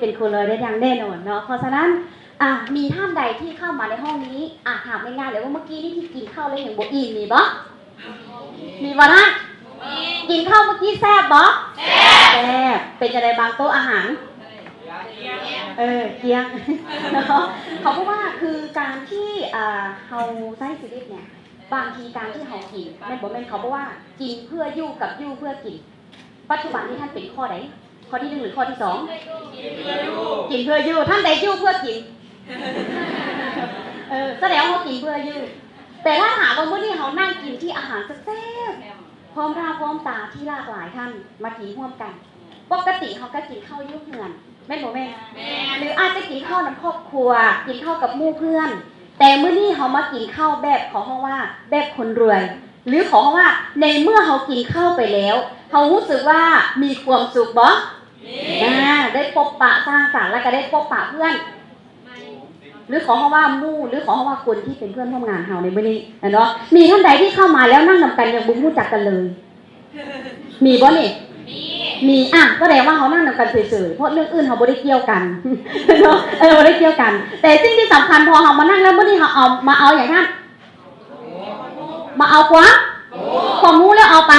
ເປັນຄູລອຍໄດ້ຢ່າງແນ່ນອນເນາະ. ເພາະສະນັ້ນ ອາ ມີທ່ານໃດທີ່ເຂົ້າມາໃນຫ້ອງນີ້ ອາ ຖາມງ່າຍໆເລີຍວ່າ ເມື່ອກີ້ນີ້ທີ່ກິນເຂົ້າແລ້ວຍັງບໍ່ອີ່ມ ມີບໍ່? ມີບໍ່ນະ? ກິນເຂົ້າເມື່ອກີ້ແຊບບໍ່? ແຊບ. ເປັນຈັ່ງໃດບາງໂຕະອາຫານ? ເອີ ກ້ຽງເນາະ. ເຂົາບອກວ່າ ຄືການທີ່ ອາ ເຮົາໃຊ້ຊີວິດເນີ້ຍ ບາງທີການທີ່ເຮົາກິນ ແມ່ນບໍ່ແມ່ນ ເຂົາບອກວ່າ ກິນເພື່ອຢູ່ກັບຢູ່ເພື່ອກິນ. ປັດຈຸບັນນີ້ທ່ານເປັນຂໍ້ໃດ? ຂໍ້ທີໜຶ່ງ ຫຼື ຂໍ້ທີສອງ? ກິນເພື່ອຢູ່. ທ່ານໃດຢູ່ເພື່ອກິນ? ເອີ ສະແດງວ່າເຮົາກິນເພື່ອຢູ່. ແຕ່ຖ້າຫາກວ່າມື້ນີ້ເຮົານັ່ງກິນທີ່ອາຫານແຊບໆ ພ້ອມໜ້າພ້ອມຕາທີ່ຫຼາກຫຼາຍທ່ານມາກິນຮ່ວມກັນ, ປົກກະຕິເຮົາກໍກິນເຂົ້າຢູ່ເຮືອນ ແມ່ນບໍ່ແມ່ນ? ແມ່ນ. ຫຼືອາດຈະກິນເຂົ້ານຳຄອບຄົວ ກິນເຂົ້າກັບໝູ່ເພື່ອນ, ແຕ່ມື້ນີ້ເຮົາມາກິນເຂົ້າແບບ ເຂົາເອີ້ນວ່າແບບຄົນລວຍ ຫຼືເຂົາເອີ້ນວ່າ ໃນເມື່ອເຮົາກິນເຂົ້າໄປແລ້ວ ເຮົາຮູ້ສຶກວ່າມີຄວາມສຸກບໍ່? ມີ. ອາ ໄດ້ພົບປະສ້າງສັນ ແລ້ວກໍໄດ້ພົບປະເພື່ອນ ຫຼືເຂົາເອີ້ນວ່າໝູ່ ຫຼືເຂົາເອີ້ນວ່າຄົນທີ່ເປັນເພື່ອນຮ່ວມງານເຮົາໃນມື້ນີ້ນະເນາະ. ມີທ່ານໃດທີ່ເຂົ້າມາແລ້ວນັ່ງນຳກັນຍັງບໍ່ຮູ້ຈັກກັນເລີຍ? ມີບໍ່ນີ້? ມີ. ມີ ອາ ສະແດງວ່າເຮົານັ່ງນຳກັນເສີຍໆ ເພາະເລື່ອງອື່ນເຮົາບໍ່ໄດ້ກ່ຽວກັນເນາະ. ເອີ ບໍ່ໄດ້ກ່ຽວກັນ ແຕ່ສິ່ງທີ່ສຳຄັນ ພໍເຮົາມານັ່ງແລ້ວ ມື້ນີ້ເຮົາເອົາ ມາເອົາຫຍັງທ່ານ? ມາເອົາຄວາມ ຄວາມຮູ້ ແລ້ວເອົາໄປ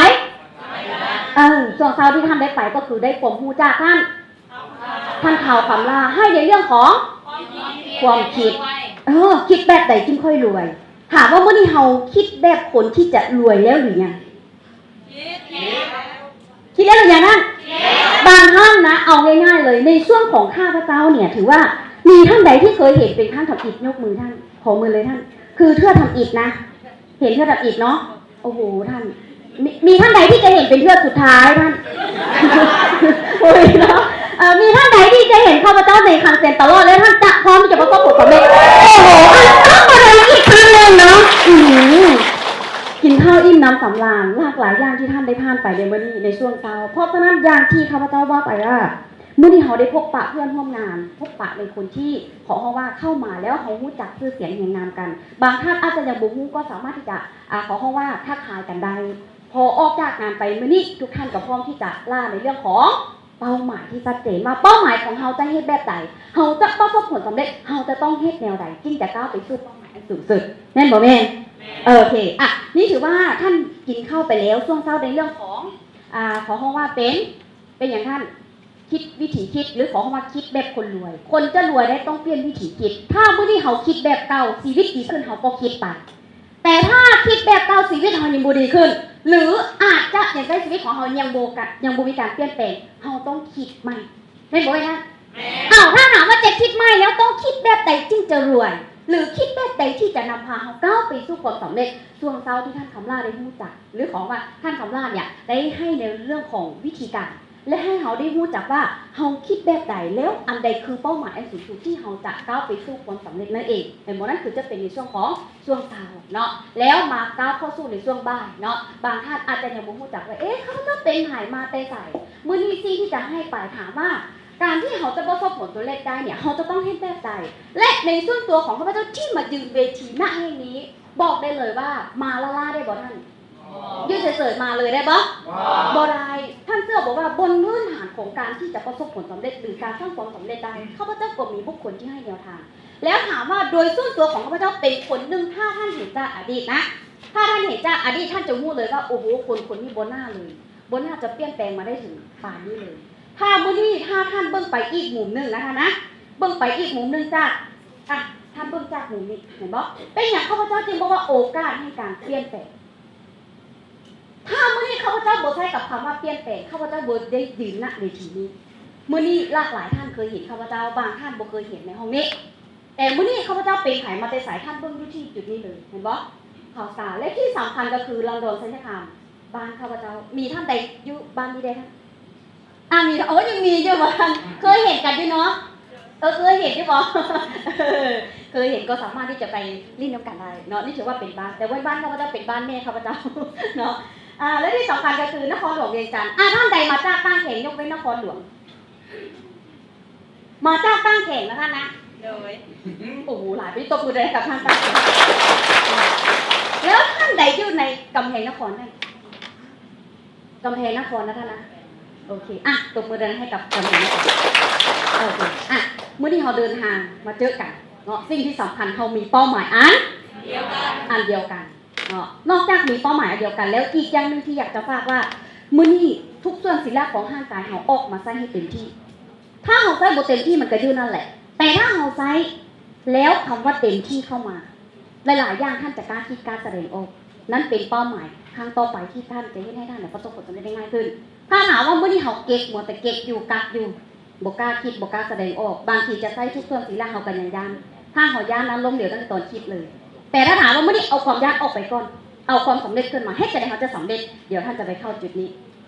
ເອີ ຊ່ວງເຊົ້າທີ່ທ່ານໄດ້ໄປ ກໍຄືໄດ້ຄວາມຮູ້ຈາກທ່ານ ທ່ານທ້າວຄຳຫຼ້າ ໃຫ້ໃນເລື່ອງຂອງຄວາມຄິດ ເອີ ຄິດແບບໃດຈຶ່ງຄ່ອຍລວຍ? ຖາມວ່າມື້ນີ້ເຮົາຄິດແບບຄົນທີ່ຈະລວຍແລ້ວຫຼືຍັງ? ຄິດແລ້ວຫຼືຍັງທ່ານ? ບາງທ່ານນະ ເອົາງ່າຍໆເລີຍ ໃນຊ່ວງຂອງຂ້າພະເຈົ້າເນີ້ຍ ຖືວ່າມີທ່ານໃດທີ່ເຄີຍເຫັນເປັນທ່ານທຳອິດ ຍົກມືທ່ານ ຂໍມືເລີຍທ່ານ ຄືເທື່ອທຳອິດນະ ເຫັນເທື່ອທຳອິດເນາະ. ໂອ້ໂຫ ທ່ານ ມີ ມີທ່ານໃດທີ່ຈະເຫັນເປັນເທື່ອສຸດທ້າຍທ່ານ? ໂອ້ຍເນາະ ເອີ ມີທ່ານໃດທີ່ຈະເຫັນຂ້າພະເຈົ້າໃນຄັງເຊັນຕະຫຼອດ ແລະ ທ່ານຈະພ້ອມທີ່ຈະປະສົບຜົນສຳເລັດ? ໂອ້ໂຫ ເອົາ ເອົາ ເອົາ ອີກຄັ້ງໜຶ່ງເນາະ. ອືມ ກິນເຂົ້າອີ່ມນຳສຳລານ ຫຼາກຫຼາຍຢ່າງທີ່ທ່ານໄດ້ຜ່ານໄປໃນມື້ນີ້ ໃນຊ່ວງເຊົ້າ. ເພາະສະນັ້ນ ຢ່າງທີ່ຂ້າພະເຈົ້າເວົ້າໄປວ່າ ມື້ນີ້ເຮົາໄດ້ພົບປະເພື່ອນຮ່ວມງານ ພົບປະໃນຄົນທີ່ ເຂົາເອີ້ນວ່າ ເຂົ້າມາແລ້ວເຮົາຮູ້ຈັກຊື່ສຽງຮຽງນາມກັນ. ບາງທ່ານອາດຈະຍັງບໍ່ຮູ້ ກໍສາມາດທີ່ຈະ ອາ ເຂົາເອີ້ນວ່າ ທັກທາຍກັນໄດ້. ພໍອອກຈາກງານໄປມື້ນີ້ ທຸກທ່ານກໍພ້ອມທີ່ຈະລ່າໃນເລື່ອງຂອງເປົ້າໝາຍທີ່ຊັດເຈນວ່າ ເປົ້າໝາຍຂອງເຮົາຈະເຮັດແບບໃດ? ເຮົາຈະປະສົບຜົນສຳເລັດ ເຮົາຈະຕ້ອງເຮັດແນວໃດ ຈຶ່ງຈະກ້າວໄປສູ່ເປົ້າໝາຍອັນສູງສຸດ? ແມ່ນບໍ່ແມ່ນ? ໂອເຄ ອະ ນີ້ຖືວ່າທ່ານກິນເຂົ້າໄປແລ້ວ ຊ່ວງເຊົ້າໃນເລື່ອງຂອງ ອາ ເຂົາເອີ້ນວ່າເປັນ ເປັນຫຍັງທ່ານ? ຄິດວິທີຄິດ ຫຼືເຂົາເອີ້ນວ່າຄິດແບບຄົນລວຍ. ຄົນຈະລວຍໄດ້ຕ້ອງປ່ຽນວິທີຄິດ. ຖ້າມື້ນີ້ເຮົາຄິດແບບເກົ່າ ຊີວິດດີຂຶ້ນ ເຮົາກໍຄິດໄປ. ແຕ່ຖ້າຄິດແບບເກົ່າ ຊີວິດເຮົາຍັງບໍ່ດີຂຶ້ນ ຫຼືອາດຈະຍັງໃຊ້ຊີວິດຂອງເຮົາຍັງບໍ່ກະ ຍັງບໍ່ມີການປ່ຽນແປງ ເຮົາຕ້ອງຄິດໃໝ່ ແມ່ນບໍ່ເອີຍທ່ານ? ແມ່ນ. ອ້າວ ຖ້າຫາກວ່າຈະຄິດໃໝ່ແລ້ວ ຕ້ອງຄິດແບບໃດຈຶ່ງຈະລວຍ ຫຼືຄິດແບບໃດທີ່ຈະນຳພາເຮົາກ້າວໄປສູ່ຄວາມສຳເລັດ? ຊ່ວງເຊົ້າທີ່ທ່ານຄຳຫຼ້າໄດ້ຮູ້ຈັກ ຫຼືເຂົາເອີ້ນວ່າທ່ານຄຳຫຼ້າເນີ້ຍ ໄດ້ໃຫ້ໃນເລື່ອງຂອງວິທີການ ແລະ ໃຫ້ເຮົາໄດ້ຮູ້ຈັກວ່າເຮົາຄິດແບບໃດ ແລ້ວອັນໃດຄືເປົ້າໝາຍອັນສູງສຸດທີ່ເຮົາຈະກ້າວໄປສູ່ຄວາມສຳເລັດນັ້ນເອງ ແມ່ນບໍ່? ນັ້ນຄືຈະເປັນໃນຊ່ວງຂອງຊ່ວງເຊົ້າເນາະ ແລ້ວມາກ້າວເຂົ້າສູ່ໃນຊ່ວງບ່າຍເນາະ. ບາງທ່ານອາດຈະຍັງບໍ່ຮູ້ຈັກວ່າ ເອ ຂ້າພະເຈົ້າເປັນໃຜ ມາແຕ່ໃສ? ມື້ນີ້ສິ່ງທີ່ຈະໃຫ້ໄປ ຖາມວ່າ ການທີ່ເຮົາຈະປະສົບຜົນສຳເລັດໄດ້ເນີ້ຍ ເຮົາຈະຕ້ອງເຮັດແບບໃດ? ແລະ ໃນສ່ວນຕົວຂອງຂ້າພະເຈົ້າທີ່ມາຢືນເວທີ ນະ ແຫ່ງນີ້ ບອກໄດ້ເລີຍວ່າ ມາລ້າໆໄດ້ບໍ່ທ່ານ? ຢູ່ເສີຍໆມາເລີຍໄດ້ບໍ່? ບໍ່ໄດ້. ທ່ານເຊື່ອບໍ່ວ່າ ບົນພື້ນຖານຂອງການທີ່ຈະປະສົບຜົນສຳເລັດ ຫຼື ການສ້າງຄວາມສຳເລັດໄດ້ ຂ້າພະເຈົ້າກໍມີບຸກຄົນທີ່ໃຫ້ແນວທາງ. ແລ້ວຖາມວ່າ ໂດຍສ່ວນຕົວຂອງຂ້າພະເຈົ້າເປັນຄົນໜຶ່ງ ຖ້າທ່ານເຫັນຈາກອະດີດນະ ຖ້າທ່ານເຫັນຈາກອະດີດ ທ່ານຈະຮູ້ເລີຍວ່າ ໂອ້ໂຫ ຄົນຄົນນີ້ບໍ່ໜ້າເລີຍ ບໍ່ໜ້າຈະປ່ຽນແປງມາໄດ້ເຖິງປານນີ້ເລີຍ. ຖ້າມື້ນີ້ ຖ້າທ່ານເບິ່ງໄປອີກມຸມໜຶ່ງນະທ່ານນະ ເບິ່ງໄປອີກມຸມໜຶ່ງຈາກ ອ່ະ ທ່ານເບິ່ງຈາກມຸມນີ້ ເຫັນບໍ່? ເປັນຫຍັງຂ້າພະເຈົ້າຈຶ່ງບອກວ່າໂອກາດແຫ່ງການປ່ຽນແປງ? ຖ້າມື້ນີ້ຂ້າພະເຈົ້າບໍ່ໃຊ້ກັບຄຳວ່າປ່ຽນແປງ ຂ້າພະເຈົ້າບໍ່ໄດ້ຢືນ ນະ ເວທີນີ້. ມື້ນີ້ຫຼາກຫຼາຍທ່ານເຄີຍເຫັນຂ້າພະເຈົ້າ ບາງທ່ານບໍ່ເຄີຍເຫັນໃນຫ້ອງນີ້. ແຕ່ມື້ນີ້ຂ້າພະເຈົ້າເປັນໃຜ ມາແຕ່ໃສ ທ່ານເບິ່ງຢູ່ທີ່ຈຸດນີ້ເລີຍ ເຫັນບໍ່? ຂ່າວສານ ແລະ ທີ່ສຳຄັນກໍຄືລອນດອນ ໄຊຍະຄາມ ບ້ານຂ້າພະເຈົ້າ. ມີທ່ານໃດຢູ່ບ້ານນີ້ແດ່ທ່ານ? ອ່າ ມີ ໂອ້ ຍັງມີຢູ່ບໍ່ທ່ານ? ເຄີຍເຫັນກັນຢູ່ເນາະ? ເອີ ເຄີຍເຫັນຢູ່ບໍ່? ເອີ ເຄີຍເຫັນກໍສາມາດທີ່ຈະໄປຫຼິ້ນນຳກັນໄດ້ເນາະ. ນີ້ຖືວ່າເປັນບ້ານ ແຕ່ວ່າບ້ານຂ້າພະເຈົ້າເປັນບ້ານແມ່ຂ້າພະເຈົ້າເນາະ. ອ່າ ແລະ ທີ່ສຳຄັນກໍຄືນະຄອນຫຼວງວຽງຈັນ. ອ່າ ທ່ານໃດມາຈາກຕ່າງແຂວງ ຍົກເວັ້ນນະຄອນຫຼວງ? ມາຈາກຕ່າງແຂວງນະທ່ານນະ? ໂດຍ. ໂອ້ໂຫ ຫຼາຍ ໄປຕົບມືໃຫ້ກັບທ່ານຕ່າງແຂວງ. ແລ້ວທ່ານໃດຢູ່ໃນກຳແພງນະຄອນນັ້ນ? ກຳແພງນະຄອນນະທ່ານນະ? ໂອເຄ ອ່ະ ຕົບມືດັງໃຫ້ກັບກຳແພງນະຄອນ. ໂອເຄ ອ່ະ ມື້ນີ້ເຮົາເດີນທາງມາເຈີກັນເນາະ ສິ່ງທີ່ສຳຄັນ ເຮົາມີເປົ້າໝາຍອັນ ອັນດຽວກັນເນາະ. ນອກຈາກມີເປົ້າໝາຍອັນດຽວກັນແລ້ວ ອີກຢ່າງໜຶ່ງທີ່ຢາກຈະຝາກວ່າ ມື້ນີ້ທຸກສ່ວນສີລະຂອງຮ່າງກາຍເຮົາອອກມາໃຊ້ໃຫ້ເຕັມທີ່. ຖ້າເຮົາໃຊ້ບໍ່ເຕັມທີ່ ມັນກະຢູ່ນັ້ນແຫຼະ, ແຕ່ຖ້າເຮົາໃຊ້ແລ້ວຄຳວ່າເຕັມທີ່ເຂົ້າມາ ຫຼາຍໆຢ່າງທ່ານຈະກ້າຄິດກ້າສະແດງອອກ. ນັ້ນເປັນເປົ້າໝາຍຄັ້ງຕໍ່ໄປທີ່ທ່ານຈະເຮັດໃຫ້ທ່ານປະສົບຜົນສຳເລັດໄດ້ງ່າຍຂຶ້ນ. ຖ້າຫາກວ່າມື້ນີ້ເຮົາເກັກ ມົວແຕ່ເກັກຢູ່ ກັກຢູ່ ບໍ່ກ້າຄິດ ບໍ່ກ້າສະແດງອອກ, ບາງທີຈະໃຊ້ທຸກສ່ວນສີລະເຮົາກະຍັງຢ້ານ. ຖ້າເຮົາຢ້ານນັ້ນ ລົ້ມເຫຼວຕັ້ງແຕ່ຕອນຄິດເລີຍ. ແຕ່ຖ້າຫາກວ່າມື້ນີ້ເອົາຄວາມຢ້ານອອກໄປກ່ອນ, ເອົາຄວາມສຳເລັດຂຶ້ນມາ, ເຮັດຈັ່ງໃດເຮົາຈະສຳເລັດ? ດຽວທ່ານຈະໄປເຂົ້າຈຸດນີ້.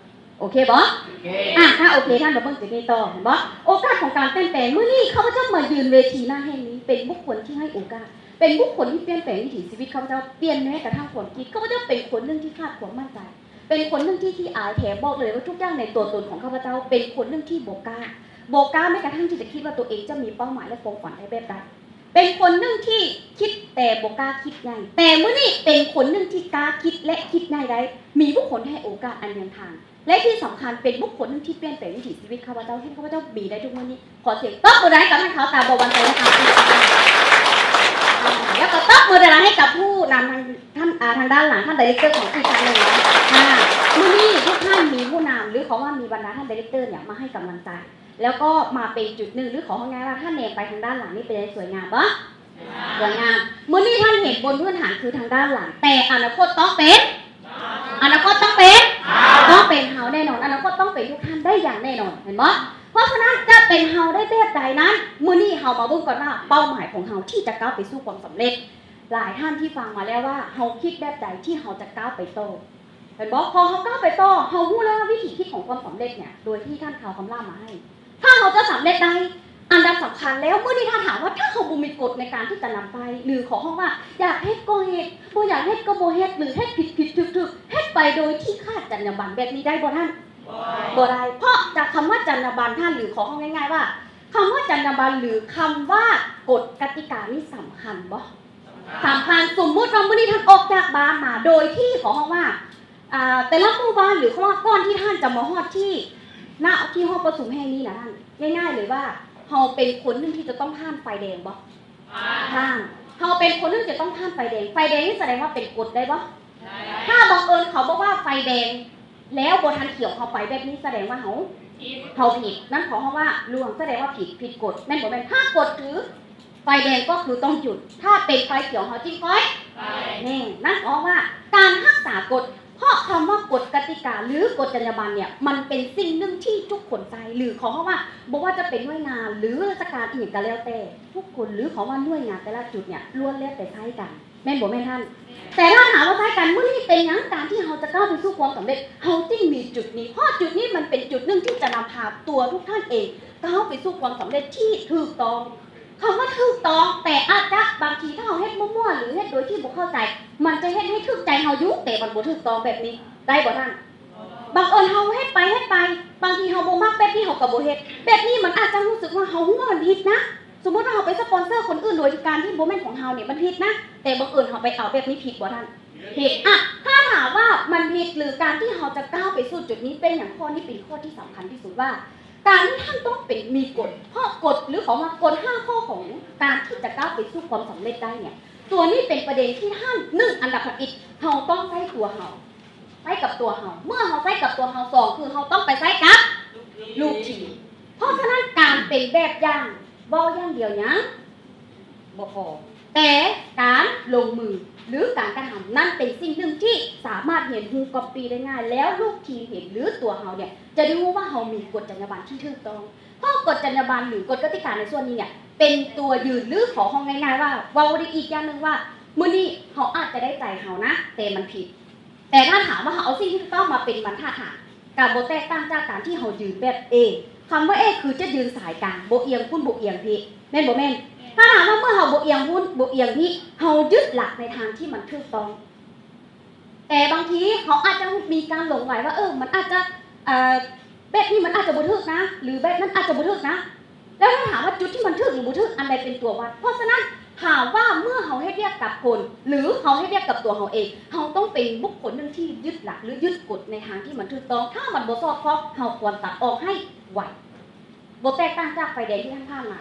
ໂອເຄບໍ່? ໂອເຄ ອ່ະ ຖ້າໂອເຄ ທ່ານມາເບິ່ງຈຸດນີ້ຕໍ່ ເຫັນບໍ່? ໂອກາດຂອງການປ່ຽນແປງ. ມື້ນີ້ຂ້າພະເຈົ້າມາຢືນເວທີໜ້າແຫ່ງນີ້ ເປັນບຸກຄົນທີ່ໃຫ້ໂອກາດ, ເປັນບຸກຄົນທີ່ປ່ຽນແປງວິຖີຊີວິດຂ້າພະເຈົ້າ, ປ່ຽນແມ້ກະທັ້ງຄວາມຄິດ. ຂ້າພະເຈົ້າເປັນຄົນໜຶ່ງທີ່ຂາດຄວາມໝັ້ນໃຈ, ເປັນຄົນໜຶ່ງທີ່ຂີ້ອາຍ, ແຖມບອກເລີຍວ່າທຸກຢ່າງໃນຕົວຕົນຂອງຂ້າພະເຈົ້າ ເປັນຄົນໜຶ່ງທີ່ບໍ່ກ້າ, ບໍ່ກ້າແມ້ກະທັ້ງທີ່ຈະຄິດວ່າຕົວເອງຈະມີເປົ້າໝາຍ ແລະ ຄວາມຝັນໄດ້ແບບໃດ. ເປັນຄົນໜຶ່ງທີ່ຄິດແຕ່ບໍ່ກ້າຄິດໃຫຍ່, ແຕ່ມື້ນີ້ເປັນຄົນໜຶ່ງທີ່ກ້າຄິດ ແລະ ຄິດໃຫຍ່ໄດ້, ມີບຸກຄົນໃຫ້ໂອກາດອັນຍຽງທາງ. ແລະທີ່ສຳຄັນເປັນບຸກຄົນໜຶ່ງທີ່ປ່ຽນແປງວິຖີຊີວິດຂ້າພະເຈົ້າ ເຮັດໃຫ້ຂ້າພະເຈົ້າມີໄດ້ທຸກມື້ນີ້. ຂໍສຽງຕົບມືດັງໃຫ້ກັບທ່ານເຂົາຕາບໍ່ໝັ້ນໃຈນະຄະ. ອ່າ ແລ້ວກໍຕົບມືດັງໃຫ້ກັບຜູ້ນຳທາງ ທ່ານ ອ່າ ທາງດ້ານຫຼັງ ທ່ານໄດເຣັກເຕີຂອງອີກທ່ານໜຶ່ງເນາະ. ອ່າ ມື້ນີ້ທຸກທ່ານມີຜູ້ນຳ ຫຼື ເຂົາວ່າມີບັນດາທ່ານໄດເຣັກເຕີເນຍມາໃຫ້ກຳລັງໃຈ ແລ້ວກໍມາເປັນຈຸດໜຶ່ງ ຫຼື ຂໍເວົ້າງ່າຍວ່າ ທ່ານແນມໄປທາງດ້ານຫຼັງນີ້ເປັນໄງ ສວຍງາມບໍ່? ສວຍງາມ. ມື້ນີ້ທ່ານເຫັນບົນພື້ນຖານຄືທາງດ້ານຫຼັງ, ແຕ່ອະນາຄົດຕ້ອງເປັນ ອະນາຄົດຕ້ອງເປັນ ຕ້ອງເປັນເຮົາແນ່ນອນ, ອະນາຄົດຕ້ອງເປັນທຸກທ່ານໄດ້ຢ່າງແນ່ນອນ, ເຫັນບໍ່? ເພາະສະນັ້ນຈະເປັນເຮົາໄດ້ແບບໃດນັ້ນ, ມື້ນີ້ເຮົາມາເບິ່ງກ່ອນວ່າເປົ້າໝາຍຂອງເຮົາທີ່ຈະກ້າວໄປສູ່ຄວາມສຳເລັດ. ຫຼາຍທ່ານທີ່ຟັງມາແລ້ວວ່າ ເຮົາຄິດແບບໃດທີ່ເຮົາຈະກ້າວໄປຕໍ່, ເຫັນບໍ່? ພໍເຮົາກ້າວໄປຕໍ່, ເຮົາຮູ້ແລ້ວວ່າວິທີຄິດຂອງຄວາມສຳເລັດເນຍ ໂດຍທີ່ທ່ານຂ່າວຄຳລ່າມາໃຫ້ ຖ້າເຮົາຈະສຳເລັດໄດ້, ອັນດັບສຳຄັນແລ້ວ ມື້ນີ້ຖ້າຖາມວ່າ ຖ້າເຮົາບໍ່ມີກົດໃນການທີ່ຈະນຳໄປ ຫຼື ຂໍຮ້ອງວ່າ ຢາກເຮັດກໍເຮັດ, ບໍ່ຢາກເຮັດກໍບໍ່ເຮັດ ຫຼື ເຮັດຜິດໆ ຖືກໆ ເຮັດໄປໂດຍທີ່ຂາດຈັນຍາບັນ ແບບນີ້ໄດ້ບໍ່ທ່ານ? ບໍ່ໄດ້. ເພາະຈາກຄຳວ່າຈັນຍາບັນທ່ານ ຫຼື ຂໍຮ້ອງງ່າຍໆວ່າ ຄຳວ່າຈັນຍາບັນ ຫຼື ຄຳວ່າກົດກະຕິການີ້ສຳຄັນບໍ່? ສຳຄັນ. ສົມມຸດວ່າມື້ນີ້ທ່ານອອກຈາກບ້ານມາ ໂດຍທີ່ ຂໍຮ້ອງວ່າ ອ່າ ແຕ່ລະໝູ່ບ້ານ ຫຼື ຂໍຮ້ອງວ່າ ກ່ອນທີ່ທ່ານຈະມາຮອດທີ່ ນະ ທີ່ຫ້ອງປະຊຸມແຫ່ງນີ້ນະທ່ານ, ງ່າຍໆເລີຍວ່າ ເຮົາເປັນຄົນໜຶ່ງທີ່ຈະຕ້ອງຜ່ານໄຟແດງບໍ່? ຜ່ານ. ເຮົາເປັນຄົນໜຶ່ງຈະຕ້ອງຜ່ານໄຟແດງ. ໄຟແດງນີ້ສະແດງວ່າເປັນກົດໄດ້ບໍ່? ໄດ້. ຖ້າບັງເອີນເຂົາບອກວ່າໄຟແດງ ແລ້ວບໍ່ທັນຂຽວເຮົາໄປແບບນີ້ ສະແດງວ່າເຮົາ ເຮົາຜິດ. ນັ້ນເຂົາຮ້ອງວ່າຫຼວງ ສະແດງວ່າຜິດ, ຜິດກົດ ແມ່ນບໍ່ແມ່ນ? ຖ້າກົດຄື ໄຟແດງກໍຄືຕ້ອງຢຸດ, ຖ້າເປັນໄຟຂຽວເຮົາຈຶ່ງຄ່ອຍ ແນ່ ນັ້ນເຂົາເວົ້າວ່າການຮັກສາກົດ, ເພາະຄຳວ່າກົດກະຕິກາ ຫຼື ກົດຈັນຍາບັນເນຍ ມັນເປັນສິ່ງໜຶ່ງທີ່ທຸກຄົນໃຊ້ ຫຼື ເຂົາເວົ້າວ່າ ບໍ່ວ່າຈະເປັນໜ່ວຍງານ ຫຼື ລາຊະການອີ່ຫຍັງກໍແລ້ວແຕ່ ທຸກຄົນ ຫຼື ເຂົາວ່າໜ່ວຍງານແຕ່ລະຈຸດເນຍ ລ້ວນແລ້ວແຕ່ໃຊ້ກັນ ແມ່ນບໍ່ແມ່ນທ່ານ? ແຕ່ຖ້າຖາມວ່າໃຊ້ກັນ ມື້ນີ້ເປັນຫຍັງການທີ່ເຮົາຈະກ້າວໄປສູ່ຄວາມສຳເລັດ ເຮົາຈຶ່ງມີຈຸດນີ້? ເພາະຈຸດນີ້ມັນເປັນຈຸດໜຶ່ງທີ່ຈະນຳພາຕົວທຸກທ່ານເອງ ກ້າວໄປສູ່ຄວາມສຳເລັດທີ່ຖືກຕ້ອງ. ຄຳວ່າຖືກຕ້ອງ ແຕ່ອາດຈະບາງທີຖ້າເຮົາເຮັດມົ້ວໆ ຫຼື ເຮັດໂດຍທີ່ບໍ່ເຂົ້າໃຈ ມັນຈະເຮັດໃຫ້ຖືກໃຈເຮົາຢູ່ ແຕ່ມັນບໍ່ຖືກຕ້ອງແບບນີ້ ໄດ້ບໍ່ທ່ານ? ບັງເອີນເຮົາເຮັດໄປ ເຮັດໄປ ບາງທີເຮົາບໍ່ມັກແບບນີ້ ເຮົາກໍບໍ່ເຮັດ ແບບນີ້ມັນອາດຈະຮູ້ສຶກວ່າເຮົາຮູ້ວ່າມັນຜິດນະ. ສົມມຸດວ່າເຮົາໄປສະປອນເຊີຄົນອື່ນໂດຍການທີ່ບໍ່ແມ່ນຂອງເຮົານີ້ ມັນຜິດນະ ແຕ່ບັງເອີນເຮົາໄປເອົາແບບນີ້ ຜິດບໍ່ທ່ານ? ຜິດ. ອ່ະ ຖ້າຖາມວ່າມັນຜິດ ຫຼື ການທີ່ເຮົາຈະກ້າວໄປສູ່ຈຸດນີ້ ເປັນຫຍັງ? ຂໍ້ນີ້ເປັນຂໍ້ທີ່ສຳຄັນທີ່ສຸດວ່າ ການທີ່ທ່ານຕ້ອງເປັນ ມີກົດ ເພາະກົດ ຫຼື ເຂົາວ່າກົດຫ້າຂໍ້ຂອງການທີ່ຈະກ້າວໄປສູ່ຄວາມສຳເລັດໄດ້ເນຍ ຕົວນີ້ເປັນປະເດັນທີ່ທ່ານ ໜຶ່ງ ອັນດັບທຳອິດ ເຮົາຕ້ອງໃຊ້ຕົວເຮົາ ໃຊ້ກັບຕົວເຮົາ ເມື່ອເຮົາໃຊ້ກັບຕົວເຮົາ ສອງ ຄືເຮົາຕ້ອງໄປໃຊ້ກັບລູກທີມ. ເພາະສະນັ້ນ ການເປັນແບບຢ່າງ ເວົ້າຢ່າງດຽວຍັງບໍ່ພໍ ແຕ່ການລົງມື ຫຼື ການກະທຳນັ້ນເປັນສິ່ງໜຶ່ງທີ່ສາມາດຮຽນຮູ້ ກັອບປີ້ ໄດ້ງ່າຍ ແລ້ວລູກທີມເຫັນ ຫຼື ຕົວເຮົາເນຍ ຈະໄດ້ຮູ້ວ່າເຮົາມີກົດຈັນຍາບັນທີ່ຖືກຕ້ອງ. ເພາະກົດຈັນຍາບັນ ຫຼື ກົດກະຕິກາໃນສ່ວນນີ້ເນຍ ເປັນຕົວຢືນ ຫຼື ຂໍຮ້ອງງ່າຍໆວ່າ ເວົ້າໄດ້ອີກຢ່າງໜຶ່ງວ່າ ມື້ນີ້ເຮົາອາດຈະໄດ້ໃຈເຮົານະ ແຕ່ມັນຜິດ. ແຕ່ຖ້າຖາມວ່າເຮົາເອົາສິ່ງທີ່ຖືກຕ້ອງມາເປັນບັນທັດຖານ ກະບໍ່ແຕກຕ່າງຈາກການທີ່ເຮົາຢືນແບບ A. ຄຳວ່າ A ຄືຈະຢືນສາຍກາງ ບໍ່ອຽງພຸ້ນ ບໍ່ອຽງພີ້ ແມ່ນບໍ່ແມ່ນ? ຖ້າຖາມວ່າເມື່ອເຮົາບໍ່ອຽງພຸ້ນ ບໍ່ອຽງພີ້ ເຮົາຍຶດຫຼັກໃນທາງທີ່ມັນຖືກຕ້ອງ. ແຕ່ບາງທີເຮົາອາດຈະມີການຫຼົງໄຫຼວ່າ ເອີ ມັນອາດຈະ ເອີ ແບບນີ້ມັນອາດຈະບໍ່ຖືກນະ ຫຼື ແບບນັ້ນອາດຈະບໍ່ຖືກນະ. ແລ້ວຖ້າຖາມວ່າຈຸດທີ່ມັນຖືກ ຫຼື ບໍ່ຖືກ ອັນໃດເປັນຕົວວັດ? ເພາະສະນັ້ນ ຖາມວ່າເມື່ອເຮົາເຮັດວຽກກັບຄົນ ຫຼື ເຮົາເຮັດວຽກກັບຕົວເຮົາເອງ ເຮົາຕ້ອງເປັນບຸກຄົນໜຶ່ງທີ່ຍຶດຫຼັກ ຫຼື ຍຶດກົດໃນທາງທີ່ມັນຖືກຕ້ອງ. ຖ້າມັນບໍ່ສອດຄ່ອງ ເຮົາຄວນຕັດອອກໃຫ້ໄວ. ບໍ່ແຕກຕ່າງຈາກໄຟແດງທີ່ທ່ານຜ່ານມາ.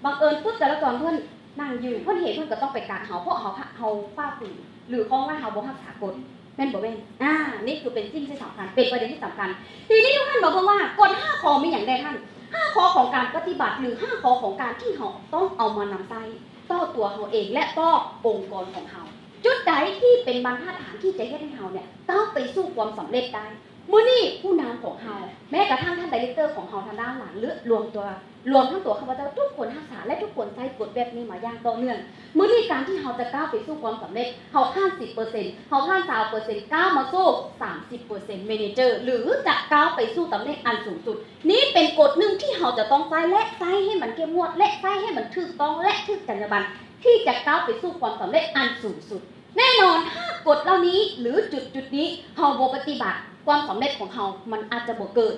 ບັງເອີນປຶບ ຈະລາຈອນເພິ່ນນັ່ງຢູ່ ເພິ່ນເຫັນ ເພິ່ນກໍຕ້ອງໄປກັກເຮົາ ເພາະເຮົາ ເຮົາຝ່າຝືນ ຫຼື ຂ້ອງວ່າເຮົາບໍ່ຮັກສາກົດ ແມ່ນບໍ່ແມ່ນ? ອາ ນີ້ຄືເປັນສິ່ງທີ່ສຳຄັນ ເປັນປະເດັນທີ່ສຳຄັນ. ທີນີ້ທຸກທ່ານມາເບິ່ງວ່າກົດຫ້າຂໍ້ມີຫຍັງແດ່ທ່ານ? ຫ້າຂໍ້ຂອງການປະຕິບັດ ຫຼື ຫ້າຂໍ້ຂອງການທີ່ເຮົາຕ້ອງເອົາມານຳໃຊ້ຕໍ່ຕົວເຮົາເອງ ແລະ ຕໍ່ອົງກອນຂອງເຮົາ. ຈຸດໃດທີ່ເປັນບັນທັດຖານທີ່ຈະເຮັດໃຫ້ເຮົາເນຍ ກ້າວໄປສູ່ຄວາມສຳເລັດໄດ້? ມື້ນີ້ຜູ້ນຳຂອງເຮົາ ແມ້ກະທັ່ງທ່ານໄດເຣັກເຕີຂອງເຮົາທາງດ້ານຫຼັງ ຫຼື ລວມຕົວ ລວມທັງຕົວຂ້າພະເຈົ້າ ທຸກຄົນຮັກສາ ແລະ ທຸກຄົນໃຊ້ກົດແບບນີ້ມາຢ່າງຕໍ່ເນື່ອງ. ມື້ນີ້ການທີ່ເຮົາຈະກ້າວໄປສູ່ຄວາມສຳເລັດ ເຮົາຜ່ານສິບເປີເຊັນ ເຮົາຜ່ານຊາວເປີເຊັນ ກ້າວມາສູ່ສາມສິບເປີເຊັນ manager ຫຼື ຈະກ້າວໄປສູ່ຕຳແໜ່ງອັນສູງສຸດ. ນີ້ເປັນກົດໜຶ່ງທີ່ເຮົາຈະຕ້ອງໃຊ້ ແລະ ໃຊ້ໃຫ້ມັນເຂັ້ມງວດ ແລະ ໃຊ້ໃຫ້ມັນຖືກຕ້ອງ ແລະ ຖືກຈັນຍາບັນ ທີ່ຈະກ້າວໄປສູ່ຄວາມສຳເລັດອັນສູງສຸດ. ແນ່ນອນ ຖ້າກົດເຫຼົ່ານີ້ ຫຼື ຈຸດຈຸດນີ້ ເຮົາບໍ່ປະຕິບັດ ຄວາມສຳເລັດຂອງເຮົາມັນອາດຈະບໍ່ເກີດ.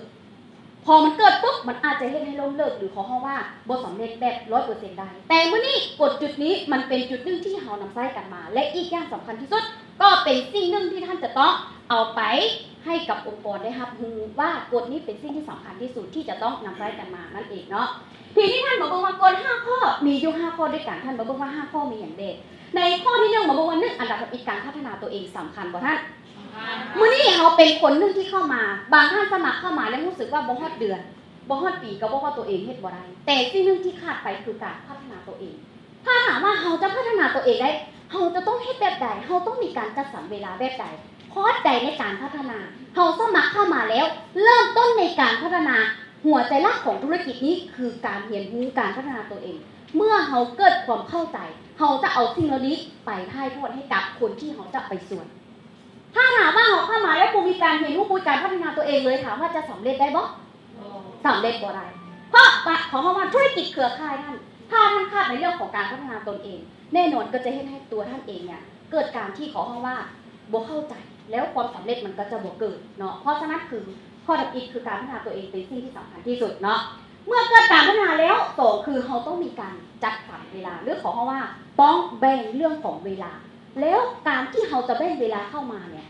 ພໍມັນເກີດປຸບ ມັນອາດຈະເຮັດໃຫ້ລົ້ມເລີກ ຫຼື ເຂົາເອີ້ນວ່າບໍ່ສຳເລັດແບບຮ້ອຍເປີເຊັນໄດ້. ແຕ່ມື້ນີ້ ກົດຈຸດນີ້ມັນເປັນຈຸດໜຶ່ງທີ່ເຮົານຳໃຊ້ກັນມາ ແລະ ອີກຢ່າງສຳຄັນທີ່ສຸດ ກໍເປັນສິ່ງໜຶ່ງທີ່ທ່ານຈະຕ້ອງເອົາໄປໃຫ້ກັບອົງກອນໄດ້ຮັບຮູ້ວ່າ ກົດນີ້ເປັນສິ່ງທີ່ສຳຄັນທີ່ສຸດທີ່ຈະຕ້ອງນຳໃຊ້ກັນມານັ້ນເອງເນາະ. ທີນີ້ທ່ານມາເບິ່ງວ່າກົດຫ້າຂໍ້ ມີຢູ່ຫ້າຂໍ້ດ້ວຍກັນ. ທ່ານມາເບິ່ງວ່າຫ້າຂໍ້ມີຫຍັງແດ່. ໃນຂໍ້ທີໜຶ່ງ ມາເບິ່ງວ່າ ໜຶ່ງ ອັນດັບທຳອິດການພັດທະນາຕົວເອງສຳຄັນບໍ່ທ່ານ? ສຳຄັນ. ມື້ນີ້ເຮົາເປັນຄົນໜຶ່ງທີ່ເຂົ້າມາ ບາງທ່ານສະໝັກເຂົ້າມາແລ້ວຮູ້ສຶກວ່າບໍ່ຮອດເດືອນ ບໍ່ຮອດປີກໍບອກວ່າຕົວເອງເຮັດບໍ່ໄດ້. ແຕ່ສິ່ງໜຶ່ງທີ່ຂາດໄປຄືການພັດທະນາຕົວເອງ. ຖ້າຖາມວ່າເຮົາຈະພັດທະນາຕົວເອງໄດ້ ເຮົາຈະຕ້ອງເຮັດແບບໃດ? ເຮົາຕ້ອງມີການຈັດສັນເວລາແບບໃດ? ພອດໃດໃນການພັດທະນາ? ເຮົາສະໝັກເຂົ້າມາແລ້ວ ເລີ່ມຕົ້ນໃນການພັດທະນາ. ຫົວໃຈຫຼັກຂອງທຸລະກິດນີ້ຄືການຮຽນຮູ້ການພັດທະນາຕົວເອງ. ເມື່ອເຮົາເກີດຄວາມເຂົ້າໃຈ ເຮົາຈະເອົາສິ່ງເຫຼົ່ານີ້ໄປຖ່າຍທອດໃຫ້ກັບຄົນທີ່ເຮົາຈະໄປຊວນ. ຖ້າຫາກວ່າເຮົາເຂົ້າມາແລ້ວບໍ່ມີການຮຽນຮູ້ ບໍ່ມີການພັດທະນາຕົວເອງເລີຍ ຖາມວ່າຈະສຳເລັດໄດ້ບໍ່? ບໍ່ ສຳເລັດບໍ່ໄດ້. ເພາະວ່າ ເຂົາເອີ້ນວ່າທຸລະກິດເຄືອຂ່າຍນັ້ນ ຖ້າທ່ານຂາດໃນເລື່ອງຂອງການພັດທະນາຕົນເອງ ແນ່ນອນກໍຈະເຮັດໃຫ້ຕົວທ່ານເອງເນຍ ເກີດການທີ່ເຂົາເອີ້ນວ່າບໍ່ເຂົ້າໃຈ ແລ້ວຄວາມສຳເລັດມັນກໍຈະບໍ່ເກີດເນາະ. ເພາະສະນັ້ນຄື ຂໍ້ທຳອິດຄືການພັດທະນາຕົວເອງເປັນສິ່ງທີ່ສຳຄັນທີ່ສຸດເນາະ. ເມື່ອເກີດການພັດທະນາແລ້ວ ສອງ ຄືເຮົາຕ້ອງມີການຈັດສັນເວລາ ຫຼື ເຂົາເອີ້ນວ່າຕ້ອງແບ່ງເລື່ອງຂອງເວລາ. ແລ້ວການທີ່ເຮົາຈະແບ່ງເວລາເຂົ້າມາເນຍ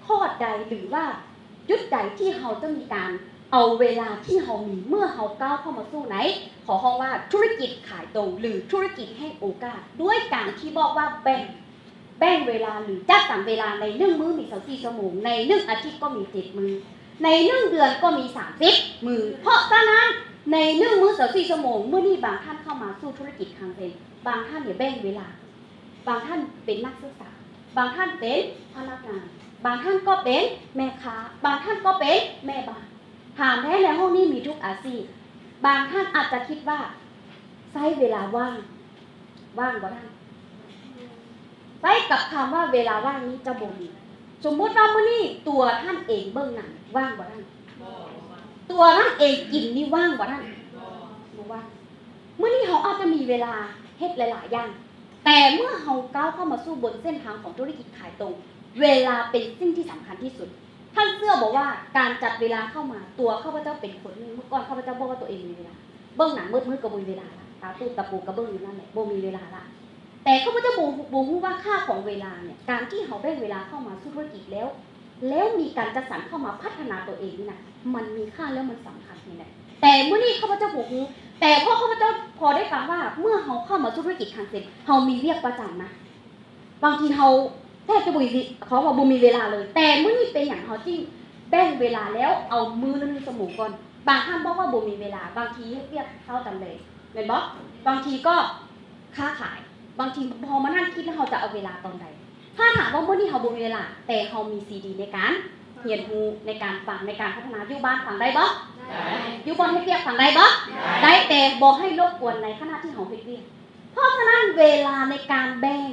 ຂໍ້ໃດ ຫຼື ວ່າຈຸດໃດທີ່ເຮົາຈະມີການເອົາເວລາທີ່ເຮົາມີ ເມື່ອເຮົາກ້າວເຂົ້າມາສູ່ໃນ ເຂົາເອີ້ນວ່າທຸລະກິດຂາຍຕົງ ຫຼື ທຸລະກິດແຫ່ງໂອກາດ ດ້ວຍການທີ່ບອກວ່າແບ່ງ ແບ່ງເວລາ ຫຼື ຈັດສັນເວລາໃນໜຶ່ງມື້ມີຊາວສີ່ຊົ່ວໂມງ ໃນໜຶ່ງອາທິດກໍມີເຈັດມື້ ໃນໜຶ່ງເດືອນກໍມີສາມສິບມື້. ເພາະສະນັ້ນ ໃນໜຶ່ງມື້ຊາວສີ່ຊົ່ວໂມງ ມື້ນີ້ບາງທ່ານເຂົ້າມາສູ່ທຸລະກິດຄັງເຊັນ ບາງທ່ານເນຍແບ່ງເວລາ ບາງທ່ານເປັນນັກສຶກສາ ບາງທ່ານເປັນພະນັກງານ ບາງທ່ານກໍເປັນແມ່ຄ້າ ບາງທ່ານກໍເປັນແມ່ບ້ານ. ຖາມແທ້ໃນຫ້ອງນີ້ມີທຸກອາຊີບ. ບາງທ່ານອາດຈະຄິດວ່າໃຊ້ເວລາວ່າງ ວ່າງບໍ່ທ່ານ? ໃຊ້ກັບຄຳວ່າເວລາວ່າງນີ້ຈະບໍ່ມີ. ສົມມຸດວ່າມື້ນີ້ຕົວທ່ານເອງເບິ່ງໜັງ ວ່າງບໍ່ທ່ານ? ຕົວທ່ານເອງກິນນີ້ວ່າງບໍ່ທ່ານ? ບໍ່ວ່າງ. ມື້ນີ້ເຮົາອາດຈະມີເວລາເຮັດຫຼາຍໆຢ່າງ ແຕ່ເມື່ອເຮົາກ້າວເຂົ້າມາສູ່ບົນເສັ້ນທາງຂອງທຸລະກິດຂາຍຕົງ ເວລາເປັນສິ່ງທີ່ສຳຄັນທີ່ສຸດ. ທ່ານເຊື່ອບໍ່ວ່າການຈັດເວລາເຂົ້າມາ ຕົວຂ້າພະເຈົ້າເປັນຄົນໜຶ່ງ ເມື່ອກ່ອນຂ້າພະເຈົ້າບອກວ່າຕົວເອງມີເວລາ ເບິ່ງໜັງໝົດມື້ກໍບໍ່ມີເວລາລະ ຕາຕູດຕາປູກໍເບິ່ງຢູ່ນັ້ນແຫຼະ ບໍ່ມີເວລາລະ. ແຕ່ຂ້າພະເຈົ້າບໍ່ ບໍ່ຮູ້ວ່າຄ່າຂອງເວລາເນຍ ການທີ່ເຮົາແບ່ງເວລາເຂົ້າມາສູ່ທຸລະກິດແລ້ວ ແລ້ວມີການຈັດສັນເຂົ້າມາພັດທະນາຕົວເອງນີ້ນະ ມັນມີຄ່າ ແລ້ວມັນສຳຄັນນີ້ແຫຼະ. ແຕ່ມື້ນີ້ຂ້າພະເຈົ້າບໍ່ຮູ້ ແຕ່ພໍຂ້າພະເຈົ້າ ພໍໄດ້ຟັງວ່າເມື່ອເຮົາເຂົ້າມາສູ່ທຸລະກິດຄັງເຊັນ ເຮົາມີວຽກປະຈຳນະ ບາງທີເຮົາແທບຈະບໍ່ມີ ເຂົາວ່າບໍ່ມີເວລາເລີຍ. ແຕ່ມື້ນີ້ເປັນຫຍັງເຮົາຈຶ່ງແບ່ງເວລາແລ້ວເອົາມື້ລະໜຶ່ງຊົ່ວໂມງກ່ອນ? ບາງທ່ານບອກວ່າບໍ່ມີເວລາ ບາງທີເຮັດວຽກເຊົ້າຕອນແລງ ແມ່ນບໍ່? ບາງທີກໍຄ້າຂາຍ ບາງທີພໍມານັ່ງຄິດແລ້ວເຮົາຈະເອົາເວລາຕອນໃດ? ຖ້າຖາມວ່າມື້ນີ້ເຮົາບໍ່ມີເວລາ ແຕ່ເຮົາມີຊີດີໃນການຮຽນຮູ້ ໃນການຟັງ ໃນການພັດທະນາ ຢູ່ບ້ານຟັງໄດ້ບໍ່? ໄດ້. ຢູ່ບ່ອນເຮັດວຽກຟັງໄດ້ບໍ່? ໄດ້. ໄດ້ ແຕ່ບໍ່ໃຫ້ລົບກວນໃນຂະນະທີ່ເຮົາເຮັດວຽກ. ເພາະສະນັ້ນເວລາໃນການແບ່ງ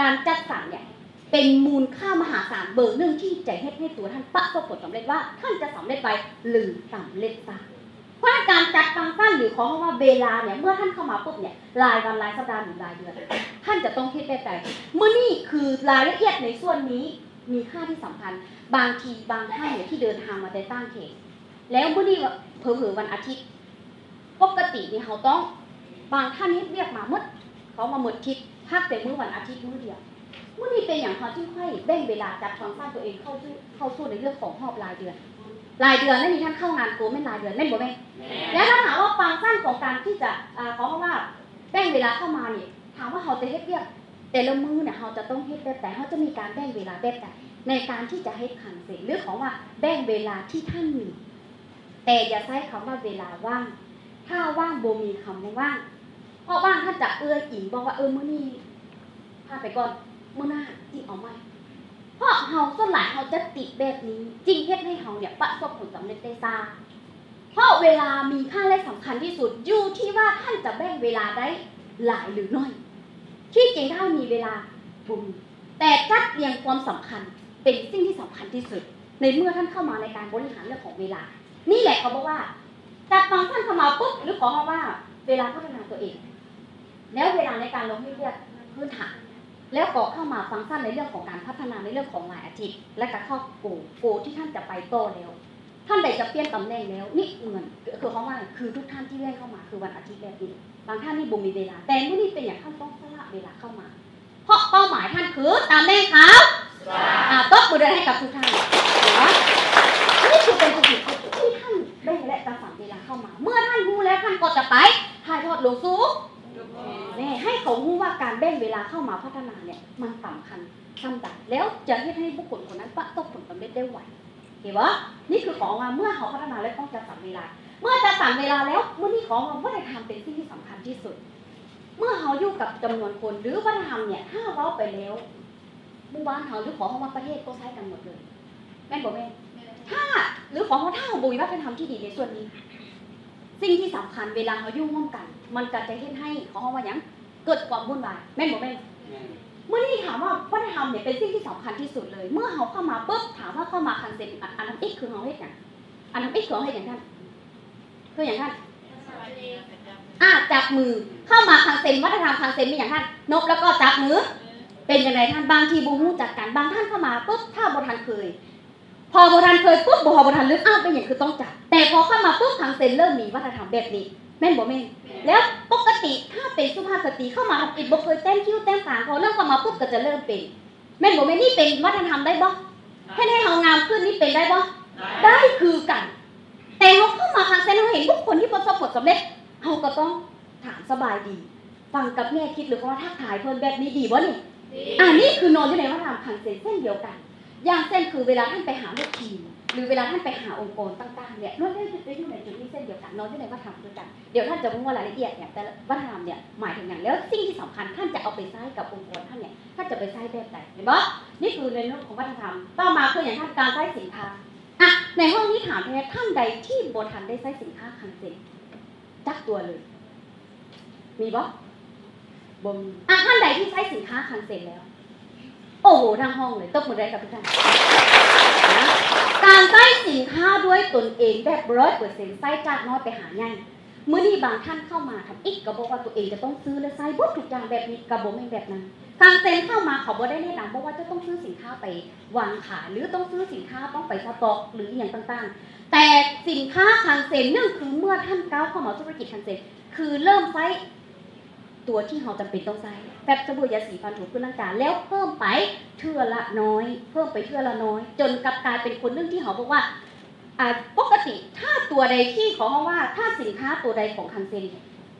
ການຈັດສັນເນຍ ເປັນມູນຄ່າມະຫາສານເບີໜຶ່ງທີ່ຈະເຮັດໃຫ້ຕົວທ່ານປະສົບຜົນສຳເລັດວ່າ ທ່ານຈະສຳເລັດໄວ ຫຼື ສຳເລັດຊ້າ. ເພາະການຈັດຟັງຊັນ ຫຼື ເຂົາເອີ້ນວ່າເວລາເນຍ ເມື່ອທ່ານເຂົ້າມາປຸບເນຍ ລາຍວັນ ລາຍສັບດາ ຫຼື ລາຍເດືອນ ທ່ານຈະຕ້ອງເຮັດແບບໃດ? ມື້ນີ້ຄືລາຍລະອຽດໃນສ່ວນນີ້ມີຄ່າທີ່ສຳຄັນ. ບາງທີບາງທ່ານເນຍທີ່ເດີນທາງມາແຕ່ຕ່າງແຂວງ ແລ້ວມື້ນີ້ເຜີໆວັນອາທິດ ປົກກະຕິນີ້ເຮົາຕ້ອງ ບາງທ່ານເຮັດວຽກມາໝົດ ເຂົາມາໝົດທິດ ພັກແຕ່ມື້ວັນອາທິດມື້ດຽວ. ມື້ນີ້ເປັນຫຍັງເຮົາຈຶ່ງຄ່ອຍແບ່ງເວລາຈັດຟັງຊັນຕົວເອງເຂົ້າສູ່ ເຂົ້າສູ່ໃນເລື່ອງຂອງຮອບລາຍເດືອນ? ລາຍເດືອນນັ້ນນີ້ ທ່ານເຂົ້າງານໂກແມ່ນລາຍເດືອນ ແມ່ນບໍ່ແມ່ນ? ແມ່ນ. ແລ້ວຖ້າຖາມວ່າຟັງຊັນຂອງການທີ່ຈະ ອາ ເຂົາເອີ້ນວ່າແບ່ງເວລາເຂົ້າມານີ້ ຖາມວ່າເຮົາຈະເຮັດວຽກແຕ່ລະມື້ນະ ເຮົາຈະຕ້ອງເຮັດແບບໃດ? ເຮົາຈະມີການແບ່ງເວລາແບບໃດ ໃນການທີ່ຈະເຮັດຄັງເຊັນ ຫຼື ເຂົາວ່າແບ່ງເວລາທີ່ທ່ານມີ ແຕ່ຢ່າໃຊ້ຄຳວ່າເວລາວ່າງ ຖ້າວ່າງ ບໍ່ມີຄຳວ່າວ່າງ ເພາະວ່າທ່ານຈະເອື້ອຍອີງບອກວ່າ ເອີ ມື້ນີ້ຜ່ານໄປກ່ອນ ມື້ໜ້າຈິເອົາໃໝ່. ເພາະເຮົາສ່ວນຫຼາຍເຮົາຈະຕິດແບບນີ້ ຈຶ່ງເຮັດໃຫ້ເຮົາເນີ້ຍປະສົບຜົນສຳເລັດໄດ້ຊ້າ. ເພາະເວລາມີຄ່າ ແລະ ສຳຄັນທີ່ສຸດ ຢູ່ທີ່ວ່າທ່ານຈະແບ່ງເວລາໄດ້ຫຼາຍ ຫຼື ໜ້ອຍ. ທີ່ຈິງຖ້າມີເວລາ ບໍ່ມີ ແຕ່ຈັດລຽງຄວາມສຳຄັນເປັນສິ່ງທີ່ສຳຄັນທີ່ສຸດ ໃນເມື່ອທ່ານເຂົ້າມາໃນການບໍລິຫານເລື່ອງຂອງເວລາ. ນີ້ແຫຼະເຂົາບອກວ່າ ຈັດວາງຊັ້ນເຂົ້າມາປຸບ ຫຼື ເຂົາເອີ້ນວ່າເວລາພັດທະນາຕົວເອງ ແລ້ວເວລາໃນການລົງເຮັດວຽກພື້ນຖານ ແລ້ວກໍເຂົ້າມາຟັງຊັນໃນເລື່ອງຂອງການພັດທະນາໃນເລື່ອງຂອງລາຍອາທິດ ແລ້ວກໍເຂົ້າໂກ ໂກທີ່ທ່ານຈະໄປຕໍ່ແລ້ວ ທ່ານໃດຈະປ່ຽນຕຳແໜ່ງແລ້ວ ນີ້ເໝືອນ ຄືເຂົາເອີ້ນວ່າ ຄືທຸກທ່ານທີ່ແວ່ງເຂົ້າມາ ຄືວັນອາທິດແບບນີ້ ບາງທ່ານນີ້ບໍ່ມີເວລາ ແຕ່ມື້ນີ້ເປັນຫຍັງທ່ານຕ້ອງສະຫຼະເວລາເຂົ້າມາ? ເພາະເປົ້າໝາຍທ່ານຄືຕຳແໜ່ງຂາວ ອາ ຕົບມືດັງໃຫ້ກັບທຸກທ່ານ. ເຫັນບໍ່? ນີ້ຄືເປັນຈຸດທີ່ທ່ານແບ່ງ ແລະ ຈັດສັນເວລາເຂົ້າມາ. ເມື່ອທ່ານຮູ້ແລ້ວ ທ່ານກໍຈະໄປຖ່າຍທອດລົງສູ່ ແນ່ ໃຫ້ເຂົາຮູ້ວ່າການແບ່ງເວລາເຂົ້າມາພັດທະນາເນີ້ຍ ມັນສຳຄັນສ່ຳໃດ ແລ້ວຈະເຮັດໃຫ້ບຸກຄົນຄົນນັ້ນປະສົບຜົນສຳເລັດໄດ້ໄວ. ເຫັນບໍ່? ນີ້ຄືເຂົາເອີ້ນວ່າ ເມື່ອເຮົາພັດທະນາແລ້ວຕ້ອງຈັດສັນເວລາ. ເມື່ອຈັດສັນເວລາແລ້ວ ມື້ນີ້ເຂົາເອີ້ນວ່າວັດທະນະທຳເປັນສິ່ງທີ່ສຳຄັນທີ່ສຸດ. ເມື່ອເຮົາຢູ່ກັບຈຳນວນຄົນ ຫຼື ວັດທະນະທຳເນີ້ຍ ຖ້າເວົ້າໄປແລ້ວ ໝູ່ບ້ານເຮົາ ຫຼື ເຂົາເອີ້ນວ່າປະເທດກໍໃຊ້ກັນໝົດເລີຍ ແມ່ນບໍ່ແມ່ນ? ແມ່ນ. ຖ້າ ຫຼື ເຂົາເອີ້ນວ່າ ຖ້າເຮົາບໍ່ມີວັດທະນະທຳທີ່ດີໃນສ່ວນນີ້ ສິ່ງທີ່ສຳຄັນເວລາເຮົາຢູ່ຮ່ວມກັນ ມັນກໍຈະເຮັດໃຫ້ ເຂົາເອີ້ນວ່າຫຍັງ? ເກີດຄວາມວຸ້ນວາຍ ແມ່ນບໍ່ແມ່ນ? ແມ່ນ. ມື້ນີ້ຖາມວ່າວັດທະນະທຳເນີ້ຍເປັນສິ່ງທີ່ສຳຄັນທີ່ສຸດເລີຍ. ເມື່ອເຮົາເຂົ້າມາປຶບ ຖາມວ່າເຂົ້າມາຄັງເຊັນ ອັນ ອັນທຳອິດຄືເຮົາເຮັດຫຍັງ? ອັນທຳອິດຄືເຮົາເຮັດຫຍັງທ່ານ? ຄືຫຍັງທ່ານ? ອາ ຈັບມື. ເຂົ້າມາຄັງເຊັນ ວັດທະນະທຳຄັງເຊັນມີຫຍັງທ່ານ? ນົບແລ້ວກໍຈັບມື. ເປັນຈັ່ງໃດທ່ານ? ບາງທີບໍ່ຮູ້ຈັກກັນ ບາງທ່ານເຂົ້າມາປຶບ ຖ້າບໍ່ທັນເຄີຍ ພໍບໍ່ທັນເຄີຍປຸບ ບໍ່ ບໍ່ທັນລຶກ ອ້າວ ເປັນຫຍັງຄືຕ້ອງຈັບ? ແຕ່ພໍເຂົ້າມາປຸບ ຄັງເຊັນເລີ່ມມີວັດທະນະທຳແບບນີ້ ແມ່ນບໍ່ແມ່ນ? ແມ່ນ. ແລ້ວປົກກະຕິຖ້າເປັນສຸພາບສະຕີເຂົ້າມາທຳອິດ ບໍ່ເຄີຍແຕ້ມຄິ້ວແຕ້ມຄາງ ພໍເລີ່ມເຂົ້າມາປຸບກໍຈະເລີ່ມເປັນ ແມ່ນບໍ່ແມ່ນ? ນີ້ເປັນວັດທະນະທຳໄດ້ບໍ່? ເຮັດໃຫ້ເຮົາງາມຂຶ້ນນີ້ເປັນໄດ້ບໍ່? ໄດ້ຄືກັນ. ແຕ່ເຮົາເຂົ້າມາຄັງເຊັນ ເຮົາເຫັນບຸກຄົນທີ່ປະສົບຜົນສຳເລັດ ເຮົາກໍຕ້ອງຖາມສະບາຍດີ ຟັງກັບແງ່ຄິດ ຫຼື ເຂົາວ່າທັກທາຍເພິ່ນແບບນີ້ດີບໍ່ນີ້? ດີ. ອາ ນີ້ຄືນອນຢູ່ໃນວັດທະນະທຳຄັງເຊັນເຊັ່ນດຽວກັນ. ຢ່າງເຊັ່ນ ຄືເວລາທ່ານໄປຫາລູກທີມ ຫຼື ເວລາທ່ານໄປຫາອົງກອນຕ່າງໆເນີ້ຍ ລ້ວນແລ້ວຈະຢູ່ໃນຈຸດນີ້ເຊັ່ນດຽວກັນ ນອນຢູ່ໃນວັດທະນະທຳຄືກັນ. ດຽວທ່ານຈະຮູ້ລາຍລະອຽດເນຍ ແຕ່ລະວັດທະນະທຳເນີ້ຍໝາຍເຖິງຫຍັງ ແລ້ວສິ່ງທີ່ສຳຄັນທ່ານຈະເອົາໄປໃຊ້ກັບອົງກອນທ່ານເນີ້ຍ ທ່ານຈະໄປໃຊ້ແບບໃດ ເຫັນບໍ່? ນີ້ຄືໃນເລື່ອງຂອງວັດທະນະທຳ. ຕໍ່ມາຄືຫຍັງທ່ານ? ການໃຊ້ສິນຄ້າ. ອະ ໃນຫ້ອງນີ້ຖາມແທ້ ທ່ານໃດທີ່ບໍ່ທັນໄດ້ໃຊ້ສິນຄ້າຄັງເຊັນຈັກຕົວເລີຍ? ມີບໍ່? ບໍ່ມີ. ອະ ທ່ານໃດທີ່ໃຊ້ສິນຄ້າຄັງເຊັນແລ້ວ? ໂອ້ໂຫ ທັງຫ້ອງເລີຍ ຕົບມືໄດ້ກັບທຸກທ່ານ. ການໃຊ້ສິນຄ້າດ້ວຍຕົນເອງແບບຮ້ອຍເປີເຊັນ ໃຊ້ຈາກນ້ອຍໄປຫາໃຫຍ່. ມື້ນີ້ບາງທ່ານເຂົ້າມາທຳອິດກໍບອກວ່າຕົວເອງຈະຕ້ອງຊື້ ແລະ ໃຊ້ເບິດທຸກຢ່າງ ແບບນີ້ກໍບໍ່ແມ່ນແບບນັ້ນ. ຄັງເຊັນເຂົ້າມາເຂົາບໍ່ໄດ້ແນະນຳ ບໍ່ວ່າຈະຕ້ອງຊື້ສິນຄ້າໄປວາງຂາຍ ຫຼື ຕ້ອງຊື້ສິນຄ້າ ຕ້ອງໄປສະຕັອກ ຫຼື ອີ່ຫຍັງຕ່າງໆ. ແຕ່ສິນຄ້າຄັງເຊັນ ໜຶ່ງ ຄືເມື່ອທ່ານກ້າວເຂົ້າມາສູ່ທຸລະກິດຄັງເຊັນ ຄືເລີ່ມໃຊ້ຕົວທີ່ເຮົາຈຳເປັນຕ້ອງໃຊ້ ແຟບ ສະບູ່ ຢາສີ ຟັນ ຖູພື້ນ ລ້າງຈານ ແລ້ວເພີ່ມໄປເທື່ອລະນ້ອຍ ເພີ່ມໄປເທື່ອລະນ້ອຍ ຈົນກັບກາຍເປັນຄົນໜຶ່ງທີ່ເຮົາບອກວ່າ ອາ ປົກກະຕິຖ້າຕົວໃດທີ່ເຂົາເວົ້າວ່າ ຖ້າສິນຄ້າຕົວໃດຂອງຄັງເຊັນ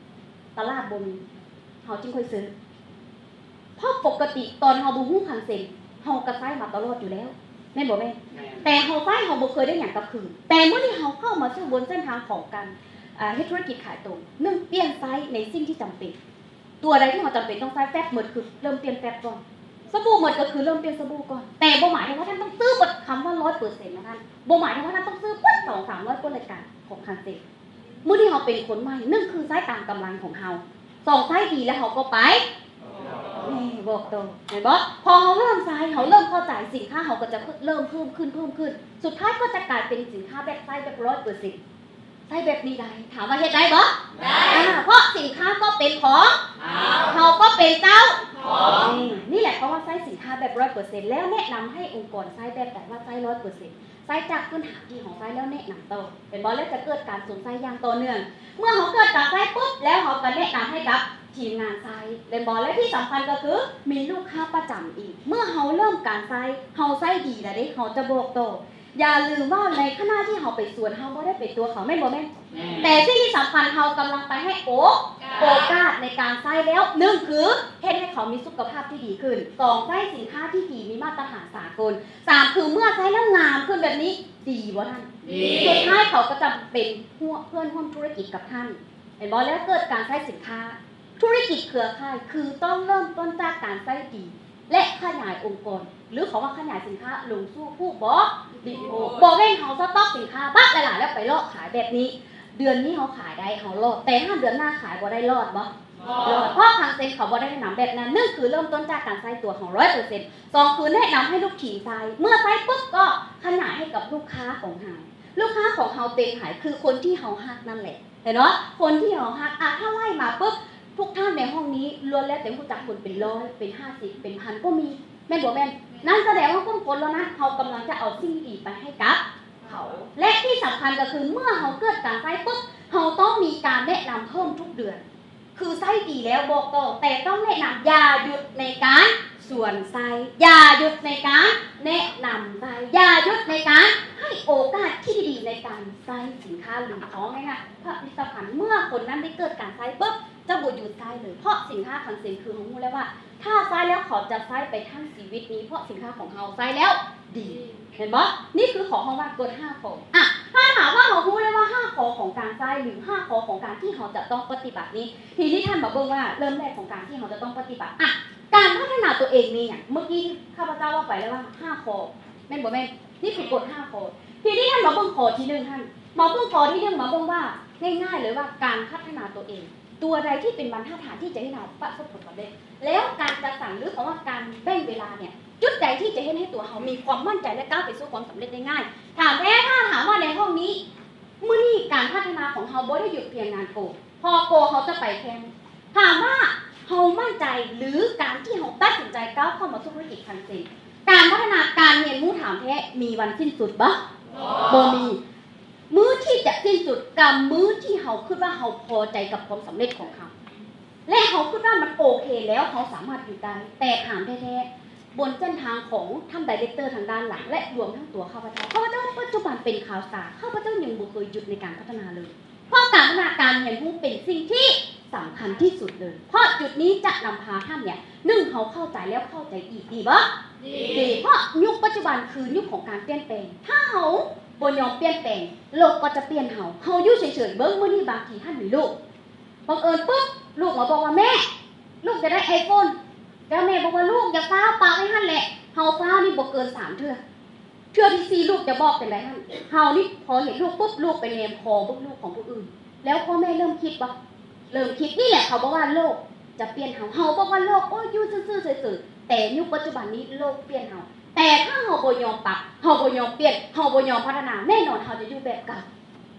ຕະຫຼາດບໍ່ມີ ເຮົາຈຶ່ງຄ່ອຍຊື້. ເພາະປົກກະຕິຕອນເຮົາບໍ່ຮູ້ຄັງເຊັນ ເຮົາກໍໃຊ້ມາຕະຫຼອດຢູ່ແລ້ວ ແມ່ນບໍ່ແມ່ນ? ແມ່ນ. ແຕ່ເຮົາໃຊ້ ເຮົາບໍ່ເຄີຍໄດ້ຫຍັງກັບຄືນ. ແຕ່ມື້ນີ້ເຮົາເຂົ້າມາສູ່ບົນເສັ້ນທາງຂອງການ ອາ ເຮັດທຸລະກິດຂາຍຕົງ ໜຶ່ງ ປ່ຽນໃຊ້ໃນສິ່ງທີ່ຈຳເປັນ. ຕົວໃດທີ່ເຮົາຈຳເປັນຕ້ອງໃຊ້ ແຟບໝົດຄືເລີ່ມປ່ຽນແຟບກ່ອນ, ສະບູ່ໝົດກໍຄືເລີ່ມປ່ຽນສະບູ່ກ່ອນ. ແຕ່ບໍ່ໝາຍເຖິງວ່າທ່ານຕ້ອງຊື້ເບິດ ຄຳວ່າຮ້ອຍເປີເຊັນນະທ່ານ ບໍ່ໝາຍເຖິງວ່າທ່ານຕ້ອງຊື້ເບິດສອງສາມຮ້ອຍກວ່າລາຍການຂອງຄັງເຊັນ. ມື້ນີ້ເຮົາເປັນຄົນໃໝ່ ໜຶ່ງ ຄືໃຊ້ຕາມກຳລັງຂອງເຮົາ, ສອງ ໃຊ້ດີແລ້ວເຮົາກໍໄປ ແມ່ນ ບອກຕໍ່ ແມ່ນບໍ່? ພໍເຮົາເລີ່ມໃຊ້ ເຮົາເລີ່ມເຂົ້າໃຈ ສິນຄ້າເຮົາກໍຈະເພີ່ມ ເພີ່ມຂຶ້ນ ເພີ່ມຂຶ້ນ ສຸດທ້າຍກໍຈະກາຍເປັນສິນຄ້າແບບໃຊ້ແບບຮ້ອຍເປີເຊັນ ໃຊ້ແບບນີ້ໄດ້. ຖາມວ່າເຮັດໄດ້ບໍ່? ໄດ້. ອາ ເພາະສິນຄ້າກໍເປັນຂອງເຮົາ ເຮົາກໍເປັນເຈົ້າຂອງ. ນີ້ແຫຼະ ເພາະວ່າໃຊ້ສິນຄ້າແບບຮ້ອຍເປີເຊັນ ແລ້ວແນະນຳໃຫ້ອົງກອນໃຊ້ແບບໃດ ວ່າໃຊ້ຮ້ອຍເປີເຊັນ ໃຊ້ຈາກພື້ນຖານທີ່ເຮົາໃຊ້ແລ້ວແນະນຳຕໍ່ ແມ່ນບໍ່? ແລ້ວຈະເກີດການຊົມໃຊ້ຢ່າງຕໍ່ເນື່ອງ. ເມື່ອເຮົາເກີດການໃຊ້ປຸບ ແລ້ວເຮົາກໍແນະນຳໃຫ້ກັບທີມງານໃຊ້ ແມ່ນບໍ່? ແລະທີ່ສຳຄັນກໍຄືມີລູກຄ້າປະຈຳອີກ. ເມື່ອເຮົາເລີ່ມການໃຊ້ ເຮົາໃຊ້ດີແລ້ວເດ້ ເຮົາຈະບອກຕໍ່. ຢ່າລືມວ່າໃນຂະນະທີ່ເຮົາໄປສວນ ເຮົາບໍ່ໄດ້ໄປຕົວະເຂົາ ແມ່ນບໍ່ແມ່ນ? ແມ່ນ. ແຕ່ສິ່ງທີ່ສຳຄັນ ເຮົາກຳລັງໄປໃຫ້ໂອ ໂອກາດໃນການໃຊ້ແລ້ວ ໜຶ່ງຄືເຮັດໃຫ້ເຂົາມີສຸຂະພາບທີ່ດີຂຶ້ນ, ສອງ ໃຊ້ສິນຄ້າທີ່ດີ ມີມາດຕະຖານສາກົນ, ສາມ ຄືເມື່ອໃຊ້ແລ້ວງາມຂຶ້ນແບບນີ້ ດີບໍ່ທ່ານ? ດີ. ສຸດທ້າຍເຂົາກໍຈະເປັນເພື່ອນຮ່ວມທຸລະກິດກັບທ່ານ ແມ່ນບໍ່? ແລ້ວເກີດການໃຊ້ສິນຄ້າ ທຸລະກິດເຄືອຂ່າຍຄືຕ້ອງເລີ່ມຕົ້ນຈາກການໃຊ້ດີ ແລະ ຂະຫຍາຍອົງກອນ ຫຼື ເຂົາວ່າຂະຫຍາຍສິນຄ້າລົງສູ່ຜູ້ບໍລິໂພກ. ບໍ່ແມ່ນເຮົາສະຕັອກສິນຄ້າບັກຫຼາຍໆ ແລ້ວໄປເລາະຂາຍແບບນີ້ ເດືອນນີ້ເຮົາຂາຍໄດ້ເຮົາລອດ ແຕ່ຖ້າເດືອນໜ້າຂາຍບໍ່ໄດ້ລອດບໍ່? ລອດ. ເພາະຄັງເຊັງເຂົາບໍ່ໄດ້ແນະນຳແບບນັ້ນ ໜຶ່ງຄືເລີ່ມຕົ້ນຈາກການໃຊ້ຕົວເຮົາຮ້ອຍເປີເຊັນ ສອງ ຄືແນະນຳໃຫ້ລູກທີມໃຊ້ ເມື່ອໃຊ້ປຸບກໍຂະຫຍາຍໃຫ້ກັບລູກຄ້າຂອງເຮົາ ລູກຄ້າຂອງເຮົາເປັນໃຜ? ຄືຄົນທີ່ເຮົາຮັກນັ້ນແຫຼະ ເຫັນບໍ່? ຄົນທີ່ເຮົາຮັກ ອາ ຖ້າໄລ່ມາປຶບ ທຸກທ່ານໃນຫ້ອງນີ້ລ້ວນແລ້ວແຕ່ຮູ້ຈັກຄົນເປັນຮ້ອຍ ເປັນຫ້າສິບ ເປັນພັນກໍມີ ແມ່ນບໍ່ແມ່ນ? ນັ້ນສະແດງວ່າກຸ່ມຄົນເຫຼົ່ານັ້ນ ເຮົາກຳລັງຈະເອົາສິ່ງດີໄປໃຫ້ກັບເຂົາ ແລະ ທີ່ສຳຄັນກໍຄືເມື່ອເຮົາເກີດການໃຊ້ປຶບ ເຮົາຕ້ອງມີການແນະນຳເພີ່ມທຸກເດືອນ ຄືໃຊ້ດີແລ້ວບອກຕໍ່ ແຕ່ຕ້ອງແນະນຳ ຢ່າຢຸດໃນການ ສວນໃຊ້ ຢ່າຢຸດໃນການແນະນຳໃຊ້ ຢ່າຢຸດໃນການໃຫ້ໂອກາດທີ່ດີໃນການໃຊ້ສິນຄ້າ ຫຼື ຂອງໃນງານຜະລິດຕະພັນ ເມື່ອຄົນນັ້ນໄດ້ເກີດການໃຊ້ປຶບ ຈະບໍ່ຢຸດໃຊ້ເລີຍ ເພາະສິນຄ້າຄັງເຊັງຄືເຮົາຮູ້ແລ້ວວ່າ ຖ້າໃຊ້ແລ້ວເຂົາຈະໃຊ້ໄປທັງຊີວິດນີ້ ເພາະສິນຄ້າຂອງເຮົາໃຊ້ແລ້ວດີ ເຫັນບໍ່? ນີ້ຄືເຂົາເຮົາວ່າກົດຫ້າຂໍ້ ອະ ຖ້າຫາກວ່າເຮົາຮູ້ແລ້ວວ່າຫ້າຂໍ້ຂອງການໃຊ້ ຫຼື ຫ້າຂໍ້ຂອງການທີ່ເຮົາຈະຕ້ອງປະຕິບັດນີ້ ທີນີ້ທ່ານມາເບິ່ງວ່າເລີ່ມແລກຂອງການທີ່ເຮົາຈະຕ້ອງປະຕິບັດ ອະ ການພັດທະນາຕົວເອງມີຫຍັງ? ເມື່ອກີ້ຂ້າພະເຈົ້າເວົ້າໄປແລ້ວວ່າຫ້າຂໍ້ ແມ່ນບໍ່ແມ່ນ? ນີ້ຄືກົດຫ້າຂໍ້ ທີນີ້ທ່ານມາເບິ່ງຂໍ້ທີໜຶ່ງ ທ່ານມາເບິ່ງຂໍ້ທີໜຶ່ງ ມາເບິ່ງວ່າງ່າຍໆເລີຍວ່າການພັດທະນາຕົວເອງ ຕົວໃດທີ່ເປັນບັນທັດຖານທີ່ຈະເຮັດໃຫ້ເຮົາປະສົບຜົນສຳເລັດ ແລ້ວການຈັດສັນ ຫຼື ເຂົາວ່າການແບ່ງເວລາເນຍ ຈຸດໃດທີ່ຈະເຮັດໃຫ້ຕົວເຮົາມີຄວາມໝັ້ນໃຈ ແລະ ກ້າວໄປສູ່ຄວາມສຳເລັດໄດ້ງ່າຍ? ຖາມແທ້ ຖ້າຖາມວ່າໃນຫ້ອງນີ້ ມື້ນີ້ການພັດທະນາຂອງເຮົາບໍ່ໄດ້ຢຸດພຽງງານໂກ ເພາະໂກເຮົາຈະໄປແຂ່ງ ຖາມວ່າເຮົາໝັ້ນໃຈ ຫຼື ການທີ່ເຮົາຕັດສິນໃຈກ້າວເຂົ້າມາສູ່ທຸລະກິດຄັງເຊັງ ການພັດທະນາ ການຮຽນຮູ້ ຖາມແທ້ ມີວັນສິ້ນສຸດບໍ່? ບໍ່ມີ. ມື້ທີ່ຈະສິ້ນສຸດກະມື້ທີ່ເຮົາຄິດວ່າເຮົາພໍໃຈກັບຄວາມສຳເລັດຂອງເຮົາ ແລະ ເຮົາຄິດວ່າມັນໂອເຄແລ້ວ ເຮົາສາມາດຢຸດໄດ້. ແຕ່ຖາມແທ້ໆ ບົນເສັ້ນທາງຂອງທ່ານໄດເຣັກເຕີທາງດ້ານຫຼັງ ແລະ ລວມທັງຕົວຂ້າພະເຈົ້າ, ຂ້າພະເຈົ້າປັດຈຸບັນເປັນຄາວສະຕາ, ຂ້າພະເຈົ້າຍັງບໍ່ເຄີຍຢຸດໃນການພັດທະນາເລີຍ. ເພາະການພັດທະນາການຮຽນຮູ້ເປັນສິ່ງທີ່ສຳຄັນທີ່ສຸດເລີຍ, ເພາະຈຸດນີ້ຈະນຳພາທ່ານເນ່ຍ, ໜຶ່ງ ເຮົາເຂົ້າໃຈແລ້ວເຂົ້າໃຈອີກ, ດີບໍ່? ດີ. ດີ. ເພາະຍຸກປັດຈຸບັນຄືຍຸກຂອງການປ່ຽນແປງ, ຖ້າເຮົາບໍ່ຍອມປ່ຽນແປງ, ໂລກກໍຈະປ່ຽນເຮົາ. ເຮົາຢູ່ເສີຍໆ, ເບິ່ງມື້ນີ້ບາງທີທ່ານມີລູກ, ບັງເອີນປຶບ ລູກມາບອກວ່າ ແມ່ ລູກຢາກໄດ້ໄອໂຟນ, ແລ້ວແມ່ບອກວ່າ ລູກຢ່າຟ້າວ, ປະໄວ້ຫັ້ນແຫຼະ. ເຮົາຟ້າວນີ້ບໍ່ເກີນສາມເທື່ອ. ເທື່ອທີສີ່ ລູກຈະບອກຈັ່ງໃດຫັ້ນ? ເຮົານີ້ພໍເຫັນລູກປຸບ ລູກໄປແນມຄໍເບິ່ງລູກຂອງຜູ້ອື່ນ, ແລ້ວພໍ່ແມ່ເລີ່ມຄິດບໍ່? ເລີ່ມຄິດ. ນີ້ແຫຼະເຂົາບອກວ່າໂລກຈະປ່ຽນເຮົາ. ເຮົາບອກວ່າໂລກ ໂອ້ຍ ຢູ່ຊື່ໆເສີຍໆ, ແຕ່ຍຸກປັດຈຸບັນນີ້ໂລກປ່ຽນເຮົາ. ແຕ່ຖ້າເຮົາບໍ່ຍອມປັບ, ເຮົາບໍ່ຍອມປ່ຽນ, ເຮົາບໍ່ຍອມພັດທະນາ, ແນ່ນອນເຮົາຈະຢູ່ແບບເກົ່າ.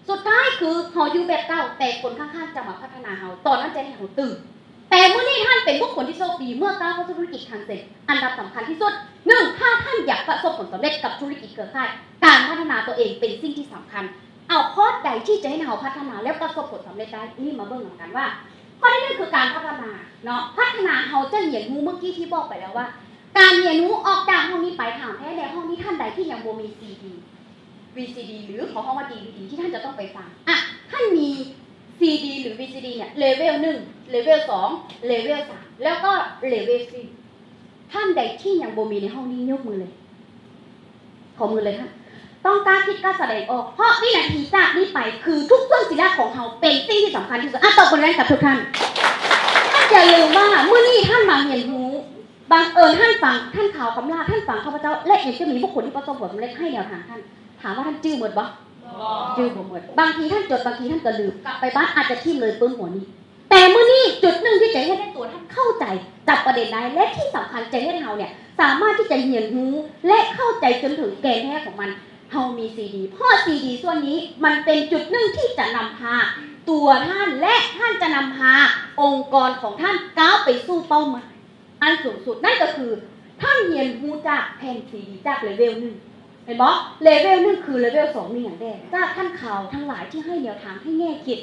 ສຸດທ້າຍຄືເຮົາຢູ່ແບບເກົ່າ, ແຕ່ຄົນຂ້າງໆຈະມາພັດທະນາເຮົາ, ຕອນນັ້ນຈະເຮັດໃຫ້ເຮົາຕື່ນ. ແຕ່ມື້ນີ້ທ່ານເປັນບຸກຄົນທີ່ໂຊກດີເມື່ອກ້າວເຂົ້າສູ່ທຸລະກິດຄັງເຊັງ. ອັນດັບສຳຄັນທີ່ສຸດ, ໜຶ່ງ ຖ້າທ່ານຢາກປະສົບຜົນສຳເລັດກັບທຸລະກິດເຄືອຂ່າຍ, ການພັດທະນາຕົວເອງເປັນສິ່ງທີ່ສຳຄັນ. ເອົາຂໍ້ໃດທີ່ຈະເຮັດໃຫ້ເຮົາພັດທະນາ ແລະ ປະສົບຜົນສຳເລັດໄດ້? ນີ້ມາເບິ່ງນຳກັນວ່າ ຂໍ້ທີໜຶ່ງຄືການພັດທະນາເນາະ. ພັດທະນາເຮົາຈະຮຽນຮູ້, ເມື່ອກີ້ທີ່ບອກໄປແລ້ວວ່າ ການຮຽນຮູ້ອອກຈາກຫ້ອງນີ້ໄປ, ຖາມແທ້ໃນຫ້ອງນີ້ທ່ານໃດທີ່ຍັງບໍ່ມີຊີດີ ວີຊີດີ ຫຼື ເຂົາເອີ້ນວ່າດີວີດີ ທີ່ທ່ານຈະຕ້ອງໄປຟັງ. ອະ ທ່ານມີຊີດີ ຫຼື ວີຊີດີ ເນ່ຍ ເລເວວໜຶ່ງ, ເລເວວສອງ, ເລເວວສາມ ແລ້ວກໍເລເວວສີ່. ທ່ານໃດທີ່ຍັງບໍ່ມີໃນຫ້ອງນີ້ຍົກມືເລີຍ, ຂໍມືເລີຍທ່ານ. ຕ້ອງກ້າຄິດ ກ້າສະແດງອອກ, ເພາະວິນາທີຈາກນີ້ໄປ ຄືທຸກເຄື່ອງສີລະຂອງເຮົາເປັນສິ່ງທີ່ສຳຄັນທີ່ສຸດ. ອະ ຕົບມືແຮງກັບທຸກທ່ານ. ທ່ານຢ່າລືມວ່າມື້ນີ້ທ່ານມາຮຽນຮູ້, ບັງເອີນທ່ານຟັງທ່ານຂາວຄຳຫຼ້າ, ທ່ານຟັງຂ້າພະເຈົ້າ ແລະ ຍັງຈະມີບຸກຄົນທີ່ປະສົບຜົນສຳເລັດໃຫ້ແນວທາງທ່ານ. ຖາມວ່າທ່ານຈື່ໝົດບໍ່? ຈື່ບໍ່ໝົດ. ບາງທີທ່ານຈົດ, ບາງທີທ່ານກໍລືມ, ກັບໄປບ້ານອາດຈະຖິ້ມເລີຍປຶ້ມຫົວໜີບ. ແຕ່ມື້ນີ້ຈຸດໜຶ່ງທີ່ຈະເຮັດໃຫ້ຕົວທ່ານເຂົ້າໃຈ, ຈັບປະເດັນໄດ້ ແລະ ທີ່ສຳຄັນຈະເຮັດໃຫ້ເຮົາເນ່ຍ ສາມາດທີ່ຈະຮຽນຮູ້ ແລະ ເຂົ້າໃຈຈົນເຖິງແກ່ນແທ້ຂອງມັນ. ເຮົາມີຊີດີ, ເພາະຊີດີສ່ວນນີ້ມັນເປັນຈຸດໜຶ່ງທີ່ຈະນຳພາຕົວທ່ານ ແລະ ທ່ານຈະນຳພາອົງກອນຂອງທ່ານກ້າວໄປສູ່ເປົ້າໝາຍ ອັນສູງສຸດ. ນັ້ນກໍຄືທ່ານຮຽນຮູ້ຈາກແຜ່ນຊີດີຈາກເລເວວໜຶ່ງ, ເຫັນບໍ່? ເລເວວໜຶ່ງຄືເລເວວສອງມີຫຍັງແດ່? ຈາກທ່ານຂາວທັງຫຼາຍທີ່ໃຫ້ແນວທາງ, ໃຫ້ແງ່ຄິດ.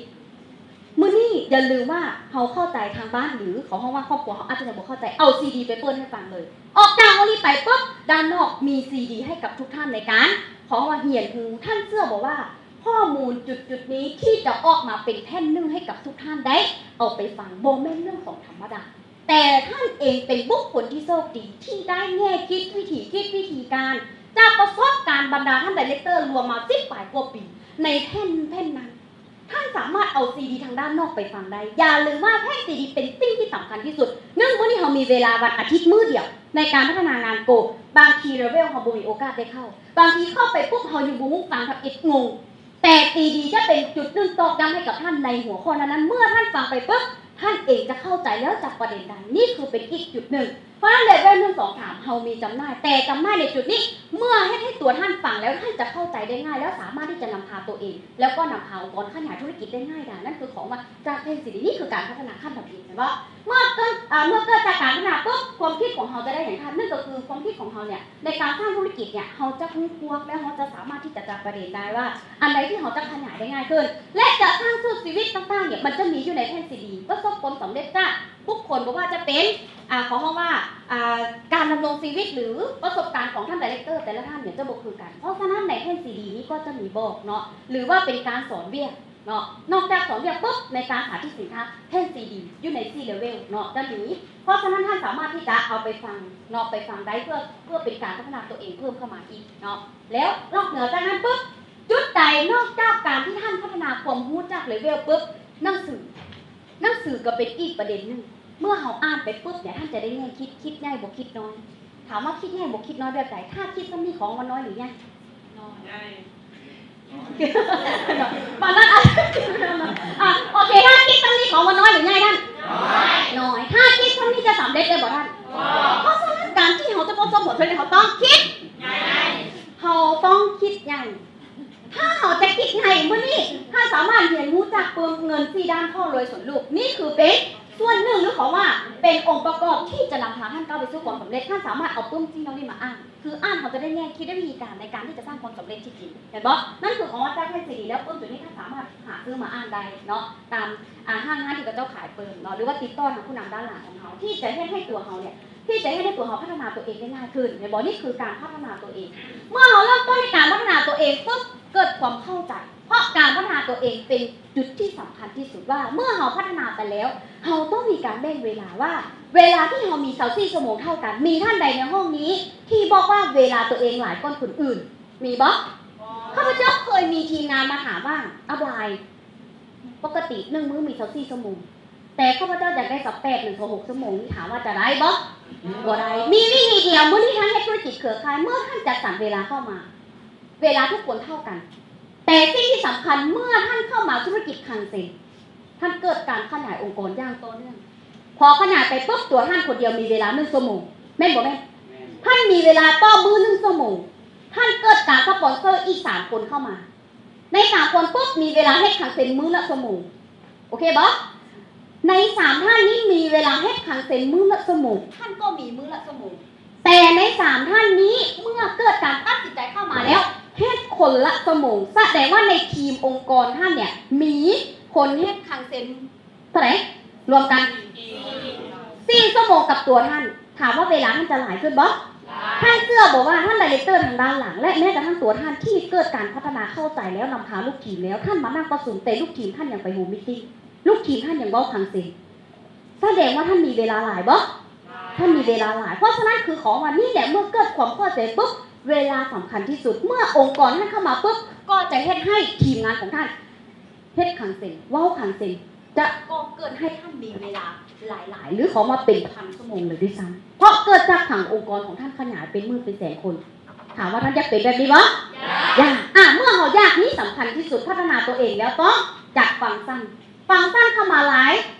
ມື້ນີ້ຢ່າລືມວ່າເຮົາເຂົ້າໃຈທາງບ້ານ ຫຼື ເຂົາຮ້ອງວ່າຄອບຄົວເຮົາອາດຈະຍັງບໍ່ເຂົ້າໃຈ ເອົາຊີດີໄປເປີດໃຫ້ຟັງເລີຍ. ອອກຈາກໂຮງນີ້ໄປປຶບ ດ້ານນອກມີຊີດີໃຫ້ກັບທຸກທ່ານໃນການ ເຂົາເວົ້າວ່າຮຽນຮູ້. ທ່ານເຊື່ອບໍ່ວ່າຂໍ້ມູນຈຸດໆນີ້ທີ່ຈະອອກມາເປັນແຜ່ນໜຶ່ງໃຫ້ກັບທຸກທ່ານໄດ້ເອົາໄປຟັງ ບໍ່ແມ່ນເລື່ອງຂອງທຳມະດາ. ແຕ່ທ່ານເອງເປັນບຸກຄົນທີ່ໂຊກດີທີ່ໄດ້ແງ່ຄິດ ວິທີຄິດ ວິທີການ ຈາກປະສົບການບັນດາທ່ານໄດເລັກເຕີລວມມາສິບປາຍກວ່າປີໃນແຜ່ນ ແຜ່ນນັ້ນ. ທ່ານສາມາດເອົາຊີດີທາງດ້ານນອກໄປຟັງໄດ້. ຢ່າລືມວ່າແຜ່ນຊີດີເປັນສິ່ງທີ່ສຳຄັນທີ່ສຸດ. ໜຶ່ງ ມື້ນີ້ເຮົາມີເວລາວັນອາທິດມື້ດຽວໃນການພັດທະນາງານໂກ ບາງທີເລເວວເຮົາບໍ່ມີໂອກາດໄດ້ເຂົ້າ. ບາງທີເຂົ້າໄປປຸບ ເຮົາຍັງບໍ່ຮູ້ຟັງທຳອິດ ງົງ. ແຕ່ຊີດີຈະເປັນຈຸດໜຶ່ງຕອກຢ້ຳໃຫ້ກັບທ່ານໃນຫົວຂໍ້ນັ້ນໆ. ເມື່ອທ່ານຟັງໄປປຶບ ທ່ານເອງຈະເຂົ້າໃຈແລ້ວຈາກປະເດັນໃດ. ນີ້ຄືເປັນອີກຈຸດໜຶ່ງ. ເພາະນັ້ນເລເວວໜຶ່ງ ສອງ ສາມ ເຮົາມີຈຳໜ່າຍ, ແຕ່ຈຳໜ່າຍໃນຈຸດນີ້ ເມື່ອເຮັດໃຫ້ຕົວທ່ານຟັງແລ້ວ ທ່ານຈະເຂົ້າໃຈໄດ້ງ່າຍ ແລ້ວສາມາດທີ່ຈະນຳພາຕົວເອງ ແລ້ວກໍນຳພາອົງກອນຂະຫຍາຍທຸລະກິດໄດ້ງ່າຍດາຍ. ນັ້ນຄືຂອງວ່າຈາກແຜ່ນຊີດີ ນີ້ຄືການພັດທະນາຂັ້ນທຳອິດ ແມ່ນບໍ່? ເມື່ອເກີດ ເອີ ເມື່ອເກີດຈາກການພັດທະນາປຸບ ຄວາມຄິດຂອງເຮົາຈະໄດ້ຫຍັງ? ໜຶ່ງ ກໍຄືຄວາມຄິດຂອງເຮົາເນຍ ໃນການສ້າງທຸລະກິດເນຍ ເຮົາຈະຮູ້ກວ້າງ ແລະ ເຮົາຈະສາມາດທີ່ຈະຈັບປະເດັນໄດ້ວ່າ ອັນໃດທີ່ເຮົາຈະຂະຫຍາຍໄດ້ງ່າຍຂຶ້ນ ແລະ ຈະສ້າງສູ້ຊີວິດຕ່າງໆເນຍ ມັນຈະມີຢູ່ໃນແຜ່ນຊີດີ ປະສົບຄວາມສຳເລັດຈາກບຸກຄົນ ບໍ່ວ່າຈະເປັນ ອາ ເຂົາເວົ້າວ່າ ອາ ການດຳລົງຊີວິດ ຫຼື ປະສົບການຂອງທ່ານໄດເລັກເຕີແຕ່ລະທ່ານເນຍຈະບໍ່ຄືກັນ. ເພາະສະນັ້ນໃນແຜ່ນຊີດີນີ້ກໍຈະມີບອກເນາະ ຫຼືວ່າເປັນການສອນວຽກເນາະ. ນອກຈາກສອນວຽກປຸບ ໃນການສາທິດສິນຄ້າ ແຜ່ນຊີດີຢູ່ໃນສີ່ເລເວວເນາະ ຈະມີ. ເພາະສະນັ້ນທ່ານສາມາດທີ່ຈະເອົາໄປຟັງເນາະ ໄປຟັງໄດ້ ເພື່ອ ເພື່ອເປັນການພັດທະນາຕົວເອງເພີ່ມເຂົ້າມາອີກເນາະ. ແລ້ວນອກເໜືອຈາກນັ້ນປຶບ ຈຸດໃດນອກຈາກການທີ່ທ່ານພັດທະນາຄວາມຮູ້ຈາກເລເວວປຶບ ໜັງສື ໜັງສືກໍເປັນອີກປະເດັນໜຶ່ງ. ເມື່ອເຮົາອ່ານໄປປຶບເນຍ ທ່ານຈະໄດ້ແງ່ຄິດ ຄິດໃຫຍ່ບໍ່ຄິດນ້ອຍ. ຖາມວ່າຄິດໃຫຍ່ບໍ່ຄິດນ້ອຍແບບໃດ? ຖ້າຄິດສ່ຳນີ້ ເຂົາວ່ານ້ອຍ ຫຼື ໃຫຍ່? ນ້ອຍ. ປານນັ້ນ ອາ ໂອເຄ ຖ້າຄິດສ່ຳນີ້ ເຂົາວ່ານ້ອຍ ຫຼື ໃຫຍ່ທ່ານ? ນ້ອຍ. ຖ້າຄິດສ່ຳນີ້ຈະສຳເລັດໄດ້ບໍ່ທ່ານ? ເພາະສະນັ້ນການທີ່ເຮົາຈະປະສົບຜົນສຳເລັດ ເຮົາຕ້ອງຄິດ ເຮົາຕ້ອງຄິດໃຫຍ່. ຖ້າເຮົາຈະຄິດໃຫ້ມື້ນີ້ ທ່ານສາມາດຮຽນຮູ້ຈາກປຶ້ມເງິນສີ່ດ້ານ ຂໍລວຍສວນລູກ. ນີ້ຄືເປັນສ່ວນໜຶ່ງ ຫຼື ເຂົາວ່າເປັນອົງປະກອບທີ່ຈະນຳພາທ່ານກ້າວໄປສູ່ຄວາມສຳເລັດ. ທ່ານສາມາດເອົາປຶ້ມສິ່ງເຫຼົ່ານີ້ມາອ່ານ ຄືອ່ານເຮົາຈະໄດ້ແງ່ຄິດ ໄດ້ວິທີການໃນການທີ່ຈະສ້າງຄວາມສຳເລັດທີ່ຈິງ ເຫັນບໍ່? ນັ້ນຄືຂອງອາຈານແພນຊີດີ ແລ້ວປຶ້ມຕົວນີ້ທ່ານສາມາດຫາຊື້ມາອ່ານໄດ້ເນາະ ຕາມ ອາ ຫ້າງຮ້ານທີ່ເຂົາເຈົ້າຂາຍປຶ້ມເນາະ ຫຼືວ່າຕິດຕໍ່ທາງຜູ້ນຳດ້ານຫຼັງຂອງເຮົາ ທີ່ຈະເຮັດໃຫ້ຕົວເຮົາເນຍ ທີ່ຈະເຮັດໃຫ້ຕົວເຮົາພັດທະນາຕົວເອງໄດ້ງ່າຍຂຶ້ນ ແມ່ນບໍ່? ນີ້ຄືການພັດທະນາຕົວເອງ. ເມື່ອເຮົາເລີ່ມຕົ້ນໃນການພັດທະນາຕົວເອງປຶບ ເກີດຄວາມເຂົ້າໃຈ ເພາະການພັດທະນາຕົວເອງເປັນຈຸດທີ່ສຳຄັນທີ່ສຸດວ່າ ເມື່ອເຮົາພັດທະນາໄປແລ້ວ ເຮົາຕ້ອງມີການແບ່ງເວລາວ່າ ເວລາທີ່ເຮົາມີຊາວສີ່ຊົ່ວໂມງເທົ່າກັນ ມີທ່ານໃດໃນຫ້ອງນີ້ທີ່ບອກວ່າເວລາຕົວເອງຫຼາຍກ່ອນຄົນອື່ນ? ມີບໍ່? ຂ້າພະເຈົ້າເຄີຍມີທີມງານມາຖາມວ່າ ອັບລາຍ ປົກກະຕິໜຶ່ງມື້ມີຊາວສີ່ຊົ່ວໂມງ ແຕ່ຂ້າພະເຈົ້າຢາກໄດ້ຊາວແປດ ຫຼື ຊາວຫົກຊົ່ວໂມງ ນີ້ຖາມວ່າຈະໄດ້ບໍ່? ບໍ່ໄດ້. ມີວິທີດຽວ ມື້ນີ້ທ່ານເຮັດທຸລະກິດເຄືອຂ່າຍ ເມື່ອທ່ານຈັດສັນເວລາເຂົ້າມາ ເວລາທຸກຄົນເທົ່າກັນ ແຕ່ສິ່ງທີ່ສຳຄັນ ເມື່ອທ່ານເຂົ້າມາທຸລະກິດຄັງເຊັນ ທ່ານເກີດການຂະຫຍາຍອົງກອນຢ່າງຕໍ່ເນື່ອງ. ພໍຂະຫຍາຍໄປປຶບ ຕົວທ່ານຄົນດຽວມີເວລາໜຶ່ງຊົ່ວໂມງ ແມ່ນບໍ່ແມ່ນ? ທ່ານມີເວລາຕໍ່ມື້ໜຶ່ງຊົ່ວໂມງ ທ່ານເກີດການສະປອນເຊີອີກສາມຄົນເຂົ້າມາ ໃນສາມຄົນປຸບ ມີເວລາເຮັດຄັງເຊັນມື້ລະຊົ່ວໂມງ ໂອເຄບໍ່? ໃນສາມທ່ານນີ້ມີເວລາເຮັດຄັງເຊັນມື້ລະຊົ່ວໂມງ ທ່ານກໍມີມື້ລະຊົ່ວໂມງ ແຕ່ໃນສາມທ່ານນີ້ ເມື່ອເກີດການຕັດສິນໃຈເຂົ້າມາແລ້ວ ເຮັດຄົນລະຊົ່ວໂມງ ສະແດງວ່າໃນທີມອົງກອນທ່ານເນຍ ມີຄົນເຮັດຄັງເຊັນເທົ່າໃດ? ລວມກັນສີ່ຊົ່ວໂມງກັບຕົວທ່ານ. ຖາມວ່າເວລາທ່ານຈະຫຼາຍຂຶ້ນບໍ່? ທ່ານເຊື່ອບໍ່ວ່າທ່ານໄດເລັກເຕີທາງດ້ານຫຼັງ ແລະ ແມ້ກະທັ້ງຕົວທ່ານທີ່ເກີດການພັດທະນາເຂົ້າໃຈແລ້ວ ນຳພາລູກທີມແລ້ວ ທ່ານມານັ່ງປະຊຸມ ແຕ່ລູກທີມທ່ານຍັງໄປໂຮມມີດຕິ້ງ ລູກທີມທ່ານຍັງເວົ້າຄັງເຊັນ ສະແດງວ່າທ່ານມີເວລາຫຼາຍບໍ່? ທ່ານມີເວລາຫຼາຍ. ເພາະສະນັ້ນຄືຂອງວ່ານີ້ແຫຼະ ເມື່ອເກີດຄວາມເຂົ້າໃຈປຶບ ເວລາສຳຄັນທີ່ສຸດ. ເມື່ອອົງກອນທ່ານເຂົ້າມາປຶບ ກໍຈະເຮັດໃຫ້ທີມງານຂອງທ່ານເຮັດຄັງເຊັນ ເວົ້າຄັງເຊັນ ຈະກໍເກີດໃຫ້ທ່ານມີເວລາຫຼາຍໆ ຫຼື ຂອງວ່າເປັນພັນຊົ່ວໂມງເລີຍດ້ວຍຊ້ຳ ເພາະເກີດຈາກຖັງອົງກອນຂອງທ່ານຂະຫຍາຍເປັນໝື່ນເປັນແສນຄົນ. ຖາມວ່າທ່ານຢາກເປັນແບບນີ້ບໍ່? ຢາກ. ຢາກ. ອາ ເມື່ອເຮົາຢາກມີສຳຄັນທີ່ສຸດ ພັດທະນາຕົວເອງແລ້ວ ຕ້ອງຈັດຟັງຊັນ ຟັງຊັນເຂົ້າມາລາຍ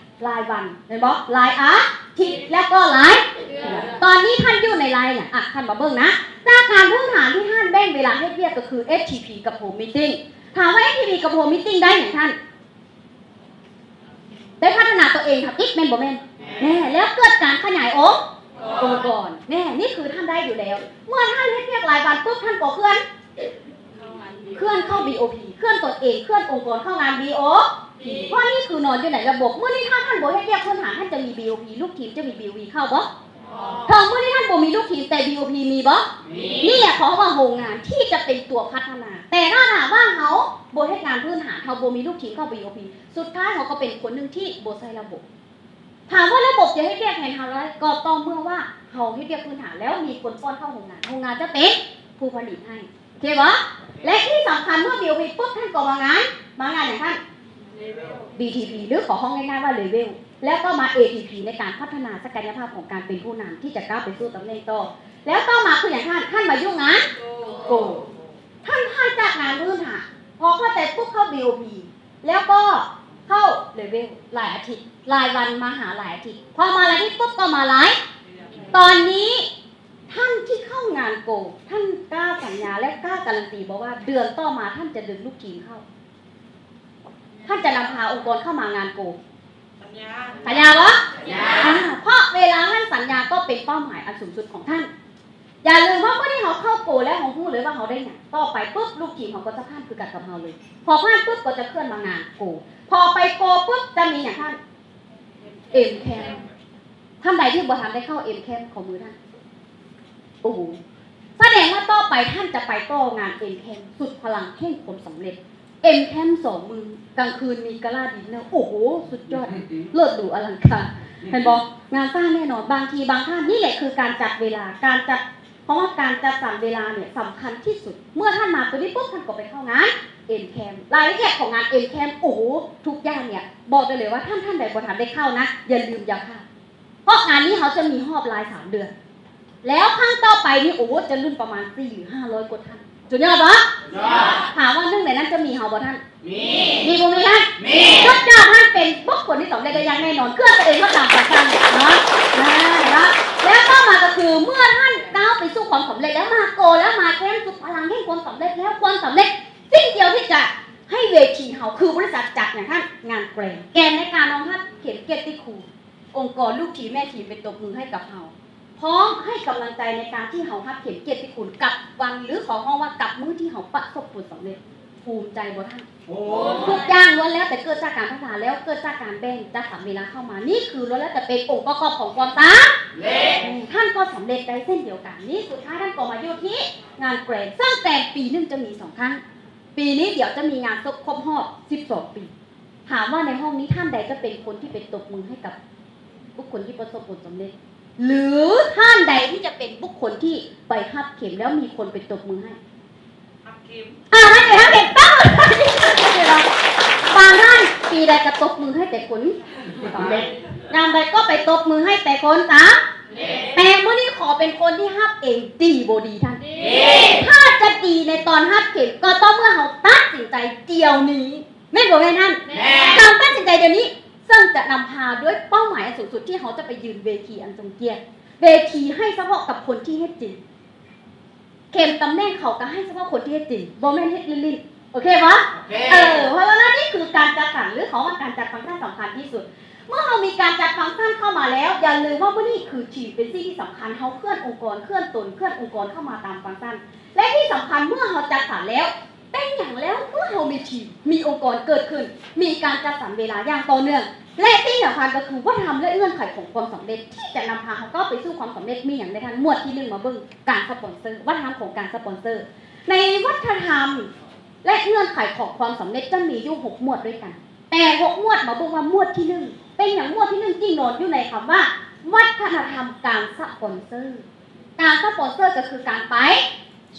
ລາຍວັນ ແມ່ນບໍ່? ລາຍອາທິດ ແລ້ວກໍລາຍເດືອນ. ຕອນນີ້ທ່ານຢູ່ໃນລາຍຫຍັງ? ອະ ທ່ານມາເບິ່ງນະ ຈາກການພື້ນຖານທີ່ທ່ານແບ່ງເວລາເຮັດວຽກກໍຄື ເອສທີພີ ກັບ Home Meeting. ຖາມວ່າ ເອສທີພີ ກັບ Home Meeting ໄດ້ຫຍັງທ່ານ? ໄດ້ພັດທະນາຕົວເອງທຳອິດ ແມ່ນບໍ່ແມ່ນ? ແມ່ນ. ແນ່ ແລ້ວເກີດການຂະຫຍາຍອົງ ອົງກອນ ແນ່ ນີ້ຄືທ່ານໄດ້ຢູ່ແລ້ວ. ເມື່ອທ່ານເຮັດວຽກລາຍວັນປຸບ ທ່ານກໍເຄື່ອນ ເຄື່ອນເຂົ້າ ບີໂອພີ ເຄື່ອນຕົນເອງ ເຄື່ອນອົງກອນເຂົ້າງານ ບີໂອ ເພາະນີ້ຄືນອນຢູ່ໃນລະບົບ. ມື້ນີ້ຖ້າທ່ານບໍ່ເຮັດວຽກພື້ນຖານ, ທ່ານຈະມີບີໂອພີ, ລູກທີມຈະມີບີໂອພີເຂົ້າບໍ່? ເຖິງມື້ນີ້ທ່ານບໍ່ມີລູກທີມ, ແຕ່ບີໂອພີມີບໍ່? ມີ. ນີ້ແຫຼະເຂົາເອີ້ນວ່າໂຮງງານທີ່ຈະເປັນຕົວພັດທະນາ. ແຕ່ຖ້າຫາກວ່າເຮົາບໍ່ເຮັດງານພື້ນຖານ, ເຮົາບໍ່ມີລູກທີມເຂົ້າບີໂອພີ, ສຸດທ້າຍເຮົາກໍເປັນຄົນໜຶ່ງທີ່ບໍ່ໃຊ້ລະບົບ. ຖາມວ່າລະບົບຈະເຮັດວຽກແທນເຮົາໄດ້ ກໍຕໍ່ເມື່ອວ່າເຮົາເຮັດວຽກພື້ນຖານແລ້ວມີຄົນປ້ອນເຂົ້າໂຮງງານ, ໂຮງງານຈະເປັນຜູ້ຜະລິດໃຫ້. ໂອເຄບໍ່? ແລະທີ່ສຳຄັນເມື່ອບີໂອພີປຸບ ທ່ານກໍມາງານ, ມາງານຫຍັງທ່ານ? ບີທີພີ ຫຼືຂໍຮ້ອງງ່າຍໆວ່າເລເວວ ແລ້ວກໍມາເອທີພີ ໃນການພັດທະນາສັກກະຍະພາບຂອງການເປັນຜູ້ນຳທີ່ຈະກ້າວໄປສູ່ຕຳແໜ່ງຕໍ່. ແລ້ວຕໍ່ມາຄືຫຍັງທ່ານ? ທ່ານມາຢູ່ງານໂກ. ທ່ານຜ່ານຈາກງານພື້ນຖານ ພໍເຂົ້າໃຈປຸບເຂົ້າບີໂອພີ ແລ້ວກໍເຂົ້າເລເວວຫຼາຍອາທິດ, ຫຼາຍວັນມາຫາຫຼາຍອາທິດ, ພໍມາຫຼາຍອາທິດປຸບກໍມາຫຼາຍ. ຕອນນີ້ທ່ານທີ່ເຂົ້າງານໂກ ທ່ານກ້າສັນຍາ ແລະກ້າກາຣັນຕີບໍ່ວ່າເດືອນຕໍ່ມາທ່ານຈະດຶງລູກທີມເຂົ້າ? ທ່ານຈະນຳພາອົງກອນເຂົ້າມາງານໂກ. ສັນຍາ. ສັນຍາບໍ່? ສັນຍາ. ອາ ເພາະເວລາທ່ານສັນຍາກໍເປັນເປົ້າໝາຍອັນສູງສຸດຂອງທ່ານ. ຢ່າລືມວ່າເມື່ອທີ່ເຮົາເຂົ້າໂກແລ້ວ ເຮົາຮູ້ເລີຍວ່າເຮົາໄດ້ຫຍັງ. ຕໍ່ໄປປຶບ ລູກທີມເຮົາກໍຈະຜ່ານຄືກັນກັບເຮົາເລີຍ. ພໍຜ່ານປຶບ ກໍຈະເຄື່ອນມາງານໂກ. ພໍໄປໂກປຶບ ຈະມີຫຍັງທ່ານ? ເອັມແຄມ. ທ່ານໃດທີ່ບໍ່ທັນໄດ້ເຂົ້າເອັມແຄມ ຂໍມືທ່ານ. ໂອ້ໂຫ ສະແດງວ່າຕໍ່ໄປທ່ານຈະໄປຕໍ່ງານເອັມແຄມ ສຸດພະລັງແຫ່ງຄວາມສຳເລັດ. ເອັມແຄມສອງມື້ ກາງຄືນມີກາລາດິນເນີ. ໂອ້ໂຫ ສຸດຍອດ ເລີດຫຼູອະລັງການ ເຫັນບໍ່? ງານສ້າງແນ່ນອນ. ບາງທີບາງທ່ານ ນີ້ແຫຼະຄືການຈັດເວລາ, ການຈັດ ເພາະວ່າການຈັດສັນເວລາເນີ້ຍສຳຄັນທີ່ສຸດ. ເມື່ອທ່ານມາຕົວນີ້ປຸບ ທ່ານກໍໄປເຂົ້າງານເອັມແຄມ. ລາຍລະອຽດຂອງງານເອັມແຄມ ໂອ້ໂຫ ທຸກຢ່າງເນີ້ຍ ບອກໄດ້ເລີຍວ່າທ່ານ ທ່ານໃດບໍ່ທັນໄດ້ເຂົ້ານະ ຢ່າລືມຢ່າພາດ. ເພາະງານນີ້ເຮົາຈະມີຮອບລາຍສາມເດືອນ ແລ້ວຄັ້ງຕໍ່ໄປນີ້ ໂອ້ ຈະລຸ້ນປະມານສີ່ ຫຼື ຫ້າຮ້ອຍກວ່າທ່ານ. ສຸດຍອດບໍ່? ສຸດຍອດ. ຖາມວ່າໜຶ່ງໃນນັ້ນຈະມີເຮົາບໍ່ທ່ານ? ມີ. ມີບໍ່ມີທ່ານ? ມີ. ສຸດຍອດ. ທ່ານເປັນບຸກຄົນທີ່ສຳເລັດໄດ້ຢ່າງແນ່ນອນ ເຄື່ອນຕົວເອງມາຕາມປະກັນເນາະ. ນະ ເນາະ. ແລ້ວຕໍ່ມາກໍຄື ເມື່ອທ່ານກ້າວໄປສູ່ຄວາມສຳເລັດແລ້ວ ມາໂກແລ້ວ ມາແຄມສຸດພະລັງແຫ່ງຄວາມສຳເລັດແລ້ວ ຄວາມສຳເລັດ ສິ່ງດຽວທີ່ຈະໃຫ້ເວທີເຮົາ ຄືບໍລິສັດຈັດຫຍັງທ່ານ? ງານແກຣນ. ແກຣນໃນການຮອງຮັບເຂັມກຽດຕິຄຸນ ອົງກອນ ລູກທີມ ແມ່ທີມ ໄປຕົບມືໃຫ້ກັບເຮົາ ພ້ອມໃຫ້ກຳລັງໃຈໃນການທີ່ເຮົາຮັບເຂັມກຽດຕິຄຸນກັບວັນ ຫຼື ເຂົາຮ້ອງວ່າກັບມື້ທີ່ເຮົາປະສົບຜົນສຳເລັດ. ພູມໃຈບໍ່ທ່ານ? ໂອ້ ທຸກຢ່າງລ້ວນແລ້ວແຕ່ເກີດຈາກການພັດທະນາ ແລ້ວເກີດຈາກການແບ່ງຈັດສັນເວລາເຂົ້າມາ. ນີ້ຄືລ້ວນແລ້ວແຕ່ເປັນອົງປະກອບຂອງຄວາມສຳເລັດ. ທ່ານກໍສຳເລັດໄດ້ເຊັ່ນດຽວກັນ. ນີ້ສຸດທ້າຍທ່ານກໍມາຢູ່ທີ່ງານແກຣນ ເຊິ່ງແຕ່ປີໜຶ່ງຈະມີສອງຄັ້ງ. ປີນີ້ດຽວຈະມີງານຄົບຮອບສິບສອງປີ. ຖາມວ່າໃນຫ້ອງນີ້ທ່ານໃດຈະເປັນຄົນທີ່ໄປຕົບມືໃຫ້ກັບບຸກຄົນທີ່ປະສົບຜົນສຳເລັດ ຫຼື ທ່ານໃດທີ່ຈະເປັນບຸກຄົນທີ່ໄປຮັບເຂັມແລ້ວມີຄົນໄປຕົບມືໃຫ້? ຮັບເຂັມ. ອ່າ ທ່ານໄປຮັບເຂັມ. ຕ້ອງ ບາງທ່ານປີໃດກໍຕົບມືໃຫ້ແຕ່ຄົນສຳເລັດ, ຍາມໃດກໍໄປຕົບມືໃຫ້ແຕ່ຄົນສຳເລັດ. ແຕ່ມື້ນີ້ຂໍເປັນຄົນທີ່ຮັບເອງ ດີບໍ່ດີທ່ານ? ດີ. ຖ້າຈະດີໃນຕອນຮັບເຂັມ ກໍຕໍ່ເມື່ອເຮົາຕັດສິນໃຈດຽວນີ້. ແມ່ນບໍ່ແມ່ນທ່ານ? ແມ່ນ. ການຕັດສິນໃຈດຽວນີ້ ເຊິ່ງຈະນຳພາດ້ວຍເປົ້າໝາຍອັນສູງສຸດທີ່ເຮົາຈະໄປຢືນເວທີອັນຊົງກຽດ, ເວທີໃຫ້ສະເພາະກັບຄົນທີ່ເຮັດຈິງ. ເຂັມຕຳແໜ່ງເຂົາກໍໃຫ້ສະເພາະຄົນທີ່ເຮັດຈິງ, ບໍ່ແມ່ນເຮັດຫຼິ້ນໆ. ໂອເຄບໍ່? ໂອເຄ. ເອີ, ເພາະວ່ານີ້ຄືການຈັດສັນ ຫຼື ເຂົາວ່າການຈັດຟັງຊັນສຳຄັນທີ່ສຸດ. ເມື່ອເຮົາມີການຈັດຟັງຊັນເຂົ້າມາແລ້ວ, ຢ່າລືມວ່າມື້ນີ້ຄືທີມເປັນສິ່ງທີ່ສຳຄັນ. ເຮົາເຄື່ອນອົງກອນ, ເຄື່ອນຕົນ, ເຄື່ອນອົງກອນເຂົ້າມາຕາມຟັງຊັນ. ແລະທີ່ສຳຄັນເມື່ອເຮົາຈັດສັນແລ້ວ ເປັນຫຍັງແລ້ວເມື່ອເຮົາມີທີມ, ມີອົງກອນເກີດຂຶ້ນ, ມີການຈັດສັນເວລາຢ່າງຕໍ່ເນື່ອງ ແລະທີ່ສຳຄັນກໍຄືວັດທະນຳ ແລະເງື່ອນໄຂຂອງຄວາມສຳເລັດທີ່ຈະນຳພາເຮົາກ້າວໄປສູ່ຄວາມສຳເລັດ. ມີຫຍັງແດ່ທ່ານ? ໝວດທີໜຶ່ງ ມາເບິ່ງການສະປອນເຊີ, ວັດທະນຳຂອງການສະປອນເຊີ. ໃນວັດທະນຳ ແລະເງື່ອນໄຂຂອງຄວາມສຳເລັດຈະມີຢູ່ຫົກໝວດດ້ວຍກັນ, ແຕ່ຫົກໝວດ ມາເບິ່ງວ່າໝວດທີໜຶ່ງ ເປັນຫຍັງໝວດທີໜຶ່ງຈຶ່ງນອນຢູ່ໃນຄຳວ່າວັດທະນະທຳການສະປອນເຊີ. ການສະປອນເຊີກໍຄືການໄປ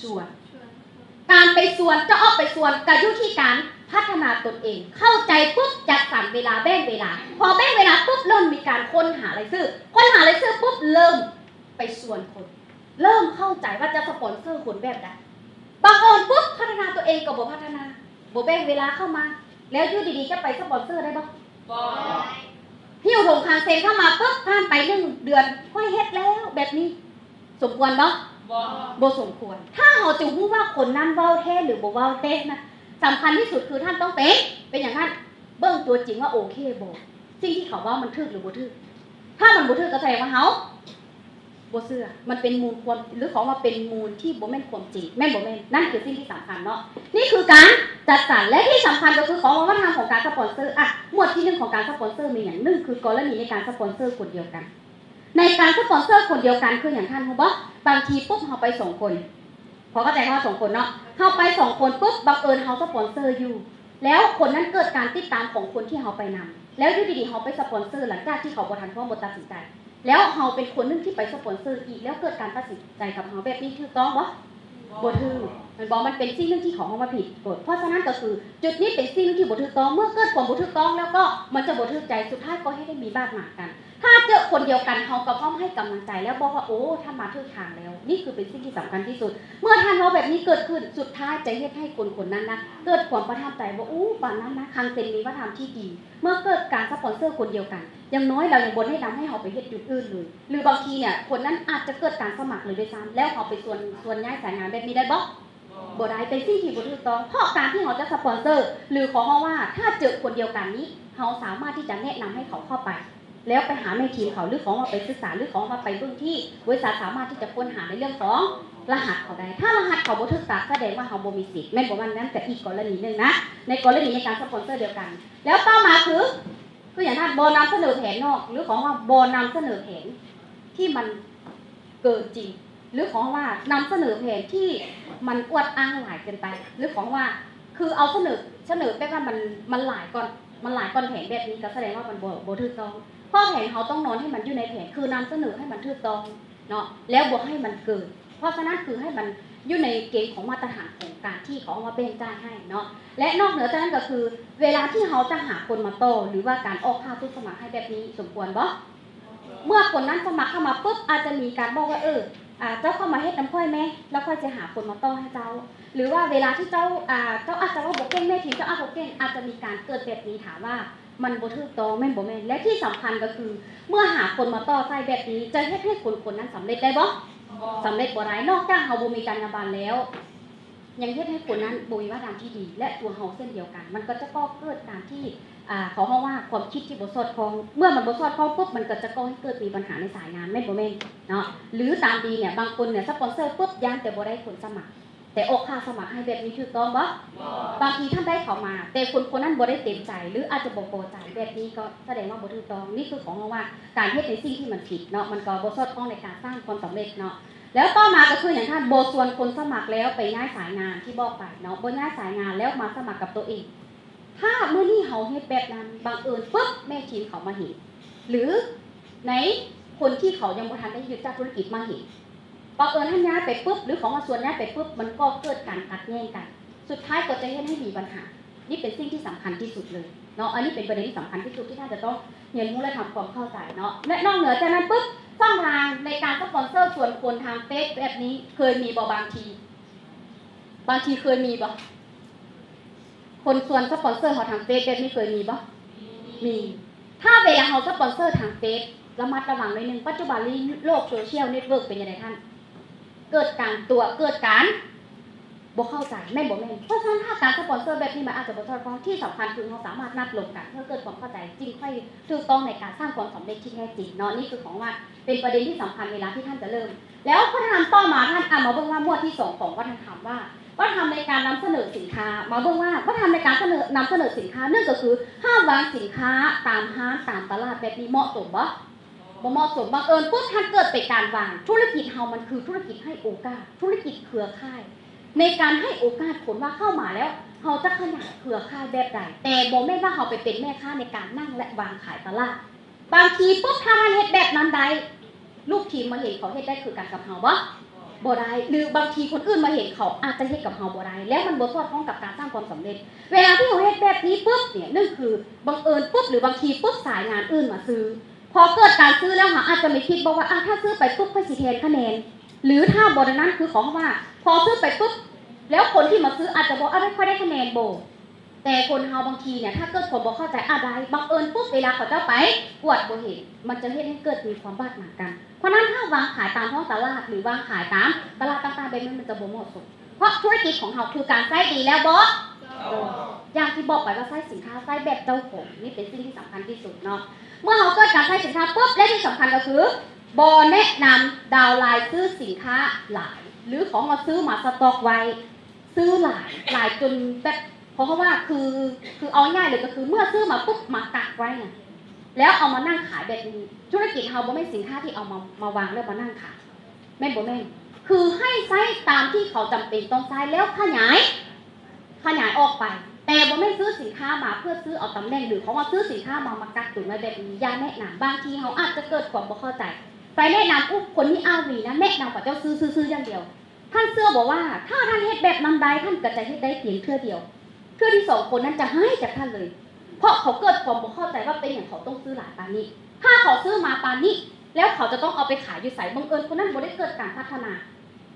ຊວນ, ການໄປຊວນ ຈະອອກໄປຊວນກໍຢູ່ທີ່ການພັດທະນາຕົນເອງ. ເຂົ້າໃຈປຸບ ຈັດສັນເວລາ, ແບ່ງເວລາ. ພໍແບ່ງເວລາປຸບ ເລີ່ມມີການຄົ້ນຫາລາຍຊື່, ຄົ້ນຫາລາຍຊື່ປຸບ ເລີ່ມໄປຊວນຄົນ, ເລີ່ມເຂົ້າໃຈວ່າຈະສະປອນເຊີຄົນແບບໃດ. ບັງເອີນປຸບ ພັດທະນາຕົນເອງກໍບໍ່ພັດທະນາ, ບໍ່ແບ່ງເວລາເຂົ້າມາ, ແລ້ວຢູ່ດີໆຈະໄປສະປອນເຊີໄດ້ບໍ່? ບໍ່. ຫິ້ວຖົງຄາງເຊັງເຂົ້າມາປຶບ ຜ່ານໄປໜຶ່ງເດືອນ ຂ້ອຍເຮັດແລ້ວແບບນີ້ ສົມຄວນບໍ່? ບໍ່. ບໍ່ສົມຄວນ. ຖ້າເຮົາຈະຮູ້ວ່າຄົນນັ້ນເວົ້າແທ້ ຫຼື ບໍ່ເວົ້າແທ້ນະ, ສຳຄັນທີ່ສຸດຄືທ່ານຕ້ອງເປັນ, ເປັນຫຍັງທ່ານ? ເບິ່ງຕົວຈິງວ່າໂອເຄບໍ່? ສິ່ງທີ່ເຂົາເວົ້າມັນຖືກ ຫຼື ບໍ່ຖືກ? ຖ້າມັນບໍ່ຖືກ ກໍສະແດງວ່າເຮົາ ບໍ່ເຊື່ອ ມັນເປັນມູນຄວາມ ຫຼື ເຂົາວ່າເປັນມູນທີ່ບໍ່ແມ່ນຄວາມຈິງ ແມ່ນບໍ່ແມ່ນ? ນັ້ນຄືສິ່ງທີ່ສຳຄັນເນາະ ນີ້ຄືການຈັດສັນ ແລະ ທີ່ສຳຄັນກໍຄືຂອງວັດທະນະທຳຂອງການສະປອນເຊີ. ອ່ະ ໝວດທີໜຶ່ງຂອງການສະປອນເຊີມີຫຍັງ? ໜຶ່ງ ຄືກໍລະນີໃນການສະປອນເຊີຄົນດຽວກັນ. ໃນການສະປອນເຊີຄົນດຽວກັນຄືຫຍັງທ່ານຮູ້ບໍ່? ບາງທີປຸບເຮົາໄປສອງຄົນ ພໍເຂົ້າໃຈຄຳວ່າສອງຄົນເນາະ ເຮົາໄປສອງຄົນປຸບ ບັງເອີນເຮົາສະປອນເຊີຢູ່ ແລ້ວຄົນນັ້ນເກີດການຕິດຕາມຂອງຄົນທີ່ເຮົາໄປນຳ ແລ້ວຢູ່ດີໆເຮົາໄປສະປອນເຊີ ຫຼັງຈາກທີ່ເຂົາບໍ່ທັນພ້ອມ ບໍ່ຕັດສິນໃຈ ແລ້ວເຮົາເປັນຄົນໜຶ່ງທີ່ໄປສະປອນເຊີອີກ ແລ້ວເກີດການຕັດສິນໃຈກັບເຮົາ ແບບນີ້ຖືກຕ້ອງບໍ່? ບໍ່ຖືກ ແມ່ນບໍ່? ມັນເປັນສິ່ງໜຶ່ງທີ່ເຂົາເວົ້າວ່າຜິດກົດ. ເພາະສະນັ້ນກໍຄືຈຸດນີ້ເປັນສິ່ງໜຶ່ງທີ່ບໍ່ຖືກຕ້ອງ ເມື່ອເກີດຄວາມບໍ່ຖືກຕ້ອງແລ້ວກໍມັນຈະບໍ່ຖືກໃຈ ສຸດທ້າຍກໍເຮັດໃຫ້ມີບາດໝາງກັນ. ຖ້າເຈີຄົນດຽວກັນ ເຮົາກໍພ້ອມໃຫ້ກຳລັງໃຈ ແລ້ວບອກວ່າ ໂອ້ ທ່ານມາຖືກທາງແລ້ວ. ນີ້ຄືເປັນສິ່ງທີ່ສຳຄັນທີ່ສຸດ. ເມື່ອທ່ານເວົ້າແບບນີ້ເກີດຂຶ້ນ ສຸດທ້າຍຈະເຮັດໃຫ້ຄົນຄົນນັ້ນນະ ເກີດຄວາມປະທັບໃຈວ່າ ໂອ້ ປານນັ້ນນະ ຄັງເຊັນມີວັດທະນະທຳທີ່ດີ. ເມື່ອເກີດການສະປອນເຊີຄົນດຽວກັນ ຢ່າງໜ້ອຍລາວຍັງບໍ່ແນະນຳໃຫ້ເຮົາໄປເຮັດຈຸດອື່ນເລີຍ ຫຼື ບາງທີເນຍ ຄົນນັ້ນອາດຈະເກີດການສະໝັກເລີຍດ້ວຍຊ້ຳ ແລ້ວເຮົາໄປຊວນ ຊວນຍ້າຍສາຍງານ ແບບນີ້ໄດ້ບໍ່? ບໍ່ໄດ້ ເປັນສິ່ງທີ່ບໍ່ຖືກຕ້ອງ. ເພາະການທີ່ເຮົາຈະສະປອນເຊີ ຫຼື ເຂົາເວົ້າວ່າ ຖ້າເຈີຄົນດຽວກັນນີ້ ເຮົາສາມາດທີ່ຈະແນະນຳໃຫ້ເຂົາເຂົ້າໄປ ແລ້ວໄປຫາແມ່ທີມເຂົາ ຫຼື ເຂົາເວົ້າວ່າໄປສຶກສາ ຫຼື ເຂົາເວົ້າວ່າໄປເບິ່ງທີ່ບໍລິສັດສາມາດທີ່ຈະຄົ້ນຫາໃນເລື່ອງຂອງລະຫັດເຂົາໄດ້. ຖ້າລະຫັດເຂົາບໍ່ຖືກຕັດ ສະແດງວ່າເຮົາບໍ່ມີສິດ ແມ່ນບໍ່? ມັນນັ້ນກໍອີກກໍລະນີໜຶ່ງນະ ໃນກໍລະນີໃນການສະປອນເຊີດຽວກັນ. ແລ້ວຕໍ່ມາຄື ຄືຫຍັງທ່ານ? ບໍ່ນຳສະເໜີແຜນນອກ ຫຼື ຂອງວ່າບໍ່ນຳສະເໜີແຜນທີ່ມັນເກີນຈິງ ຫຼື ຂອງວ່ານຳສະເໜີແຜນທີ່ມັນອວດອ້າງຫຼາຍເກີນໄປ ຫຼື ຂອງວ່າ ຄືເອົາສະເໜີ ສະເໜີແບບວ່າມັນ ມັນຫຼາຍກ່ອນ ມັນຫຼາຍກ່ອນແຜນ ແບບນີ້ກໍສະແດງວ່າມັນບໍ່ ບໍ່ຖືກຕ້ອງ. ເພາະແຜນເຮົາຕ້ອງນອນໃຫ້ມັນຢູ່ໃນແຜນ ຄືນຳສະເໜີໃຫ້ມັນຖືກຕ້ອງເນາະ ແລ້ວບໍ່ໃຫ້ມັນເກີນ. ເພາະສະນັ້ນຄືໃຫ້ມັນຢູ່ໃນເກນຂອງມາດຕະຖານຂອງການທີ່ເຂົາເອົາມາແບ່ງຈ່າຍໃຫ້ເນາະ. ແລະ ນອກເໜືອຈາກນັ້ນກໍຄື ເວລາທີ່ເຮົາຈະຫາຄົນມາຕໍ່ ຫຼືວ່າການອອກຄ່າຜູ້ສະໝັກໃຫ້ແບບນີ້ສົມຄວນບໍ່? ເມື່ອຄົນນັ້ນສະໝັກເຂົ້າມາປຶບ ອາດຈະມີການບອກວ່າ ເອີ ອາ ເຈົ້າເຂົ້າມາເຮັດນຳຂ້ອຍແມ້ ແລ້ວຂ້ອຍຊິຫາຄົນມາຕໍ່ໃຫ້ເຈົ້າ ຫຼືວ່າເວລາທີ່ເຈົ້າ ອາ ເຈົ້າອາດຈະເວົ້າບໍ່ເກັ່ງ ແມ່ທີມເຈົ້າອາດບໍ່ເກັ່ງ ອາດຈະມີການເກີດແບບນີ້. ຖາມວ່າມັນບໍ່ຖືກຕ້ອງແມ່ນບໍ່ແມ່ນ? ແລະ ທີ່ສຳຄັນກໍຄື ເມື່ອຫາຄົນມາຕໍ່ໃສ່ແບບນີ້ ຈະເຮັດໃຫ້ຄົນຄົນນັ້ນສຳເລັດໄດ້ບໍ່? ສຳເລັດບໍ່ໄດ້. ນອກຈາກເຮົາບໍ່ມີຈັນຍາບັນແລ້ວ ຍັງເຮັດໃຫ້ຄົນນັ້ນບໍ່ມີມາດຕາມທີ່ດີ ແລະ ຕົວເຮົາເຊັ່ນດຽວກັນ ມັນກໍຈະກໍ່ເກີດການທີ່ ອ່າ ເຂົາເວົ້າວ່າຄວາມຄິດທີ່ບໍ່ສອດຄ່ອງ. ເມື່ອມັນບໍ່ສອດຄ່ອງປຶບ ມັນກໍຈະກໍ່ໃຫ້ເກີດມີບັນຫາໃນສາຍງານ ແມ່ນບໍ່ແມ່ນເນາະ? ຫຼືຕາມດີເນຍ ບາງຄົນເນຍ ສະປອນເຊີປຶບ ຢ້ານແຕ່ບໍ່ໄດ້ຄົນສະໝັກ ແຕ່ອອກຄ່າສະໝັກໃຫ້ ແບບນີ້ຖືກຕ້ອງບໍ່? ບາງທີທ່ານໄດ້ເຂົາມາ ແຕ່ຄົນຄົນນັ້ນບໍ່ໄດ້ເຕັມໃຈ ຫຼືອາດຈະບໍ່ພໍໃຈ ແບບນີ້ກໍສະແດງວ່າບໍ່ຖືກຕ້ອງ. ນີ້ຄືຂອງເຮົາວ່າ ການເຮັດໃນສິ່ງທີ່ມັນຜິດເນາະ ມັນກໍບໍ່ສອດຄ່ອງໃນການສ້າງຄວາມສຳເລັດເນາະ. ແລ້ວຕໍ່ມາກໍຄືຫຍັງທ່ານ? ບໍ່ຊວນຄົນສະໝັກແລ້ວໄປຍ້າຍສາຍງານທີ່ບອກໄປເນາະ ບໍ່ຍ້າຍສາຍງານແລ້ວມາສະໝັກກັບຕົວເອງ. ຖ້າມື້ນີ້ເຮົາເຮັດແບບນັ້ນ ບັງເອີນປຶບ ແມ່ທີມເຂົາມາເຫັນ ຫຼືໃນຄົນທີ່ເຂົາຍັງບໍ່ທັນໄດ້ຍຶດຈາກທຸລະກິດມາເຫັນ ບັງເອີນທ່ານຍ້າຍໄປປຶບ ຫຼືຂອງວ່າຊວນຍ້າຍໄປປຶບ ມັນກໍເກີດການຂັດແຍ່ງກັນ ສຸດທ້າຍກໍຈະເຮັດໃຫ້ມີບັນຫາ. ນີ້ເປັນສິ່ງທີ່ສຳຄັນທີ່ສຸດເລີຍເນາະ ອັນນີ້ເປັນປະເດັນທີ່ສຳຄັນທີ່ສຸດທີ່ທ່ານຈະຕ້ອງຮຽນຮູ້ ແລະ ທຳຄວາມເຂົ້າໃຈເນາະ. ແລະ ນອກເໜືອຈາກນັ້ນປຶບ ຊ່ອງທາງໃນການສະປອນເຊີຊວນຄົນທາງເຟສແບບນີ້ ເຄີຍມີບໍ່? ບາງທີ ບາງທີເຄີຍມີບໍ່? ຄົນຊວນສະປອນເຊີເຮົາທາງເຟສແບບນີ້ເຄີຍມີບໍ່? ມີ. ຖ້າເວລາເຮົາສະປອນເຊີທາງເຟສ ລະມັດລະວັງໜ້ອຍໜຶ່ງ. ປັດຈຸບັນນີ້ໂລກໂຊຊຽວເນັດເວີກເປັນຈັ່ງໃດທ່ານ? ເກີດການຕົວະ ເກີດການບໍ່ເຂົ້າໃຈ ແມ່ນບໍ່ແມ່ນ? ເພາະສະນັ້ນ ຖ້າການສະປອນເຊີແບບນີ້ມັນອາດຈະບໍ່ສອດຄ່ອງ. ທີ່ສຳຄັນຄືເຮົາສາມາດນັດລົມກັນເພື່ອເກີດຄວາມເຂົ້າໃຈ ຈຶ່ງຄ່ອຍຖືກຕ້ອງໃນການສ້າງຄວາມສຳເລັດທີ່ແທ້ຈິງເນາະ. ນີ້ຄືຂອງວ່າເປັນປະເດັນທີ່ສຳຄັນເວລາທີ່ທ່ານຈະເລີ່ມ. ແລ້ວຂໍ້ຖາມຕໍ່ມາ ທ່ານ ອາ ມາເບິ່ງວ່າໝວດທີສອງຂອງວັດທະນະທຳວ່າ ວັດທະນະທຳໃນການນຳສະເໜີສິນຄ້າ ມາເບິ່ງວ່າວັດທະນະທຳໃນການສະເໜີ ນຳສະເໜີສິນຄ້າ ໜຶ່ງກໍຄືຫ້າມວາງສິນຄ້າຕາມຮ້ານຕາມຕະຫຼາດແບບນີ້ເໝາະສົມບໍ່? ບໍ່ເໝາະສົມ. ບັງເອີນປຸບ ທ່ານເກີດໄປການວາງ. ທຸລະກິດເຮົາມັນຄືທຸລະກິດໃຫ້ໂອກາດ ທຸລະກິດເຄືອຂ່າຍ ໃນການໃຫ້ໂອກາດຄົນວ່າເຂົ້າມາແລ້ວ ເຮົາຈະຂະຫຍາຍເຄືອຂ່າຍແບບໃດ? ແຕ່ບໍ່ແມ່ນວ່າເຮົາໄປເປັນແມ່ຄ້າໃນການນັ່ງ ແລະ ວາງຂາຍຕະຫຼາດ. ບາງທີປຶບ ຖ້າທ່ານເຮັດແບບນັ້ນໄດ້ ລູກທີມມາເຫັນເຂົາເຮັດໄດ້ຄືກັນກັບເຮົາບໍ່? ບໍ່ໄດ້. ຫຼືບາງທີຄົນອື່ນມາເຫັນເຂົາອາດຈະເຮັດກັບເຮົາບໍ່ໄດ້ ແລ້ວມັນບໍ່ສອດຄ່ອງກັບການສ້າງຄວາມສຳເລັດ. ເວລາທີ່ເຮົາເຮັດແບບນີ້ປຶບເນຍ ໜຶ່ງຄືບັງເອີນປຶບ ຫຼືບາງທີປຶບສາຍງານອື່ນມາຊື້ ພໍເກີດການຊື້ແລ້ວ ເຮົາອາດຈະໄປຄິດບອກວ່າ ອາ ຖ້າຊື້ໄປປຶບ ຂ້ອຍຊິແທນຄະແນນ ຫຼືຖ້າບໍ່ນັ້ນຄືຂອງເຮົາວ່າ ພໍຊື້ໄປປຶບ ແລ້ວຄົນທີ່ມາຊື້ອາດຈະບອກ ອາ ຂ້ອຍໄດ້ຄະແນນບໍ່? ແຕ່ຄົນເຮົາບາງທີເນຍ ຖ້າເກີດຄວາມບໍ່ເຂົ້າໃຈ ອາ ໄດ້ ບັງເອີນປຶບ ເວລາເຂົາເຈົ້າໄປກວດບໍ່ເຫັນ ມັນຈະເຮັດໃຫ້ເກີດມີຄວາມບາດໝາງກັນ. ເພາະນັ້ນ ຖ້າວາງຂາຍຕາມທ້ອງຕະຫຼາດ ຫຼືວາງຂາຍຕາມຕະຫຼາດຕ່າງໆແບບນີ້ ມັນຈະບໍ່ເໝາະສົມ. ເພາະທຸລະກິດຂອງເຮົາຄືການໃຊ້ດີແລ້ວບໍ່? ຢ່າງທີ່ບອກໄປວ່າໃຊ້ສິນຄ້າ ໃຊ້ແບບເຈົ້າຂອງ ນີ້ເປັນສິ່ງທີ່ສຳຄັນທີ່ສຸດເນາະ. ເມື່ອເຮົາເກີດການໃຊ້ສິນຄ້າປຶບ ແລະທີ່ສຳຄັນກໍຄື ບໍ່ແນະນຳດາວໄລນ໌ຊື້ສິນຄ້າຫຼາຍ ຫຼື ຂອງເຮົາຊື້ມາສະຕັອກໄວ້ ຊື້ຫຼາຍ ຫຼາຍຈົນແບບ ເພາະເຮົາວ່າຄື ຄືເອົາງ່າຍເລີຍກໍຄືເມື່ອຊື້ມາປຸບມາກັກໄວ້ນະ ແລ້ວເອົາມານັ່ງຂາຍແບບນີ້. ທຸລະກິດເຮົາບໍ່ແມ່ນສິນຄ້າທີ່ເອົາມາ ມາວາງແລ້ວມານັ່ງຂາຍ ແມ່ນບໍ່ແມ່ນ? ຄືໃຫ້ໃຊ້ຕາມທີ່ເຂົາຈຳເປັນຕ້ອງໃຊ້ ແລ້ວຂະຫຍາຍ ຂະຫຍາຍອອກໄປ ແຕ່ບໍ່ແມ່ນຊື້ສິນຄ້າມາເພື່ອຊື້ເອົາຕຳແໜ່ງ ຫຼື ເຂົາວ່າຊື້ສິນຄ້າມາ ມາກັກຕຸນໄວ້ແບບນີ້ ຢ່າແນະນຳ. ບາງທີເຮົາອາດຈະເກີດຄວາມບໍ່ເຂົ້າໃຈ ໄປແນະນຳ ອຸ ຄົນນີ້ອ້າງດີນະ ແນະນຳເຂົາເຈົ້າຊື້ ຊື້ ຊື້ຢ່າງດຽວ. ທ່ານເຊື່ອບໍ່ວ່າ ຖ້າທ່ານເຮັດແບບນັ້ນໄດ້ ທ່ານກໍຈະເຮັດໄດ້ພຽງເທື່ອດຽວ ເທື່ອທີສອງຄົນນັ້ນຈະຫາຍຈາກທ່ານເລີຍ ເພາະເຂົາເກີດຄວາມບໍ່ເຂົ້າໃຈວ່າເປັນຫຍັງເຂົາຕ້ອງຊື້ຫຼາຍປານນີ້. ຖ້າເຂົາຊື້ມາປານນີ້ ແລ້ວເຂົາຈະຕ້ອງເອົາໄປຂາຍຢູ່ໃສ? ບັງເອີນຄົນນັ້ນບໍ່ໄດ້ເກີດການພັດທະນາ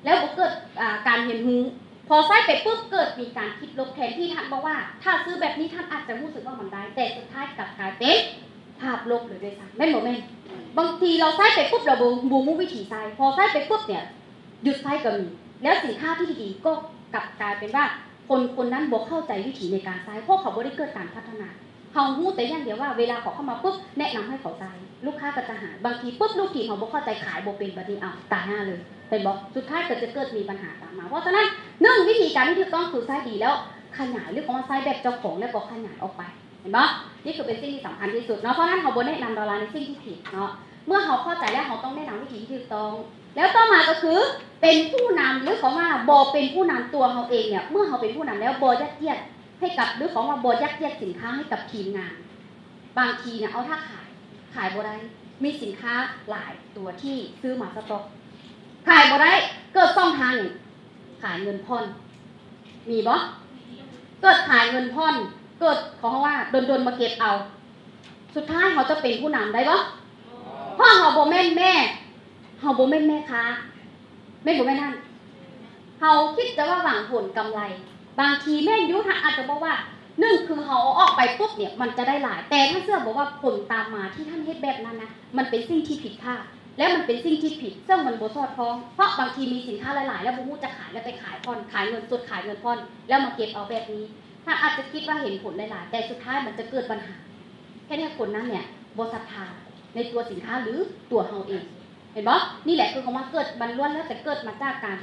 ແລ້ວບໍ່ເກີດ ອ່າ ການຮຽນຮູ້ ພໍໃຊ້ໄປປຸບເກີດມີການຄິດລົບ ແທນທີ່ທ່ານບອກວ່າ ຖ້າຊື້ແບບນີ້ທ່ານອາດຈະຮູ້ສຶກວ່າມັນໄດ້ ແຕ່ສຸດທ້າຍກັບກາຍເປັນພາບລົບເລີຍດ້ວຍຊ້ຳ ແມ່ນບໍ່ແມ່ນ? ບາງທີເຮົາໃຊ້ໄປປຸບ ເຮົາບໍ່ ບໍ່ຮູ້ວິທີໃຊ້ ພໍໃຊ້ໄປປຸບເນ່ຍ ຢຸດໃຊ້ກໍມີ ແລ້ວສິນຄ້າທີ່ດີໆກໍກັບກາຍເປັນວ່າ ຄົນຄົນນັ້ນບໍ່ເຂົ້າໃຈວິທີໃນການໃຊ້ ເພາະເຂົາບໍ່ໄດ້ເກີດການພັດທະນາ. ເຮົາຮູ້ແຕ່ຢ່າງດຽວວ່າ ເວລາເຂົາເຂົ້າມາປຸບ ແນະນຳໃຫ້ເຂົາໃຊ້ ລູກຄ້າກໍຈະຫາຍ. ບາງທີປຶບລູກທີມເຮົາບໍ່ເຂົ້າໃຈ ຂາຍບໍ່ເປັນ ບັດນີ້ ເອົ້າ ຕາຍຫ່າເລີຍ ເຫັນບໍ່? ສຸດທ້າຍກໍຈະເກີດມີບັນຫາຕາມມາ. ເພາະສະນັ້ນ ໜຶ່ງ ວິທີການທີ່ຖືກຕ້ອງຄືໃຊ້ດີແລ້ວຂະຫຍາຍ ຫຼື ຄຳວ່າໃຊ້ແບບເຈົ້າຂອງແລ້ວກໍຂະຫຍາຍອອກໄປ ເຫັນບໍ່? ນີ້ຄືເປັນສິ່ງທີ່ສຳຄັນທີ່ສຸດເນາະ. ເພາະສະນັ້ນເຮົາບໍ່ແນະນຳດາລາໃນສິ່ງທີ່ຜິດເນາະ. ເມື່ອເຮົາເຂົ້າໃຈແລ້ວ ເຮົາຕ້ອງແນະນຳວິທີທີ່ຖືກຕ້ອງ. ແລ້ວຕໍ່ມາກໍຄືເປັນຜູ້ນຳ ຫຼື ຄຳວ່າບໍ່ເປັນຜູ້ນຳຕົວເຮົາເອງເນ່ຍ ເມື່ອເຮົາເປັນຜູ້ນຳແລ້ວ ບໍ່ຍັດຢຽດໃຫ້ກັບ ຫຼື ຄຳວ່າບໍ່ຍັດຢຽດສິນຄ້າໃຫ້ກັບທີມງານ. ບາງທີນະ ເອົາ ຖ້າຂາຍ ຂາຍບໍ່ໄດ້ ມີສິນຄ້າຫຼາຍຕົວທີ່ຊື້ມາສະຕັອກ ຂາຍບໍ່ໄດ້ ເກີດສອງທາງນີ້ ຂາຍເງິນຜ່ອນ ມີບໍ່? ເກີດຂາຍເງິນຜ່ອນ ເກີດ ເຂົາເວົ້າວ່າດົນໆມາເກັບເອົາ ສຸດທ້າຍເຮົາຈະເປັນຜູ້ນຳໄດ້ບໍ່? ເພາະເຮົາບໍ່ແມ່ນແມ່ ເຮົາບໍ່ແມ່ນແມ່ຄ້າ ແມ່ນບໍ່ແມ່ນຫັ້ນ? ເຮົາຄິດແຕ່ວ່າຫວັງຜົນກຳໄລ ບາງທີແມ່ນຢູ່ ທ່ານອາດຈະບອກວ່າ ໜຶ່ງ ຄືເຮົາເອົາອອກໄປປຸບເນ່ຍ ມັນຈະໄດ້ຫຼາຍ ແຕ່ທ່ານເຊື່ອບໍ່ວ່າຜົນຕາມມາທີ່ທ່ານເຮັດແບບນັ້ນນະ ມັນເປັນສິ່ງທີ່ຜິດພາດ ແລະ ມັນເປັນສິ່ງທີ່ຜິດ ເຊິ່ງມັນບໍ່ສອດຄ່ອງ ເພາະບາງທີມີສິນຄ້າຫຼາຍໆ ແລ້ວບໍ່ຮູ້ຈັກຂາຍ ແລ້ວໄປຂາຍຜ່ອນ ຂາຍເງິນສົດ ຂາຍເງິນຜ່ອນ ແລ້ວມາເກັບເອົາແບບນີ້. ທ່ານອາດຈະຄິດວ່າເຫັນຜົນຫຼາຍໆ ແຕ່ສຸດທ້າຍມັນຈະເກີດບັນຫາ ເຮັດໃຫ້ຄົນນັ້ນເນ່ຍບໍ່ສັດທາໃນຕົວສິນຄ້າ ຫຼື ຕົວເຮົາເອງ ເຫັນບໍ່? ນີ້ແຫຼະຄືຄຳວ່າເກີດ ມັນລ້ວນແລ້ວແຕ່ເກີດມາຈາກການ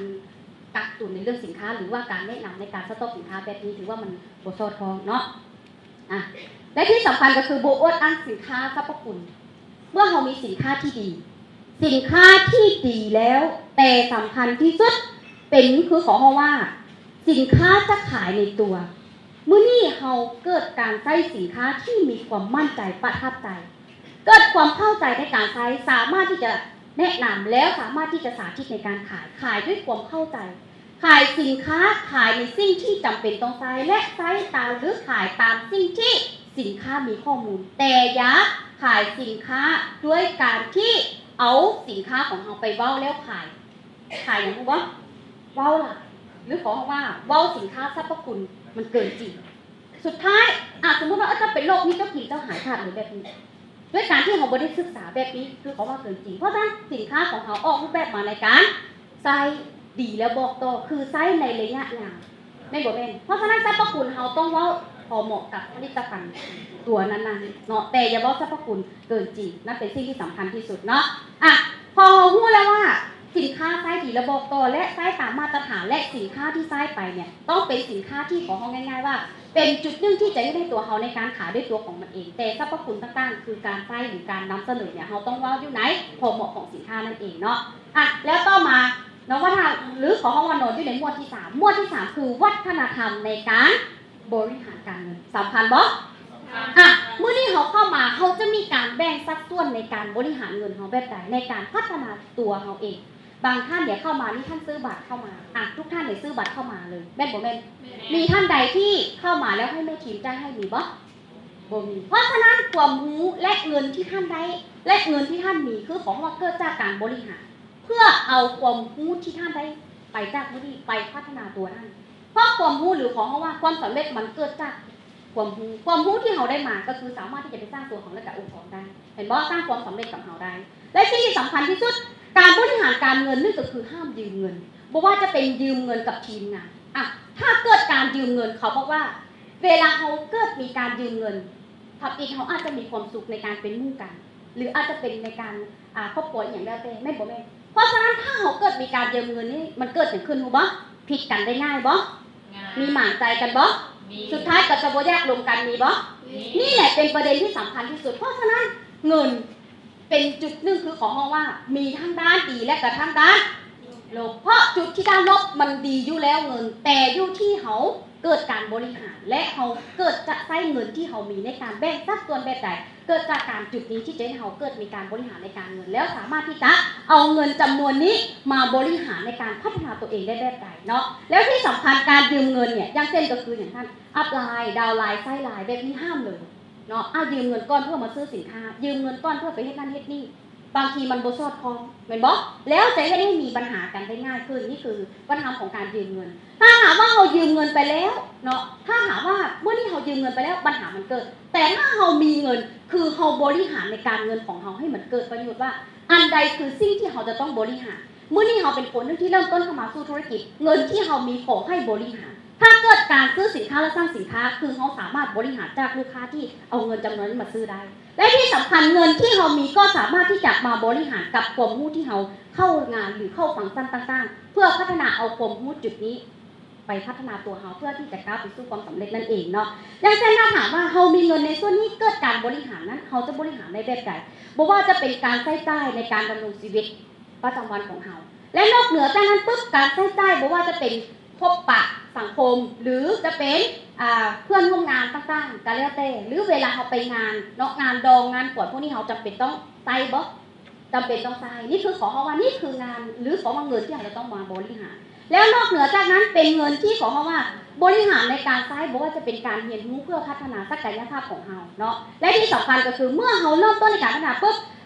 ກັກຕຸນໃນເລື່ອງສິນຄ້າ ຫຼືວ່າການແນະນຳໃນການສະຕັອກສິນຄ້າແບບນີ້ ຖືວ່າມັນບໍ່ສອດຄ່ອງເນາະ. ອາ ແລະ ທີ່ສຳຄັນກໍຄືບໍ່ອວດອ້າງສິນຄ້າສັບພະຄຸນ. ເມື່ອເຮົາມີສິນຄ້າທີ່ດີ ສິນຄ້າທີ່ດີແລ້ວ ແຕ່ສຳຄັນທີ່ສຸດເປັນ ຄືຂອງເຮົາວ່າ ສິນຄ້າຈະຂາຍໃນຕົວ. ມື້ນີ້ເຮົາເກີດການໃຊ້ສິນຄ້າທີ່ມີຄວາມໝັ້ນໃຈ ປະທັບໃຈ ເກີດຄວາມເຂົ້າໃຈໃນການໃຊ້ ສາມາດທີ່ຈະແນະນຳ ແລ້ວສາມາດທີ່ຈະສາທິດໃນການຂາຍ ຂາຍດ້ວຍຄວາມເຂົ້າໃຈ ຂາຍສິນຄ້າ ຂາຍໃນສິ່ງທີ່ຈຳເປັນຕ້ອງໃຊ້ ແລະ ໃຊ້ຕາມ ຫຼື ຂາຍຕາມສິ່ງທີ່ສິນຄ້າມີຂໍ້ມູນ ແຕ່ຢ່າຂາຍສິນຄ້າດ້ວຍການທີ່ເອົາສິນຄ້າຂອງເຮົາໄປເວົ້າແລ້ວຂາຍ ຂາຍຫຍັງຮູ້ບໍ່? ເວົ້າຫຼາຍ ຫຼື ເຂົາເວົ້າວ່າເວົ້າສິນຄ້າສັບພະຄຸນມັນເກີນຈິງ. ສຸດທ້າຍ ອາ ສົມມຸດວ່າ ເອີ ເຈົ້າເປັນໂລກນີ້ ເຈົ້າກິນເຈົ້າຫາຍຂາດເລີຍແບບນີ້ ດ້ວຍການທີ່ເຮົາບໍ່ໄດ້ສຶກສາແບບນີ້ ຄືເຂົາວ່າເກີນຈິງ. ເພາະສະນັ້ນສິນຄ້າຂອງເຮົາອອກຮູບແບບມາໃນການໃຊ້ດີແລ້ວບອກຕໍ່ ຄືໃຊ້ໃນໄລຍະຍາວ ແມ່ນບໍ່ແມ່ນ? ເພາະສະນັ້ນສັບພະຄຸນເຮົາຕ້ອງເວົ້າພໍເໝາະກັບຜະລິດຕະພັນຕົວນັ້ນໆເນາະ ແຕ່ຢ່າເວົ້າສັບພະຄຸນເກີນຈິງ ນັ້ນເປັນສິ່ງທີ່ສຳຄັນທີ່ສຸດເນາະ. ອາ ພໍເຮົາຮູ້ແລ້ວວ່າສິນຄ້າໃຊ້ດີແລ້ວບອກຕໍ່ ແລະ ໃຊ້ຕາມມາດຕະຖານ ແລະ ສິນຄ້າທີ່ໃຊ້ໄປເນ່ຍ ຕ້ອງເປັນສິນຄ້າທີ່ ຂໍເວົ້າງ່າຍໆວ່າ ເປັນຈຸດໜຶ່ງທີ່ຈະຢູ່ໃນຕົວເຮົາໃນການຂາຍດ້ວຍຕົວຂອງມັນເອງ ແຕ່ສັບພະຄຸນຕ່າງໆ ຄືການໃຊ້ ຫຼື ການນຳສະເໜີເນ່ຍ ເຮົາຕ້ອງເວົ້າຢູ່ໃນຂໍ້ເໝາະຂອງສິນຄ້ານັ້ນເອງເນາະ. ອາ ແລ້ວຕໍ່ມາເນາະ ວັດທະນະ ຫຼື ເຂົາເວົ້າວ່ານອນຢູ່ໃນໝວດທີສາມ ໝວດທີສາມຄືວັດທະນະທຳໃນການບໍລິຫານການເງິນ ສຳຄັນບໍ່? ອາ ມື້ນີ້ເຮົາເຂົ້າມາ ເຮົາຈະມີການແບ່ງສັດສ່ວນໃນການບໍລິຫານເງິນເຮົາແບບໃດ ໃນການພັດທະນາຕົວເຮົາເອງ. ບາງທ່ານເດ ເຂົ້າມານີ້ ທ່ານຊື້ບັດເຂົ້າມາ ອາ ທຸກທ່ານເດ ຊື້ບັດເຂົ້າມາເລີຍ ແມ່ນບໍ່ແມ່ນ? ແມ່ນ. ມີທ່ານໃດທີ່ເຂົ້າມາແລ້ວໃຫ້ແມ່ທີມຈ່າຍໃຫ້ ມີບໍ່? ບໍ່ມີ. ເພາະສະນັ້ນຄວາມຮູ້ ແລະ ເງິນທີ່ທ່ານໄດ້ ແລະ ເງິນທີ່ທ່ານມີ ຄືຂອງເຮົາເກີດຈາກການບໍລິຫານ ເພື່ອເອົາຄວາມຮູ້ທີ່ທ່ານໄດ້ໄປຈາກມື້ນີ້ໄປພັດທະນາຕົວທ່ານ ເພາະຄວາມຮູ້ ຫຼື ຂອງເຮົາວ່າຄວາມສຳເລັດມັນເກີດຈາກ ຄວາມຮູ້ ຄວາມຮູ້ທີ່ເຮົາໄດ້ມາກໍຄືສາມາດທີ່ຈະໄປສ້າງຕົວເຮົາ ແລະ ກະອົງກອນໄດ້ ເຫັນບໍ່? ສ້າງຄວາມສຳເລັດກັບເຮົາໄດ້ ແລະ ສິ່ງທີ່ສຳຄັນທີ່ສຸດ ການບໍລິຫານການເງິນນີ້ກໍຄືຫ້າມຢືມເງິນ ບໍ່ວ່າຈະເປັນຢືມເງິນກັບທີມງານ. ອາ ຖ້າເກີດການຢືມເງິນ ເຂົາບອກວ່າ ເວລາເຮົາເກີດມີການຢືມເງິນ ທຳອິດເຮົາອາດຈະມີຄວາມສຸກໃນການເປັນໝູ່ກັນ ຫຼືອາດຈະເປັນໃນການ ອ່າ ຄອບຄົວອີ່ຫຍັງແລ້ວແຕ່ ແມ່ນບໍ່ແມ່ນ? ເພາະສະນັ້ນ ຖ້າເຮົາເກີດມີການຢືມເງິນນີ້ ມັນເກີດຫຍັງຂຶ້ນຮູ້ບໍ່? ຜິດກັນໄດ້ງ່າຍບໍ່? ງ່າຍ. ມີໝາງໃຈກັນບໍ່? ມີ. ສຸດທ້າຍກໍຈະບໍ່ຢາກລົມກັນ ມີບໍ່? ມີ. ນີ້ແຫຼະເປັນປະເດັນທີ່ສຳຄັນທີ່ສຸດ. ເພາະສະນັ້ນ ເງິນເປັນຈຸດໜຶ່ງ ຄືເຂົາເວົ້າວ່າ ມີທັງດ້ານດີ ແລະ ກະທັງດ້ານລົບ. ເພາະຈຸດທີ່ດ້ານລົບມັນດີຢູ່ແລ້ວເງິນ, ແຕ່ຢູ່ທີ່ເຮົາເກີດການບໍລິຫານ ແລະ ເຮົາເກີດຈະໃຊ້ເງິນທີ່ເຮົາມີໃນການແບ່ງສັດສ່ວນແບບໃດ. ເກີດຈາກການຈຸດນີ້ທີ່ຈະເຮັດໃຫ້ເຮົາເກີດມີການບໍລິຫານໃນການເງິນ ແລ້ວສາມາດທີ່ຈະເອົາເງິນຈຳນວນນີ້ມາບໍລິຫານໃນການພັດທະນາຕົວເອງໄດ້ແບບໃດເນາະ. ແລ້ວທີ່ສຳຄັນການຢືມເງິນເນີ້ຍ ຢ່າງເຊັ່ນກໍຄືຫຍັງ ທ່ານ ອັບລາຍ ດາວນລາຍ ໄຊລາຍ ແບບນີ້ຫ້າມເລີຍເນາະ. ອາ ຢືມເງິນກ່ອນເພື່ອມາຊື້ສິນຄ້າ ຢືມເງິນກ່ອນເພື່ອໄປເຮັດນັ້ນເຮັດນີ້ ບາງທີມັນບໍ່ສອດຄ່ອງ ແມ່ນບໍ່? ແລ້ວຈະເຮັດໃຫ້ມີບັນຫາກັນໄດ້ງ່າຍຂຶ້ນ. ນີ້ຄືບັນຫາຂອງການຢືມເງິນ. ຖ້າຫາກວ່າເຮົາຢືມເງິນໄປແລ້ວເນາະ ຖ້າຫາກວ່າມື້ນີ້ເຮົາຢືມເງິນໄປແລ້ວ ບັນຫາມັນເກີດ. ແຕ່ຖ້າເຮົາມີເງິນ ຄືເຮົາບໍລິຫານໃນການເງິນຂອງເຮົາໃຫ້ມັນເກີດປະໂຫຍດວ່າ ອັນໃດຄືສິ່ງທີ່ເຮົາຈະຕ້ອງບໍລິຫານ. ມື້ນີ້ເຮົາເປັນຄົນໜຶ່ງທີ່ເລີ່ມຕົ້ນເຂົ້າມາສູ່ທຸລະກິດ, ເງິນທີ່ເຮົາມີຂໍໃຫ້ບໍລິຫານ. ຖ້າເກີດການຊື້ສິນຄ້າ ແລະ ສັ່ງສິນຄ້າ ຄືເຮົາສາມາດບໍລິຫານຈາກລູກຄ້າທີ່ເອົາເງິນຈຳນວນນັ້ນມາຊື້ໄດ້. ແລະ ທີ່ສຳຄັນເງິນທີ່ເຮົາມີກໍສາມາດທີ່ຈະມາບໍລິຫານກັບຄວາມຮູ້ທີ່ເຮົາເຂົ້າງານ ຫຼື ເຂົ້າຟັງຊັນຕ່າງໆ ເພື່ອພັດທະນາເອົາຄວາມຮູ້ຈຸດນີ້ໄປພັດທະນາຕົວເຮົາ ເພື່ອທີ່ຈະກ້າວໄປສູ່ຄວາມສຳເລັດນັ້ນເອງເນາະ. ຢ່າງເຊັ່ນ ຖ້າຖາມວ່າເຮົາມີເງິນໃນສ່ວນນີ້ ເກີດການບໍລິຫານນັ້ນ ເຮົາຈະບໍລິຫານໄດ້ແບບໃດ? ບໍ່ວ່າຈະເປັນການໃຊ້ຈ່າຍໃນການດຳລົງຊີວິດ ປະຈຳວັນຂອງເຮົາ ແລະ ນອກເໜືອຈາກນັ້ນປຶບ ການໃຊ້ຈ່າຍ ບໍ່ວ່າຈະເປັນພົບປະສັງຄົມ ຫຼື ຈະເປັນ ອ່າ ເພື່ອນຮ່ວມງານຕ່າງໆ ກໍແລ້ວແຕ່ ຫຼື ເວລາເຮົາໄປງານເນາະ ງານດອງ ງານຂວັນ ພວກນີ້ເຮົາຈຳເປັນຕ້ອງໃຊ້ບໍ່? ຈຳເປັນຕ້ອງໃຊ້. ນີ້ຄືເຂົາເວົ້າວ່າ ນີ້ຄືງານ ຫຼື ເຂົາວ່າເງິນທີ່ເຮົາຈະຕ້ອງມາບໍລິຫານ. ແລ້ວນອກເໜືອຈາກນັ້ນ ເປັນເງິນທີ່ເຂົາເວົ້າວ່າ ບໍລິຫານໃນການໃຊ້ ບໍ່ວ່າຈະເປັນການຮຽນຮູ້ເພື່ອພັດທະນາສັກກະຍະພາບຂອງເຮົາເນາະ ແລະ ທີ່ສຳຄັນກໍຄື ເມື່ອເຮົາເລີ່ມຕົ້ນໃນການພັດທະນາປຶບ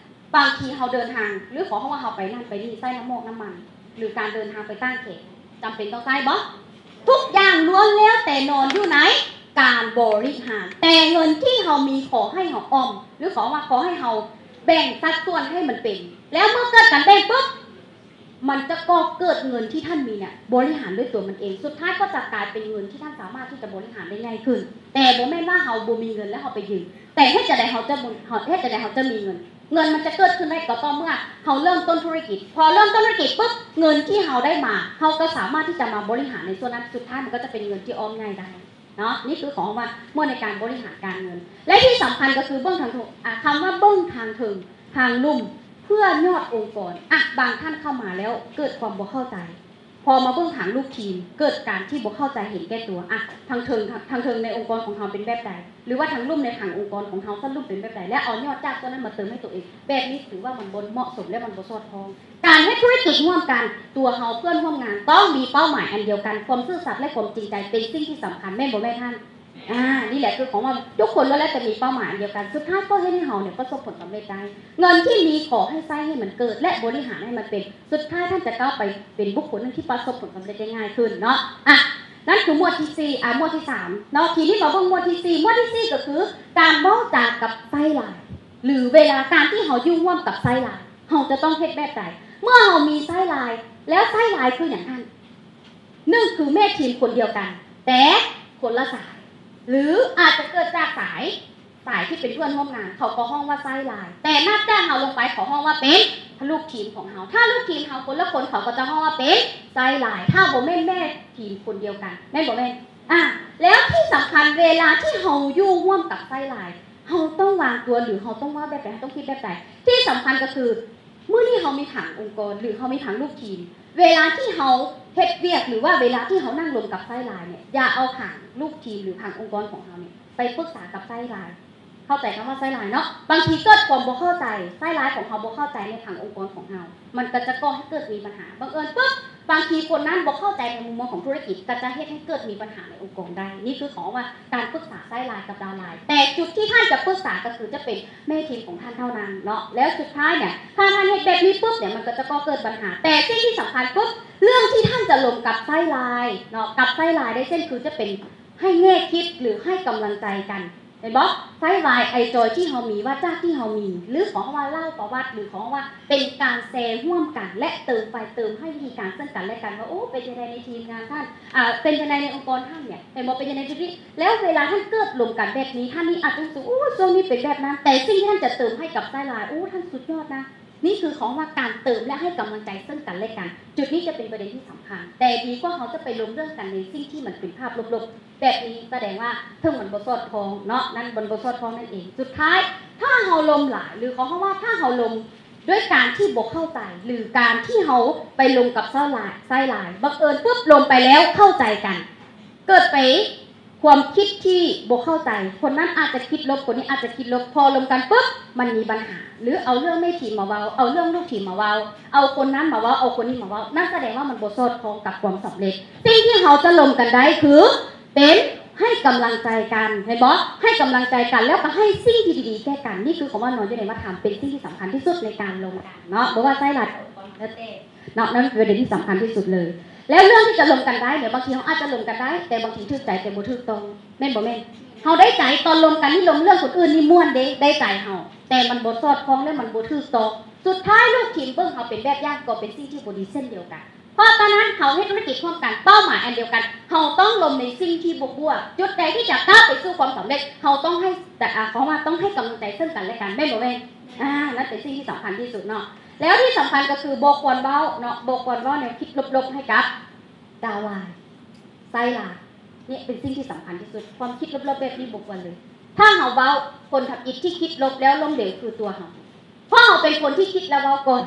ບາງທີເຮົາເດີນທາງ ຫຼື ເຂົາເວົ້າວ່າເຮົາໄປນັ້ນໄປນີ້ ໃຊ້ນ້ຳໝອກນ້ຳມັນ ຫຼື ການເດີນທາງໄປຕ່າງແຂວງ ຈຳເປັນຕ້ອງໃຊ້ບໍ່? ທຸກຢ່າງລ້ວນແລ້ວແຕ່ນອນຢູ່ໃນການບໍລິຫານ. ແຕ່ເງິນທີ່ເຮົາມີ ຂໍໃຫ້ເຮົາອອມ ຫຼື ເຂົາເວົ້າວ່າ ຂໍໃຫ້ເຮົາແບ່ງສັດສ່ວນໃຫ້ມັນເປັນ. ແລ້ວເມື່ອເກີດການແບ່ງປຶບ ມັນຈະກໍ່ເກີດເງິນທີ່ທ່ານມີເນ່ຍ ບໍລິຫານດ້ວຍຕົວມັນເອງ. ສຸດທ້າຍກໍຈະກາຍເປັນເງິນທີ່ທ່ານສາມາດທີ່ຈະບໍລິຫານໄດ້ງ່າຍຂຶ້ນ. ແຕ່ບໍ່ແມ່ນວ່າເຮົາບໍ່ມີເງິນແລ້ວເຮົາໄປຢືມ. ແຕ່ເຮັດຈັ່ງໃດເຮົາຈະບໍ່ ເຮົາ ເຮັດຈັ່ງໃດເຮົາຈະມີເງິນ? ເງິນມັນຈະເກີດຂຶ້ນໄດ້ກໍຕໍ່ເມື່ອເຮົາເລີ່ມຕົ້ນທຸລະກິດ. ພໍເລີ່ມຕົ້ນທຸລະກິດປຶບ ເງິນທີ່ເຮົາໄດ້ມາ ເຮົາກໍສາມາດທີ່ຈະມາບໍລິຫານໃນສ່ວນນັ້ນ. ສຸດທ້າຍມັນກໍຈະເປັນເງິນທີ່ອອມໃຫຍ່ໄດ້ເນາະ. ນີ້ຄືເຂົາເວົ້າວ່າໝວດໃນການບໍລິຫານການເງິນ. ແລະ ທີ່ສຳຄັນກໍຄືເບິ່ງທາງເທິງ ອາ ຄຳວ່າເບິ່ງທາງເທິງ ທາງລຸ່ມ ເພື່ອຍອດອົງກອນ. ອາ ບາງທ່ານເຂົ້າມາແລ້ວເກີດຄວາມບໍ່ເຂົ້າໃຈ. ພໍມາເບິ່ງທາງລູກທີມ ເກີດການທີ່ບໍ່ເຂົ້າໃຈເຫັນແກ່ຕົວ. ອາ ທາງເທິງ ທາງເທິງໃນອົງກອນຂອງເຮົາເປັນແບບໃດ? ຫຼືວ່າທາງລຸ່ມໃນທາງອົງກອນຂອງເຮົາຊັ້ນລຸ່ມເປັນແບບໃດ? ແລ້ວເອົາຍອດຈາກຕົວນັ້ນມາເຕີມໃຫ້ຕົວເອງ. ແບບນີ້ຖືວ່າມັນບໍ່ເໝາະສົມ ແລະ ມັນບໍ່ສອດຄ່ອງ. ການເຮັດທຸລະກິດຮ່ວມກັນ ຕົວເຮົາເພື່ອນຮ່ວມງານຕ້ອງມີເປົ້າໝາຍອັນດຽວກັນ. ຄວາມຊື່ສັດ ແລະ ຄວາມຈິງໃຈເປັນສິ່ງທີ່ສຳຄັນ ແມ່ນບໍ່ແມ່ນທ່ານ? ອາ ນີ້ແຫຼະຄືຂອງວ່າທຸກຄົນລ້ວນແລ້ວແຕ່ມີເປົ້າໝາຍອັນດຽວກັນ. ສຸດທ້າຍກໍເຮັດໃຫ້ເຮົາເນ່ຍປະສົບຜົນສຳເລັດໄດ້. ເງິນທີ່ມີຂໍໃຫ້ໃຊ້ໃຫ້ມັນເກີດ ແລະ ບໍລິຫານໃຫ້ມັນເປັນ. ສຸດທ້າຍທ່ານຈະກ້າວໄປເປັນບຸກຄົນໜຶ່ງທີ່ປະສົບຜົນສຳເລັດໄດ້ງ່າຍຂຶ້ນເນາະ. ອາ ນັ້ນຄືໝວດທີສີ່ ອາ ໝວດທີສາມເນາະ. ທີນີ້ມາເບິ່ງໝວດທີສີ່. ໝວດທີສີ່ກໍຄືການເວົ້າຈາກັບໄຊລາຍ ຫຼື ເວລາການທີ່ເຮົາຢູ່ຮ່ວມກັບໄຊລາຍ ເຮົາຈະຕ້ອງເຮັດແບບໃດ? ເມື່ອເຮົາມີໄຊລາຍ ແລ້ວໄຊລາຍຄືຫຍັງທ່ານ? ໜຶ່ງ ຄືແມ່ທີມຄົນດຽວກັນ ແຕ່ຄົນລະສາຍ ຫຼື ອາດຈະເກີດຈາກສາຍ ສາຍທີ່ເປັນເພື່ອນຮ່ວມງານ ເຂົາກໍຮ້ອງວ່າໄຊລາຍ. ແຕ່ນັບຈາກເຮົາລົງໄປ ເຂົາຮ້ອງວ່າເປັນລູກທີມຂອງເຮົາ. ຖ້າລູກທີມເຮົາຄົນລະຄົນ ເຂົາກໍຈະຮ້ອງວ່າເປັນໄຊລາຍ ຖ້າບໍ່ແມ່ນແມ່ທີມຄົນດຽວກັນ ແມ່ນບໍ່ແມ່ນ? ອາ ແລ້ວທີ່ສຳຄັນ ເວລາທີ່ເຮົາຢູ່ຮ່ວມກັບໄຊລາຍ ເຮົາຕ້ອງວາງຕົວ ຫຼື ເຮົາຕ້ອງເວົ້າແບບໃດ? ເຮົາຕ້ອງຄິດແບບໃດ? ທີ່ສຳຄັນກໍຄື ມື້ນີ້ເຮົາມີຜັງອົງກອນ ຫຼື ເຮົາມີຜັງລູກທີມ. ເວລາທີ່ເຮົາເຮັດວຽກ ຫຼືວ່າເວລາທີ່ເຮົານັ່ງລົມກັບໄຊລາຍເນ່ຍ ຢ່າເອົາຜັງລູກທີມ ຫຼື ຜັງອົງກອນຂອງເຮົາເນ່ຍ ໄປປຶກສາກັບໄຊລາຍ. ເຂົ້າໃຈຄຳວ່າໄຊລາຍເນາະ? ບາງທີເກີດຄວາມບໍ່ເຂົ້າໃຈ ໄຊລາຍຂອງເຮົາບໍ່ເຂົ້າໃຈໃນຜັງອົງກອນຂອງເຮົາ ມັນກໍຈະກໍ່ໃຫ້ເກີດມີບັນຫາ. ບັງເອີນປຶບ ບາງທີຄົນນັ້ນບໍ່ເຂົ້າໃຈໃນມຸມມອງຂອງທຸລະກິດ ກໍຈະເຮັດໃຫ້ເກີດມີບັນຫາໃນອົງກອນໄດ້. ນີ້ຄືເຂົາເອີ້ນວ່າ ການປຶກສາໄຊລາຍກັບດາວລາຍ ແຕ່ຈຸດທີ່ທ່ານຈະປຶກສາກໍຄືຈະເປັນແມ່ທີມຂອງທ່ານເທົ່ານັ້ນເນາະ. ແລ້ວສຸດທ້າຍເນ່ຍ ຖ້າທ່ານເຮັດແບບນີ້ປຶບເນ່ຍ ມັນກໍຈະກໍ່ເກີດບັນຫາ. ແຕ່ສິ່ງທີ່ສຳຄັນປຶບ ເລື່ອງທີ່ທ່ານຈະລົມກັບໄຊລາຍເນາະ ກັບໄຊລາຍໄດ້ເຊັ່ນ ຄືຈະເປັນໃຫ້ແງ່ຄິດ ຫຼື ໃຫ້ກຳລັງໃຈກັນ. ເຫັນບໍ່? ໃຊ້ວາຍໄອຈອຍທີ່ເຮົາມີ ວາຈາທີ່ເຮົາມີ ຫຼື ຂອງເຮົາວ່າເລົ່າປະຫວັດ ຫຼື ຂອງເຮົາວ່າເປັນການແຊຮ່ວມກັນ ແລະ ເຕີມໄປເຕີມໃຫ້ວິທີການເຊິ່ງກັນແລະກັນວ່າ ໂອ້ ເປັນຈັ່ງໃດໃນທີມງານທ່ານ ອ່າ ເປັນຈັ່ງໃດໃນອົງກອນທ່ານເນຍ ເຫັນບໍ່? ເປັນຈັ່ງໃດຈຸດນີ້ ແລ້ວເວລາທ່ານເກີດລົມກັນແບບນີ້ ທ່ານນີ້ອາດຈະຮູ້ສຶກ ໂອ້ ຊ່ວງນີ້ເປັນແບບນັ້ນ ແຕ່ສິ່ງທີ່ທ່ານຈະເຕີມໃຫ້ກັບຊ້າຍຫຼາຍ ໂອ້ ທ່ານສຸດຍອດນະ ນີ້ຄືເຂົາວ່າການເຕີມ ແລະ ໃຫ້ກຳລັງໃຈເຊິ່ງກັນແລະກັນ ຈຸດນີ້ຈະເປັນປະເດັນທີ່ສຳຄັນ ແຕ່ດີກວ່າເຮົາຈະໄປລົມເລື່ອງກັນໃນສິ່ງທີ່ມັນເປັນພາບລົບໆ ແບບນີ້ສະແດງວ່າເຖິງມັນບໍ່ສອດຄ່ອງເນາະ ນັ້ນມັນບໍ່ສອດຄ່ອງນັ້ນເອງ. ສຸດທ້າຍ ຖ້າເຮົາລົມຫຼາຍ ຫຼື ເຂົາເວົ້າວ່າຖ້າເຮົາລົມດ້ວຍການທີ່ບໍ່ເຂົ້າໃຈ ຫຼື ການທີ່ເຮົາໄປລົມກັບຊ້າຍຫຼາຍ ຊ້າຍຫຼາຍ ບັງເອີນປຶບ ລົມໄປແລ້ວເຂົ້າໃຈກັນ ເກີດໄປ ຄວາມຄິດທີ່ບໍ່ເຂົ້າໃຈ ຄົນນັ້ນອາດຈະຄິດລົບ ຄົນນີ້ອາດຈະຄິດລົບ ພໍລົມກັນປຶບ ມັນມີບັນຫາ ຫຼື ເອົາເລື່ອງແມ່ທີມມາເວົ້າ ເອົາເລື່ອງລູກທີມມາເວົ້າ ເອົາຄົນນັ້ນມາເວົ້າ ເອົາຄົນນີ້ມາເວົ້າ ນັ້ນສະແດງວ່າມັນບໍ່ສອດຄ່ອງກັບຄວາມສຳເລັດ. ສິ່ງທີ່ເຮົາຈະລົມກັນໄດ້ຄື ເປັນໃຫ້ກຳລັງໃຈກັນ ເຫັນບໍ່? ໃຫ້ກຳລັງໃຈກັນ ແລ້ວກໍໃຫ້ສິ່ງທີ່ດີໆແກ່ກັນ ນີ້ຄືຄຳວ່ານອນຢູ່ໃນມາທຳ ເປັນສິ່ງທີ່ສຳຄັນທີ່ສຸດໃນການລົມກັນເນາະ ບໍ່ວ່າໃຊ້ລັດ ແລ້ວແຕ່ ເນາະ ນັ້ນເປັນປະເດັນທີ່ສຳຄັນທີ່ສຸດເລີຍ. ແລ້ວເລື່ອງທີ່ຈະລົມກັນໄດ້ເນຍ ບາງທີເຮົາອາດຈະລົມກັນໄດ້ ແຕ່ບາງທີຖືກໃຈແຕ່ບໍ່ຖືກຕ້ອງ ແມ່ນບໍ່ແມ່ນ? ເຮົາໄດ້ໃຈຕອນລົມກັນນີ້ ລົມເລື່ອງຄົນອື່ນນີ້ມ່ວນເດ້ ໄດ້ໃຈເຮົາ ແຕ່ມັນບໍ່ສອດຄ່ອງ ແລະ ມັນບໍ່ຖືກຕ້ອງ ສຸດທ້າຍລູກທີມເບິ່ງເຮົາເປັນແບບຢ່າງ ກໍເປັນສິ່ງທີ່ບໍ່ດີເຊັ່ນດຽວກັນ. ເພາະສະນັ້ນ ເຮົາເຮັດທຸລະກິດຮ່ວມກັນ ເປົ້າໝາຍອັນດຽວກັນ ເຮົາຕ້ອງລົມໃນສິ່ງທີ່ບວກໆ ຈຸດໃດທີ່ຈະກ້າວໄປສູ່ຄວາມສຳເລັດ ເຮົາຕ້ອງໃຫ້ ແຕ່ ອາ ເຂົາວ່າຕ້ອງໃຫ້ກຳລັງໃຈເຊິ່ງກັນແລະກັນ ແມ່ນບໍ່ແມ່ນ? ອາ ນັ້ນເປັນສິ່ງທີ່ສຳຄັນທີ່ສຸດເນາະ. ແລ້ວທີ່ສຳຄັນກໍຄືບໍ່ຄວນເວົ້າເນາະ ບໍ່ຄວນເວົ້າແນວຄິດລົບໆໃຫ້ກັບດາວລາຍ ໄຊລາຍ ນີ້ເປັນສິ່ງທີ່ສຳຄັນທີ່ສຸດ ຄວາມຄິດລົບໆແບບນີ້ບໍ່ຄວນເລີຍ. ຖ້າເຮົາເວົ້າ ຜົນທຳອິດທີ່ຄິດລົບແລ້ວລົ້ມເຫຼວຄືຕົວເຮົາ ເພາະເຮົາເປັນຄົນທີ່ຄິດແລ້ວເວົ້າກ່ອນ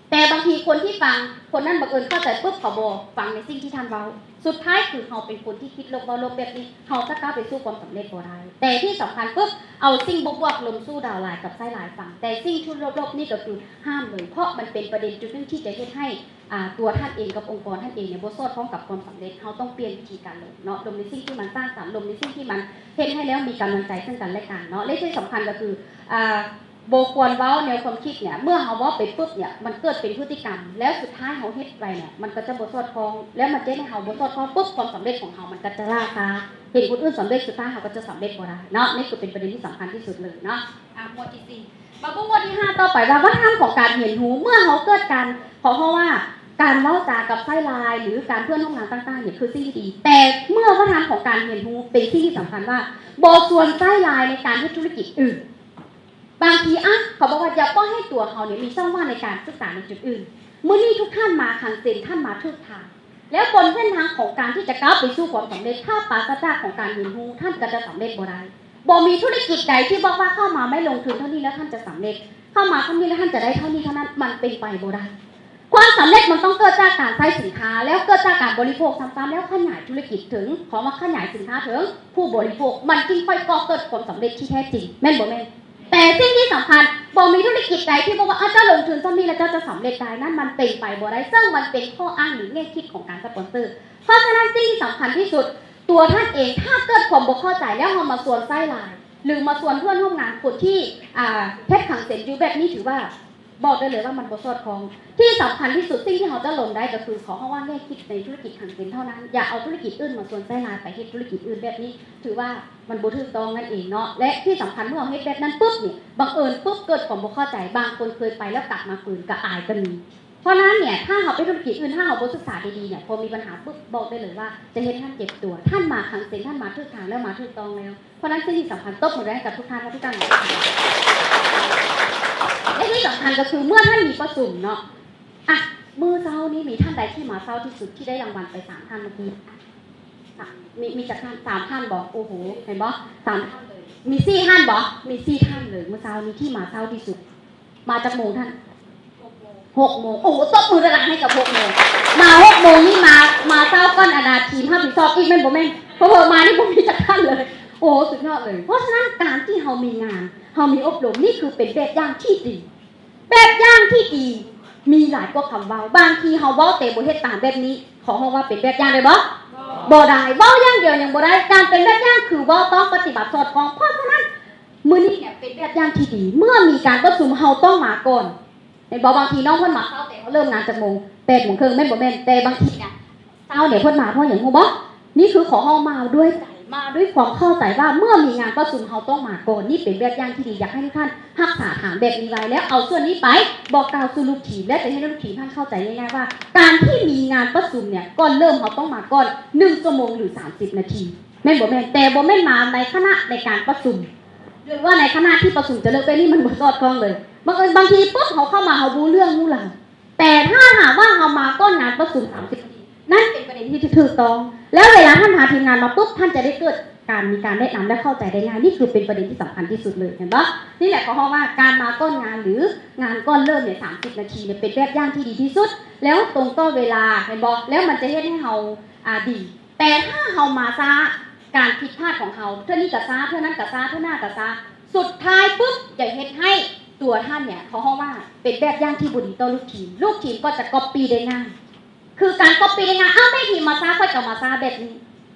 ແຕ່ບາງທີຄົນທີ່ຟັງ ຄົນນັ້ນບັງເອີນເຂົ້າໃຈປຶບ ເຂົາບໍ່ຟັງໃນສິ່ງທີ່ທ່ານເວົ້າ ສຸດທ້າຍຄືເຮົາເປັນຄົນທີ່ຄິດລົບເວົ້າລົບແບບນີ້ ເຮົາຈະກ້າວໄປສູ່ຄວາມສຳເລັດບໍ່ໄດ້. ແຕ່ທີ່ສຳຄັນປຶບ ເອົາສິ່ງບວກໆລົມສູ່ດາວລາຍກັບໄຊລາຍຟັງ ແຕ່ສິ່ງທີ່ລົບໆນີ້ກໍຄືຫ້າມເລີຍ ເພາະມັນເປັນປະເດັນຈຸດໜຶ່ງທີ່ຈະເຮັດໃຫ້ ອ່າ ຕົວທ່ານເອງກັບອົງກອນທ່ານເອງເນຍ ບໍ່ສອດຄ່ອງກັບຄວາມສຳເລັດ ເຮົາຕ້ອງປ່ຽນວິທີການລົມເນາະ ລົມໃນສິ່ງທີ່ມັນສ້າງສັນ ລົມໃນສິ່ງທີ່ມັນເຮັດໃຫ້ແລ້ວມີກຳລັງໃຈເຊິ່ງກັນແລະກັນເນາະ. ແລະທີ່ສຳຄັນກໍຄື ອ່າ ບໍ່ຄວນເວົ້າແນວຄວາມຄິດເນຍ ເມື່ອເຮົາເວົ້າໄປປຶບເນຍ ມັນເກີດເປັນພຶດຕິກຳ ແລ້ວສຸດທ້າຍເຮົາເຮັດໄປເນຍ ມັນກໍຈະບໍ່ສອດຄ່ອງ ແລ້ວມັນຈະເຮັດໃຫ້ເຮົາບໍ່ສອດຄ່ອງປຶບ ຄວາມສຳເລັດຂອງເຮົາມັນກໍຈະລ່າຊ້າ ເຫັນຄົນອື່ນສຳເລັດ ສຸດທ້າຍເຮົາກໍຈະສຳເລັດບໍ່ໄດ້ເນາະ. ນີ້ຄືເປັນປະເດັນທີ່ສຳຄັນທີ່ສຸດເລີຍເນາະ. ອ່າ ໝວດທີສີ່ ມາເບິ່ງໝວດທີຫ້າຕໍ່ໄປວ່າ ວັດທະນະທຳຂອງການຮຽນຮູ້ ເມື່ອເຮົາເກີດການ ເຂົາເວົ້າວ່າ ການເວົ້າຈາກັບໄຊລາຍ ຫຼື ການເພື່ອນຮ່ວມງານຕ່າງໆນີ້ຄືສິ່ງທີ່ດີ ແຕ່ເມື່ອວັດທະນະທຳຂອງການຮຽນຮູ້ເປັນສິ່ງທີ່ສຳຄັນວ່າ ບໍ່ຊວນໄຊລາຍໃນການເຮັດທຸລະກິດອື່ນ. ບາງທີ ອະ ເຂົາບອກວ່າ ຢ່າປ່ອຍໃຫ້ຕົວເຮົານີ້ມີຊ່ອງວ່າງໃນການສຶກສາໃນຈຸດອື່ນ. ມື້ນີ້ທຸກທ່ານມາຄັງເຊັນ ທ່ານມາຖືກທາງ ແລ້ວບົນເສັ້ນທາງຂອງການທີ່ຈະກ້າວໄປສູ່ຄວາມສຳເລັດ ຖ້າປາສະຈາກຂອງການຮຽນຮູ້ ທ່ານກໍຈະສຳເລັດບໍ່ໄດ້. ບໍ່ມີທຸລະກິດໃດທີ່ບອກວ່າເຂົ້າມາແມ່ນລົງທຶນເທົ່ານີ້ແລ້ວທ່ານຈະສຳເລັດ, ເຂົ້າມາເທົ່ານີ້ແລ້ວທ່ານຈະໄດ້ເທົ່ານີ້ເທົ່ານັ້ນ, ມັນເປັນໄປບໍ່ໄດ້. ຄວາມສຳເລັດມັນຕ້ອງເກີດຈາກການໃຊ້ສິນຄ້າ ແລ້ວເກີດຈາກການບໍລິໂພກຊ້ຳໆ ແລ້ວຂະຫຍາຍທຸລະກິດເຖິງ ຄຳວ່າຂະຫຍາຍສິນຄ້າເຖິງຜູ້ບໍລິໂພກ ມັນຈຶ່ງຄ່ອຍກໍ່ເກີດຄວາມສຳເລັດທີ່ແທ້ຈິງ, ແມ່ນບໍ່ແມ່ນ? ແຕ່ສິ່ງທີ່ສຳຄັນ ບໍ່ມີທຸລະກິດໃດທີ່ບອກວ່າ ອາ ເຈົ້າລົງທຶນສ່ຳນີ້ແລ້ວເຈົ້າຈະສຳເລັດໄດ້, ນັ້ນມັນເປັນໄປບໍ່ໄດ້, ເຊິ່ງມັນເປັນຂໍ້ອ້າງ ຫຼື ແງ່ຄິດຂອງການສະປອນເຊີ. ເພາະສະນັ້ນ ສິ່ງທີ່ສຳຄັນທີ່ສຸດ ຕົວທ່ານເອງ ຖ້າເກີດຄວາມບໍ່ເຂົ້າໃຈແລ້ວເຮົາມາຊວນໃຊ້ຫຼາຍ ຫຼື ມາຊວນເພື່ອນຮ່ວມງານຄົນທີ່ ອ່າ ເຮັດຄັງເຊັນຢູ່ແບບນີ້ ຖືວ່າບອກໄດ້ເລີຍວ່າມັນບໍ່ສອດຄ່ອງ. ທີ່ສຳຄັນທີ່ສຸດ ສິ່ງທີ່ເຮົາຈະລົມໄດ້ກໍຄື ເຂົາເວົ້າວ່າແງ່ຄິດໃນທຸລະກິດຄັງເຊັນເທົ່ານັ້ນ, ຢ່າເອົາທຸລະກິດອື່ນມາຊວນໃຊ້ຫຼາຍ ໄປເຮັດທຸລະກິດອື່ນແບບນີ້ ຖືວ່າມັນບໍ່ຖືກຕ້ອງນັ້ນເອງເນາະ. ແລະ ທີ່ສຳຄັນ ເມື່ອເຮົາເຮັດແບບນັ້ນປຶບນີ້ ບັງເອີນປຶບເກີດຄວາມບໍ່ເຂົ້າໃຈ, ບາງຄົນເຄີຍໄປແລ້ວກັບມາຟື້ນກໍອາຍກໍມີ. ເພາະນັ້ນເນຍ ຖ້າເຮົາໄປທຸລະກິດອື່ນ ຖ້າເຮົາບໍ່ສຶກສາດີໆເນຍ ພໍມີບັນຫາປຶບ ບອກໄດ້ເລີຍວ່າຈະເຮັດໃຫ້ທ່ານເຈັບຕົວ. ທ່ານມາຄັງເຊັນ ທ່ານມາຖືກທາງແລ້ວ ມາຖືກຕ້ອງແລ້ວ. ເພາະນັ້ນ ສິ່ງທີ່ສຳຄັນ ຕົບມືໃຫ້ກັບທຸກທ່ານ ເພາະທຸກທ່ານມາຖືກທາງ. ແລະ ທີ່ສຳຄັນກໍຄື ເມື່ອທ່ານມີປະຊຸມເນາະ ອະ ມື້ເຊົ້ານີ້ມີທ່ານໃດທີ່ມາເຊົ້າທີ່ສຸດ ທີ່ໄດ້ລາງວັນໄປສາມທ່ານເມື່ອກີ້? ມີ ມີຈັກທ່ານ? ສາມທ່ານບໍ? ໂອ້ໂຫ ເຫັນບໍ? ສາມທ່ານເລີຍ. ມີສີ່ທ່ານບໍ? ມີສີ່ທ່ານເລີຍ ມື້ເຊົ້ານີ້ທີ່ມາເຊົ້າທີ່ສຸດ. ມາຈັກໂມງທ່ານ? ຫົກໂມງ. ໂອ້ໂຫ ຕົບມືດັງໆໃຫ້ກັບຫົກໂມງ. ມາຫົກໂມງນີ້ ມາ ມາເຊົ້າກ່ອນ ອັນນາ ທີມຮັບຜິດຊອບອີກ ແມ່ນບໍ່ແມ່ນ? ເຜີໆມານີ້ບໍ່ມີຈັກທ່ານເລີຍ. ໂອ້ ສຸດຍອດເລີຍ. ເພາະສະນັ້ນ ການທີ່ເຮົາມີງານ ເຮົາມີອົບຮົມ ນີ້ຄືເປັນແບບຢ່າງທີ່ດີ. ແບບຢ່າງທີ່ດີມີຫຼາຍກວ່າຄຳເວົ້າ. ບາງທີເຮົາເວົ້າແຕ່ບໍ່ເຮັດຕາມແບບນີ້ ເຂົາເວົ້າວ່າເປັນແບບຢ່າງໄດ້ບໍ່? ບໍ່ໄດ້. ເວົ້າຢ່າງດຽວຍັງບໍ່ໄດ້. ການເປັນແບບຢ່າງຄືເວົ້າຕ້ອງປະຕິບັດສອດຄ່ອງ. ເພາະສະນັ້ນ ມື້ນີ້ເປັນແບບຢ່າງທີ່ດີ. ເມື່ອມີການປະຊຸມ ເຮົາຕ້ອງມາກ່ອນ. ເຫັນບໍ່? ບາງທີນ້ອງເພິ່ນມາເຊົ້າ ແຕ່ເຮົາເລີ່ມງານຈັກໂມງ? ແປດໂມງເຄິ່ງ ແມ່ນບໍ່ແມ່ນ? ແຕ່ບາງທີນະ ເຊົ້ານີ້ເພິ່ນມາເພາະຫຍັງຮູ້ບໍ່? ນີ້ຄືເຂົາເວົ້າມາດ້ວຍໃຈ. ມາດ້ວຍຄວາມເຂົ້າໃຈວ່າເມື່ອມີງານປະຊຸມເຮົາຕ້ອງມາກ່ອນ. ນີ້ເປັນແບບຢ່າງທີ່ດີ, ຢາກໃຫ້ທຸກທ່ານຮັກສາຖານແບບນີ້ໄວ້ ແລ້ວເອົາສ່ວນນີ້ໄປບອກກ່າວສູ່ລູກທີມ ແລະ ຈະເຮັດໃຫ້ລູກທີມທ່ານເຂົ້າໃຈງ່າຍໆວ່າ ການທີ່ມີງານປະຊຸມເນ່ຍ ກ່ອນເລີ່ມເຮົາຕ້ອງມາກ່ອນໜຶ່ງຊົ່ວໂມງ ຫຼື ສາມສິບນາທີ ແມ່ນບໍ່ແມ່ນ? ແຕ່ບໍ່ແມ່ນມາໃນຂະນະໃນການປະຊຸມ ຫຼືວ່າໃນຂະນະທີ່ປະຊຸມຈະເລີກໄປ ນີ້ມັນບໍ່ສອດຄ່ອງເລີຍ. ບັງເອີນບາງທີປຸບເຮົາເຂົ້າມາເຮົາຮູ້ເລື່ອງຮູ້ລາວ ແຕ່ຖ້າຫາກວ່າເຮົາມາກ່ອນງານປະຊຸມສາມສິບນາທີ ນັ້ນເປັນປະເດັນທີ່ຖືກຕ້ອງ ແລ້ວເວລາທ່ານພາທີມງານມາປຸບ ທ່ານຈະໄດ້ເກີດການມີການແນະນຳ ແລະ ເຂົ້າໃຈໄດ້ງ່າຍ. ນີ້ຄືເປັນປະເດັນທີ່ສຳຄັນທີ່ສຸດເລີຍ ເຫັນບໍ່? ນີ້ແຫຼະເຂົາເອີ້ນວ່າການມາກ່ອນງານ ຫຼື ງານກ່ອນເລີ່ມເນ່ຍ ສາມສິບນາທີເນ່ຍ ເປັນແບບຢ່າງທີ່ດີທີ່ສຸດ ແລ້ວຕົງຕໍ່ເວລາ ເຫັນບໍ່? ແລ້ວມັນຈະເຮັດໃຫ້ເຮົາ ອາ ດີ. ແຕ່ຖ້າເຮົາມາຊ້າ ການຜິດພາດຂອງເຮົາ ເທື່ອນີ້ກໍຊ້າ ເທື່ອນັ້ນກໍຊ້າ ເທື່ອໜ້າກໍຊ້າ ສຸດທ້າຍປຶບ ຈະເຮັດໃຫ້ຕົວທ່ານເນ່ຍ ເຂົາເອີ້ນວ່າເປັນແບບຢ່າງທີ່ບໍ່ດີຕໍ່ລູກທີມ ລູກທີມກໍຈະກັອບປີ້ໄດ້ງ່າຍ ຄືການກັອບປີ້ໄດ້ງ່າຍ ອ້າວ ແມ່ທີມມາຊ້າ ຂ້ອຍກໍມາຊ້າ ແບບນີ້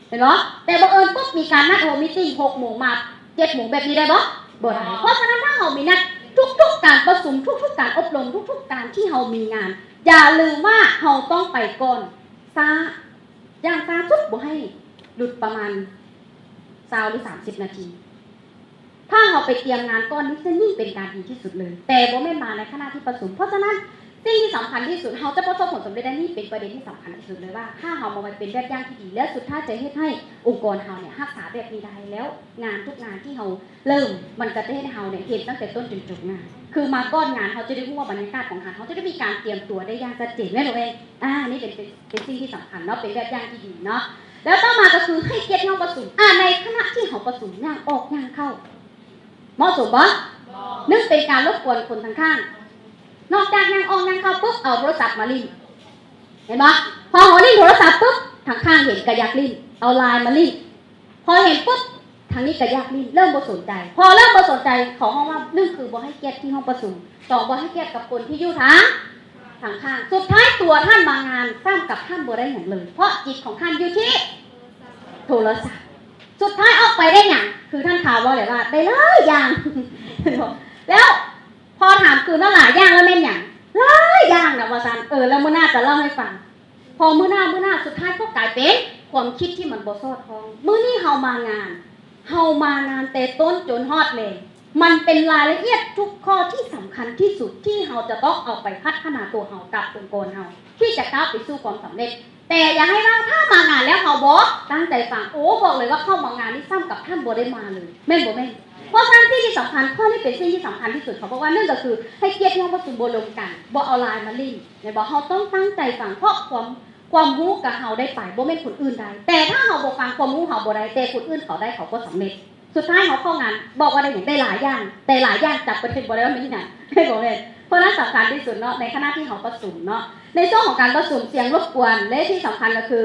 ເຫັນບໍ່? ແຕ່ບັງເອີນປຸບ ມີການນັດໂຮມມີຕິງຫົກໂມງ ມາເຈັດໂມງ ແບບນີ້ໄດ້ບໍ່? ບໍ່ໄດ້. ເພາະສະນັ້ນ ຖ້າເຮົາມີນັດທຸກໆການປະຊຸມ ທຸກໆການອົບຮົມ ທຸກໆການທີ່ເຮົາມີງານ ຢ່າລືມວ່າເຮົາຕ້ອງໄປກ່ອນ ຊ້າ ຢ່າງຊ້າສຸດບໍ່ໃຫ້ຫຼຸດປະມານຊາວ ຫຼື ສາມສິບນາທີ. ຖ້າເຮົາໄປຕຽມງານກ່ອນນີ້ ຈະຍິ່ງເປັນການດີທີ່ສຸດເລີຍ ແຕ່ບໍ່ແມ່ນມາໃນຂະນະທີ່ປະຊຸມ. ເພາະສະນັ້ນ ສິ່ງທີ່ສຳຄັນທີ່ສຸດ ເຮົາຈະປະສົບຜົນສຳເລັດໄດ້ ນີ້ເປັນປະເດັນທີ່ສຳຄັນທີ່ສຸດເລີຍວ່າ ຖ້າເຮົາມາໄວ້ເປັນແບບຢ່າງທີ່ດີ ແລ້ວສຸດທ້າຍຈະເຮັດໃຫ້ອົງກອນເຮົາເນ່ຍ ຮັກສາແບບນີ້ໄດ້ ແລ້ວງານທຸກງານທີ່ເຮົາເລີ່ມ ມັນກໍຈະເຮັດໃຫ້ເຮົາເນ່ຍ ເຫັນຕັ້ງແຕ່ຕົ້ນຈົນຈົບງານ ຄືມາກ່ອນງານ ເຮົາຈະໄດ້ຮູ້ວ່າບັນຍາກາດຂອງງານ ເຮົາຈະໄດ້ມີການຕຽມຕົວໄດ້ຢ່າງຊັດເຈນ ແມ່ນບໍ່ແມ່ນ? ອາ ນີ້ເປັນ ເປັນ ເປັນສິ່ງທີ່ສຳຄັນເນາະ ເປັນແບບຢ່າງທີ່ດີເນາະ. ແລ້ວຕໍ່ມາກໍຄືໃຫ້ກຽດຫ້ອງປະຊຸມ ອາ ໃນຂະນະທີ່ເຮົາປະຊຸມ ຍ່າງອອກຍ່າງເຂົ້າ ເໝາະສົມບໍ່? ບໍ່. ໜຶ່ງ ເປັນການລົບກວນຄົນຂ້າງໆ ນອກຈາກຍ່າງອອກຍ່າງເຂົ້າປຶບ ເອົາໂທລະສັບມາຫຼິ້ນ ເຫັນບໍ່? ພໍເຮົາຫຼິ້ນໂທລະສັບປຶບ ຂ້າງໆເຫັນກໍຢາກຫຼິ້ນ ເອົາ LINE ມາຫຼິ້ນ ພໍເຫັນປຶບ ທາງນີ້ກໍຢາກຫຼິ້ນ ເລີ່ມບໍ່ສົນໃຈ ພໍເລີ່ມບໍ່ສົນໃຈ ເຂົາເອີ້ນວ່າ ໜຶ່ງ ຄືບໍ່ໃຫ້ກຽດທີ່ຫ້ອງປະຊຸມ ສອງ ບໍ່ໃຫ້ກຽດກັບຄົນທີ່ຢູ່ທາງ ທາງຂ້າງ ສຸດທ້າຍຕົວທ່ານມາງານ ຊ້ຳກັບທ່ານບໍ່ໄດ້ຫຍັງເລີຍ ເພາະຈິດຂອງທ່ານຢູ່ທີ່ໂທລະສັບ ສຸດທ້າຍອອກໄປໄດ້ຫຍັງ? ຄືທ່ານຄາວເວົ້າແຫຼະວ່າ ໄດ້ຫຼາຍຢ່າງ ເຫັນບໍ່? ແລ້ວ ພໍຖາມຄືນວ່າຫຼາຍຢ່າງແລ້ວແມ່ນຫຍັງ? ຫຼາຍຢ່າງນະວ່າຊັ້ນ ເອີ ແລ້ວມື້ໜ້າຈະເລົ່າໃຫ້ຟັງ ພໍມື້ໜ້າ ມື້ໜ້າ ສຸດທ້າຍກໍກາຍເປັນຄວາມຄິດທີ່ມັນບໍ່ສອດຄ່ອງ. ມື້ນີ້ເຮົາມາງານ ເຮົາມາງານແຕ່ຕົ້ນຈົນຮອດແລງ ມັນເປັນລາຍລະອຽດທຸກຂໍ້ທີ່ສຳຄັນທີ່ສຸດ ທີ່ເຮົາຈະຕ້ອງເອົາໄປພັດທະນາຕົວເຮົາກັບອົງກອນເຮົາ ທີ່ຈະກ້າວໄປສູ່ຄວາມສຳເລັດ. ແຕ່ຢ່າໃຫ້ວ່າຖ້າມາງານແລ້ວເຮົາບໍ່ຕັ້ງໃຈຟັງ ໂອ້ ບອກເລີຍວ່າເຂົ້າມາງານນີ້ຊ້ຳກັບທ່ານບໍ່ໄດ້ມາເລີຍ ແມ່ນບໍ່ແມ່ນ? ເພາະສະນັ້ນສິ່ງທີ່ສຳຄັນ ຂໍ້ນີ້ເປັນສິ່ງທີ່ສຳຄັນທີ່ສຸດ ເຂົາບອກວ່າ ໜຶ່ງ ກໍຄືໃຫ້ກຽດຫ້ອງປະຊຸມ ບໍ່ລົມກັນ ບໍ່ເອົາ LINE ມາຫຼິ້ນ ແມ່ນບໍ່? ເຮົາຕ້ອງຕັ້ງໃຈຟັງ ເພາະຄວາມ ຄວາມຮູ້ກັບເຮົາໄດ້ໄປ ບໍ່ແມ່ນຄົນອື່ນໄດ້ ແຕ່ຖ້າເຮົາບໍ່ຟັງ ຄວາມຮູ້ເຮົາບໍ່ໄດ້ ແຕ່ຄົນອື່ນເຂົາໄດ້ ເຂົາກໍສຳເລັດ. ສຸດທ້າຍເຮົາເຂົ້າງານ ບອກວ່າໄດ້ຫຍັງ? ໄດ້ຫຼາຍຢ່າງ ແຕ່ຫຼາຍຢ່າງຈັບປະເດັນບໍ່ໄດ້ວ່າແມ່ນຫຍັງ ແມ່ນບໍ່ແມ່ນ? ເພາະນັ້ນສຳຄັນທີ່ສຸດເນາະ ໃນຂະນະທີ່ເຮົາປະຊຸມເນາະ ໃນຊ່ວງຂອງການປະຊຸມ ສຽງລົບກວນ ແລະ ທີ່ສຳຄັນກໍຄື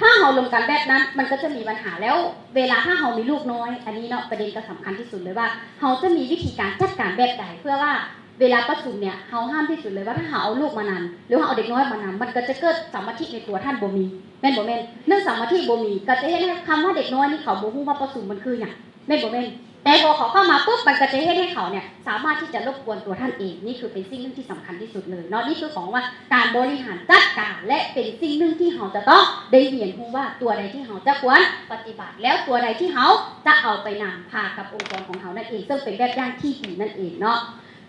ຖ້າເຮົາລົມກັນແບບນັ້ນ ມັນກໍຈະມີບັນຫາ. ແລ້ວເວລາຖ້າເຮົາມີລູກນ້ອຍ ອັນນີ້ເນາະ ປະເດັນກໍສຳຄັນທີ່ສຸດເລີຍວ່າ ເຮົາຈະມີວິທີການຈັດການແບບໃດ ເພື່ອວ່າ ເວລາປະຊຸມເນ່ຍ ເຮົາຫ້າມທີ່ສຸດເລີຍວ່າ ຖ້າເຮົາເອົາລູກມານຳ ຫຼືວ່າເຮົາເອົາເດັກນ້ອຍມານຳ ມັນກໍຈະເກີດສະມາທິໃນຕົວທ່ານບໍ່ມີ ແມ່ນບໍ່ແມ່ນ? ເລື່ອງສະມາທິບໍ່ມີ ກໍຈະເຮັດໃຫ້ຄຳວ່າເດັກນ້ອຍນີ້ ເຂົາບໍ່ຮູ້ວ່າປະຊຸມມັນຄືຫຍັງ ແມ່ນບໍ່ແມ່ນ? ແຕ່ພໍເຂົາເຂົ້າມາປຶບ ມັນກໍຈະເຮັດໃຫ້ເຂົາເນ່ຍ ສາມາດທີ່ຈະລົບກວນຕົວທ່ານເອງ. ນີ້ຄືເປັນສິ່ງໜຶ່ງທີ່ສຳຄັນທີ່ສຸດເລີຍເນາະ ນີ້ຄືຂອງວ່າການບໍລິຫານຈັດການ ແລະ ເປັນສິ່ງໜຶ່ງທີ່ເຮົາຈະຕ້ອງໄດ້ຮຽນຮູ້ວ່າ ຕົວໃດທີ່ເຮົາຈະຄວນປະຕິບັດ ແລ້ວຕົວໃດທີ່ເຮົາຈະເອົາໄປນຳພາກັບອົງກອນຂອງເຮົານັ້ນເອງ ເຊິ່ງເປັນແບບຢ່າງທີ່ດີນັ້ນເອງເນາະ.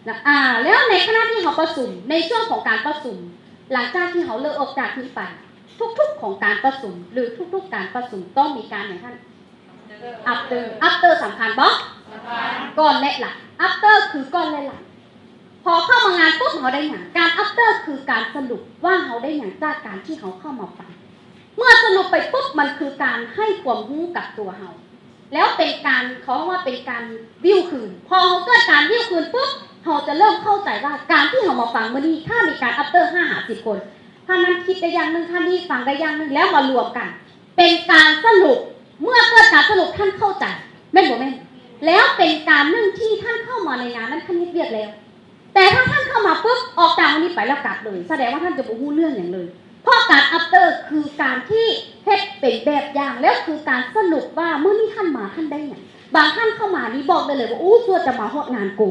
ນະ ອາ ແລ້ວໃນຂະນະທີ່ເຮົາປະຊຸມ ໃນຊ່ວງຂອງການປະຊຸມ ຫຼັງຈາກທີ່ເຮົາເລີກອອກຈາກນີ້ໄປ ທຸກໆຂອງການປະຊຸມ ຫຼື ທຸກໆການປະຊຸມ ຕ້ອງມີການຫຍັງທ່ານ? After. After ສຳຄັນບໍ່? ສຳຄັນ. ກ່ອນ ແລະ ຫຼັງ. After ຄືກ່ອນ ແລະ ຫຼັງ. ພໍເຂົ້າມາງານປຸບ ເຮົາໄດ້ຫຍັງ? ການ After ຄືການສະຫຼຸບວ່າເຮົາໄດ້ຫຍັງຈາກການທີ່ເຮົາເຂົ້າມາຟັງ. ເມື່ອສະຫຼຸບໄປປຸບ ມັນຄືການໃຫ້ຄວາມຮູ້ກັບຕົວເຮົາ ແລ້ວເປັນການ ເຂົາເອີ້ນວ່າເປັນການວິວຄືນ. ພໍເຮົາເກີດການວິວຄືນປຸບ ເຮົາຈະເລີ່ມເຂົ້າໃຈວ່າ ການທີ່ເຮົາມາຟັງມື້ນີ້ ຖ້າມີການ After ຫ້າຫາສິບຄົນ ທ່ານນັ້ນຄິດໄດ້ຢ່າງໜຶ່ງ ທ່ານນີ້ຟັງໄດ້ຢ່າງໜຶ່ງ ແລ້ວມາລວມກັນເປັນການສະຫຼຸບ. ເມື່ອເກີດການສະຫຼຸບ ທ່ານເຂົ້າໃຈ ແມ່ນບໍ່ແມ່ນ? ແລ້ວເປັນການໜຶ່ງທີ່ທ່ານເຂົ້າມາໃນງານນັ້ນ ທ່ານເຮັດວຽກແລ້ວ. ແຕ່ຖ້າທ່ານເຂົ້າມາປຶບ ອອກຈາກມື້ນີ້ໄປແລ້ວກັບເລີຍ ສະແດງວ່າທ່ານຈະບໍ່ຮູ້ເລື່ອງຫຍັງເລີຍ. ເພາະການ After ຄືການທີ່ເຮັດເປັນແບບຢ່າງ ແລ້ວຄືການສະຫຼຸບວ່າມື້ນີ້ທ່ານມາທ່ານໄດ້ຫຍັງ. ບາງທ່ານເຂົ້າມານີ້ບອກໄດ້ເລີຍວ່າ ໂອ້ ຊົ່ວຈະມາຮອດງານໂກ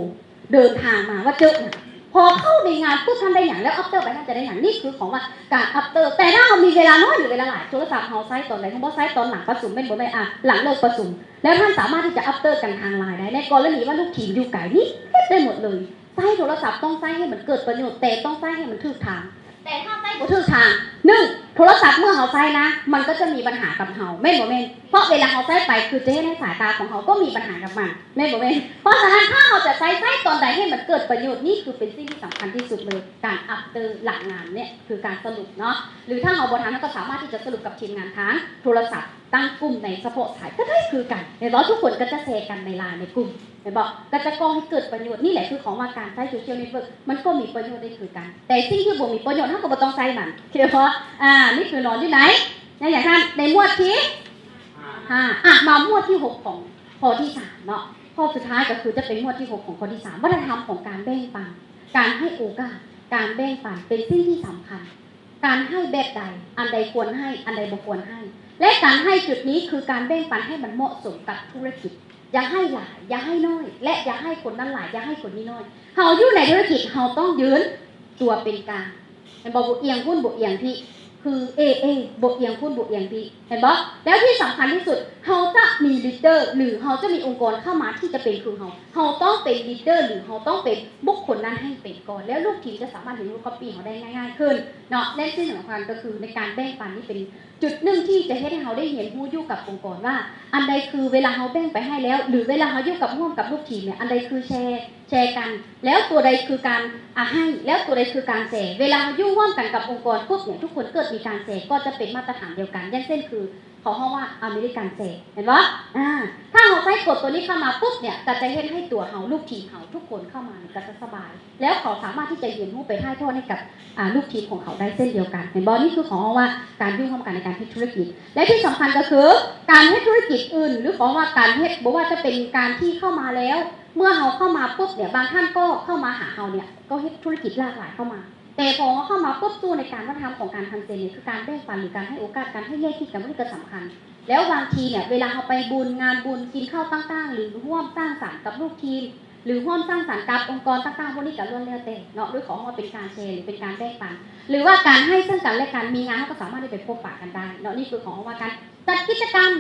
ເດີນທາງມາວ່າເຈີຫຍັງ ພໍເຂົ້າໃນງານປຸບ ທ່ານໄດ້ຫຍັງ ແລ້ວ after ໄປ ທ່ານຈະໄດ້ຫຍັງ. ນີ້ຄືຂອງວ່າການ after. ແຕ່ຖ້າເຮົາມີເວລານ້ອຍ ຫຼື ເວລາຫຼາຍ ໂທລະສັບເຮົາໃຊ້ຕອນໃດ? ຮູ້ບໍ່? ໃຊ້ຕອນຫຼັງປະຊຸມ ແມ່ນບໍ່ແມ່ນ? ອ່າ ຫຼັງເລີກປະຊຸມ ແລ້ວທ່ານສາມາດທີ່ຈະ after ກັນທາງ LINE ໄດ້. ໃນກໍລະນີວ່າລູກທີມຢູ່ໄກ ນີ້ເຮັດໄດ້ໝົດເລີຍ. ໃຊ້ໂທລະສັບຕ້ອງໃຊ້ໃຫ້ມັນເກີດປະໂຫຍດ, ແຕ່ຕ້ອງໃຊ້ໃຫ້ມັນຖືກທາງ. ແຕ່ຖ້າໃຊ້ບໍ່ຖືກທາງ, ໜຶ່ງ ໂທລະສັບເມື່ອເຮົາໃຊ້ນະ ມັນກໍຈະມີບັນຫາກັບເຮົາ ແມ່ນບໍ່ແມ່ນ? ເພາະເວລາເຮົາໃຊ້ໄປ ຄືຈະເຮັດໃຫ້ສາຍຕາຂອງເຮົາກໍມີບັນຫາກັບມັນ ແມ່ນບໍ່ແມ່ນ? ເພາະສະນັ້ນ ຖ້າເຮົາຈະໃຊ້ ໃຊ້ຕອນໃດໃຫ້ມັນເກີດປະໂຫຍດ, ນີ້ຄືເປັນສິ່ງທີ່ສຳຄັນທີ່ສຸດເລີຍ. ການ after ຫຼັງງານເນຍ ຄືການສະຫຼຸບເນາະ ຫຼືຖ້າເຮົາບໍ່ທັນ ເຮົາກໍສາມາດທີ່ຈະສະຫຼຸບກັບທີມງານທາງໂທລະສັບ ຕັ້ງກຸ່ມໃນສະເພາະສາຍກໍໄດ້ຄືກັນ ແມ່ນບໍ່? ທຸກຄົນກໍຈະແຊກັນໃນ LINE ໃນກຸ່ມ ແມ່ນບໍ່? ກໍຈະກໍ່ໃຫ້ເກີດປະໂຫຍດ. ນີ້ແຫຼະຄືຂອງວ່າການໃຊ້ social network ມັນກໍມີປະໂຫຍດໄດ້ຄືກັນ. ແຕ່ສິ່ງທີ່ບໍ່ມີປະໂຫຍດ ເຮົາກໍບໍ່ຕ້ອງໃຊ້ມັນ ເຫັນບໍ່? ອ່າ ນີ້ຄືນອນຢູ່ໃນ ໃນຫຍັງທ່ານ? ໃນໝວດທີຫ້າ. ອ່າ ມາໝວດທີຫົກຂອງຂໍ້ທີສາມເນາະ. ຂໍ້ສຸດທ້າຍກໍຄືຈະເປັນໝວດທີຫົກຂອງຂໍ້ທີສາມ ວັດທະນະທຳຂອງການແບ່ງປັນ, ການໃຫ້ໂອກາດ, ການແບ່ງປັນເປັນສິ່ງທີ່ສຳຄັນ. ການໃຫ້ແບບໃດ, ອັນໃດຄວນໃຫ້, ອັນໃດບໍ່ຄວນໃຫ້ ແລະ ການໃຫ້ຈຸດນີ້ຄືການແບ່ງປັນໃຫ້ມັນເໝາະສົມກັບທຸລະກິດ. ຢ່າໃຫ້ຫຼາຍ, ຢ່າໃຫ້ນ້ອຍ ແລະ ຢ່າໃຫ້ຄົນນັ້ນຫຼາຍ, ຢ່າໃຫ້ຄົນນີ້ນ້ອຍ. ເຮົາຢູ່ໃນທຸລະກິດ ເຮົາຕ້ອງຢືນຕົວເປັນກາງ ແມ່ນບໍ່? ບໍ່ອຽງພຸ້ນ ບໍ່ອຽງພີ້ ຄື ເອ ເອ ບໍ່ອຽງພຸ້ນ ບໍ່ອຽງພີ້ ເຫັນບໍ່? ແລ້ວທີ່ສຳຄັນທີ່ສຸດ ເຮົາຈະມີ leader ຫຼື ເຮົາຈະມີອົງກອນເຂົ້າມາທີ່ຈະເປັນຄືເຮົາ, ເຮົາຕ້ອງເປັນ leader ຫຼື ເຮົາຕ້ອງເປັນບຸກຄົນນັ້ນໃຫ້ເປັນກ່ອນ ແລ້ວລູກທີມຈະສາມາດເຮັດ copy ເຮົາໄດ້ງ່າຍໆຂຶ້ນເນາະ. ແລະ ສິ່ງສຳຄັນກໍຄືໃນການແບ່ງປັນນີ້ເປັນຈຸດໜຶ່ງທີ່ຈະເຮັດໃຫ້ເຮົາໄດ້ຮຽນຮູ້ຢູ່ກັບອົງກອນວ່າ ອັນໃດຄືເວລາເຮົາແບ່ງໄປໃຫ້ແລ້ວ ຫຼື ເວລາເຮົາຢູ່ກັບ ຮ່ວມກັບລູກທີມເນຍ ອັນໃດຄືແຊ ແຊກັນ ແລ້ວຕົວໃດຄືການ ອາ ໃຫ້ ແລ້ວຕົວໃດຄືການແຊ. ເວລາເຮົາຢູ່ຮ່ວມກັນກັບອົງກອນປຸບເນຍ ທຸກຄົນເກີດມີການແຊ ກໍຈະເປັນມາດຕະຖານດຽວກັນ. ຢ່າງເຊັ່ນຄື ເຂົາເອີ້ນວ່າ American ແຊ ແມ່ນບໍ່? ອາ ຖ້າເຮົາໃຊ້ກົດຕົວນີ້ເຂົ້າມາປຸບເນຍ ກໍຈະເຮັດໃຫ້ຕົວເຮົາ ລູກທີມເຮົາ ທຸກຄົນເຂົ້າມານີ້ກໍຈະສະບາຍ ແລ້ວເຂົາສາມາດທີ່ຈະຮຽນຮູ້ໄປຖ່າຍທອດໃຫ້ກັບ ອາ ລູກທີມຂອງເຂົາໄດ້ເຊັ່ນດຽວກັນ ແມ່ນບໍ່? ນີ້ຄືເຂົາເອີ້ນວ່າການຢູ່ຮ່ວມກັນໃນການເຮັດທຸລະກິດ. ແລະ ທີ່ສຳຄັນກໍຄືການເຮັດທຸລະກິດອື່ນ ຫຼື ເຂົາເອີ້ນວ່າການເຮັດ ບໍ່ວ່າຈະເປັນການທີ່ເຂົ້າມາແລ້ວ ເມື່ອເຮົາເຂົ້າມາປຸບເນຍ ບາງທ່ານກໍເຂົ້າມາຫາເຮົາເນຍ ກໍເຮັດທຸລະກິດຫຼາກຫຼາຍເຂົ້າມາ ແຕ່ພໍເຮົາເຂົ້າມາປຸບ ສູ່ໃນການວັດທະນະທຳຂອງການ Kaizen ນີ້ ຄືການແບ່ງປັນ ຫຼື ການໃຫ້ໂອກາດ ການໃຫ້ແງ່ຄິດກັນ ພວກນີ້ກໍສຳຄັນ. ແລ້ວບາງທີເນຍ ເວລາເຮົາໄປບຸນ ງານບຸນ ກິນເຂົ້າຕ່າງໆ ຫຼື ຮ່ວມສ້າງສັນກັບລູກທີມ ຫຼື ຮ່ວມສ້າງສັນກັບອົງກອນຕ່າງໆ ພວກນີ້ກໍລ້ວນແລ້ວແຕ່ເນາະ ຫຼື ເຂົາເອີ້ນວ່າເປັນການແຊ ຫຼື ເປັນການແບ່ງປັນ ຫຼືວ່າການໃຫ້ເຊິ່ງກັນແລະກັນ. ມີງານເຮົາກໍສາມາດໄດ້ໄປພົບປະກັນໄດ້ເນາະ. ນີ້ຄືເຂົາເອີ້ນວ່າການຈັດກິດຈະກຳ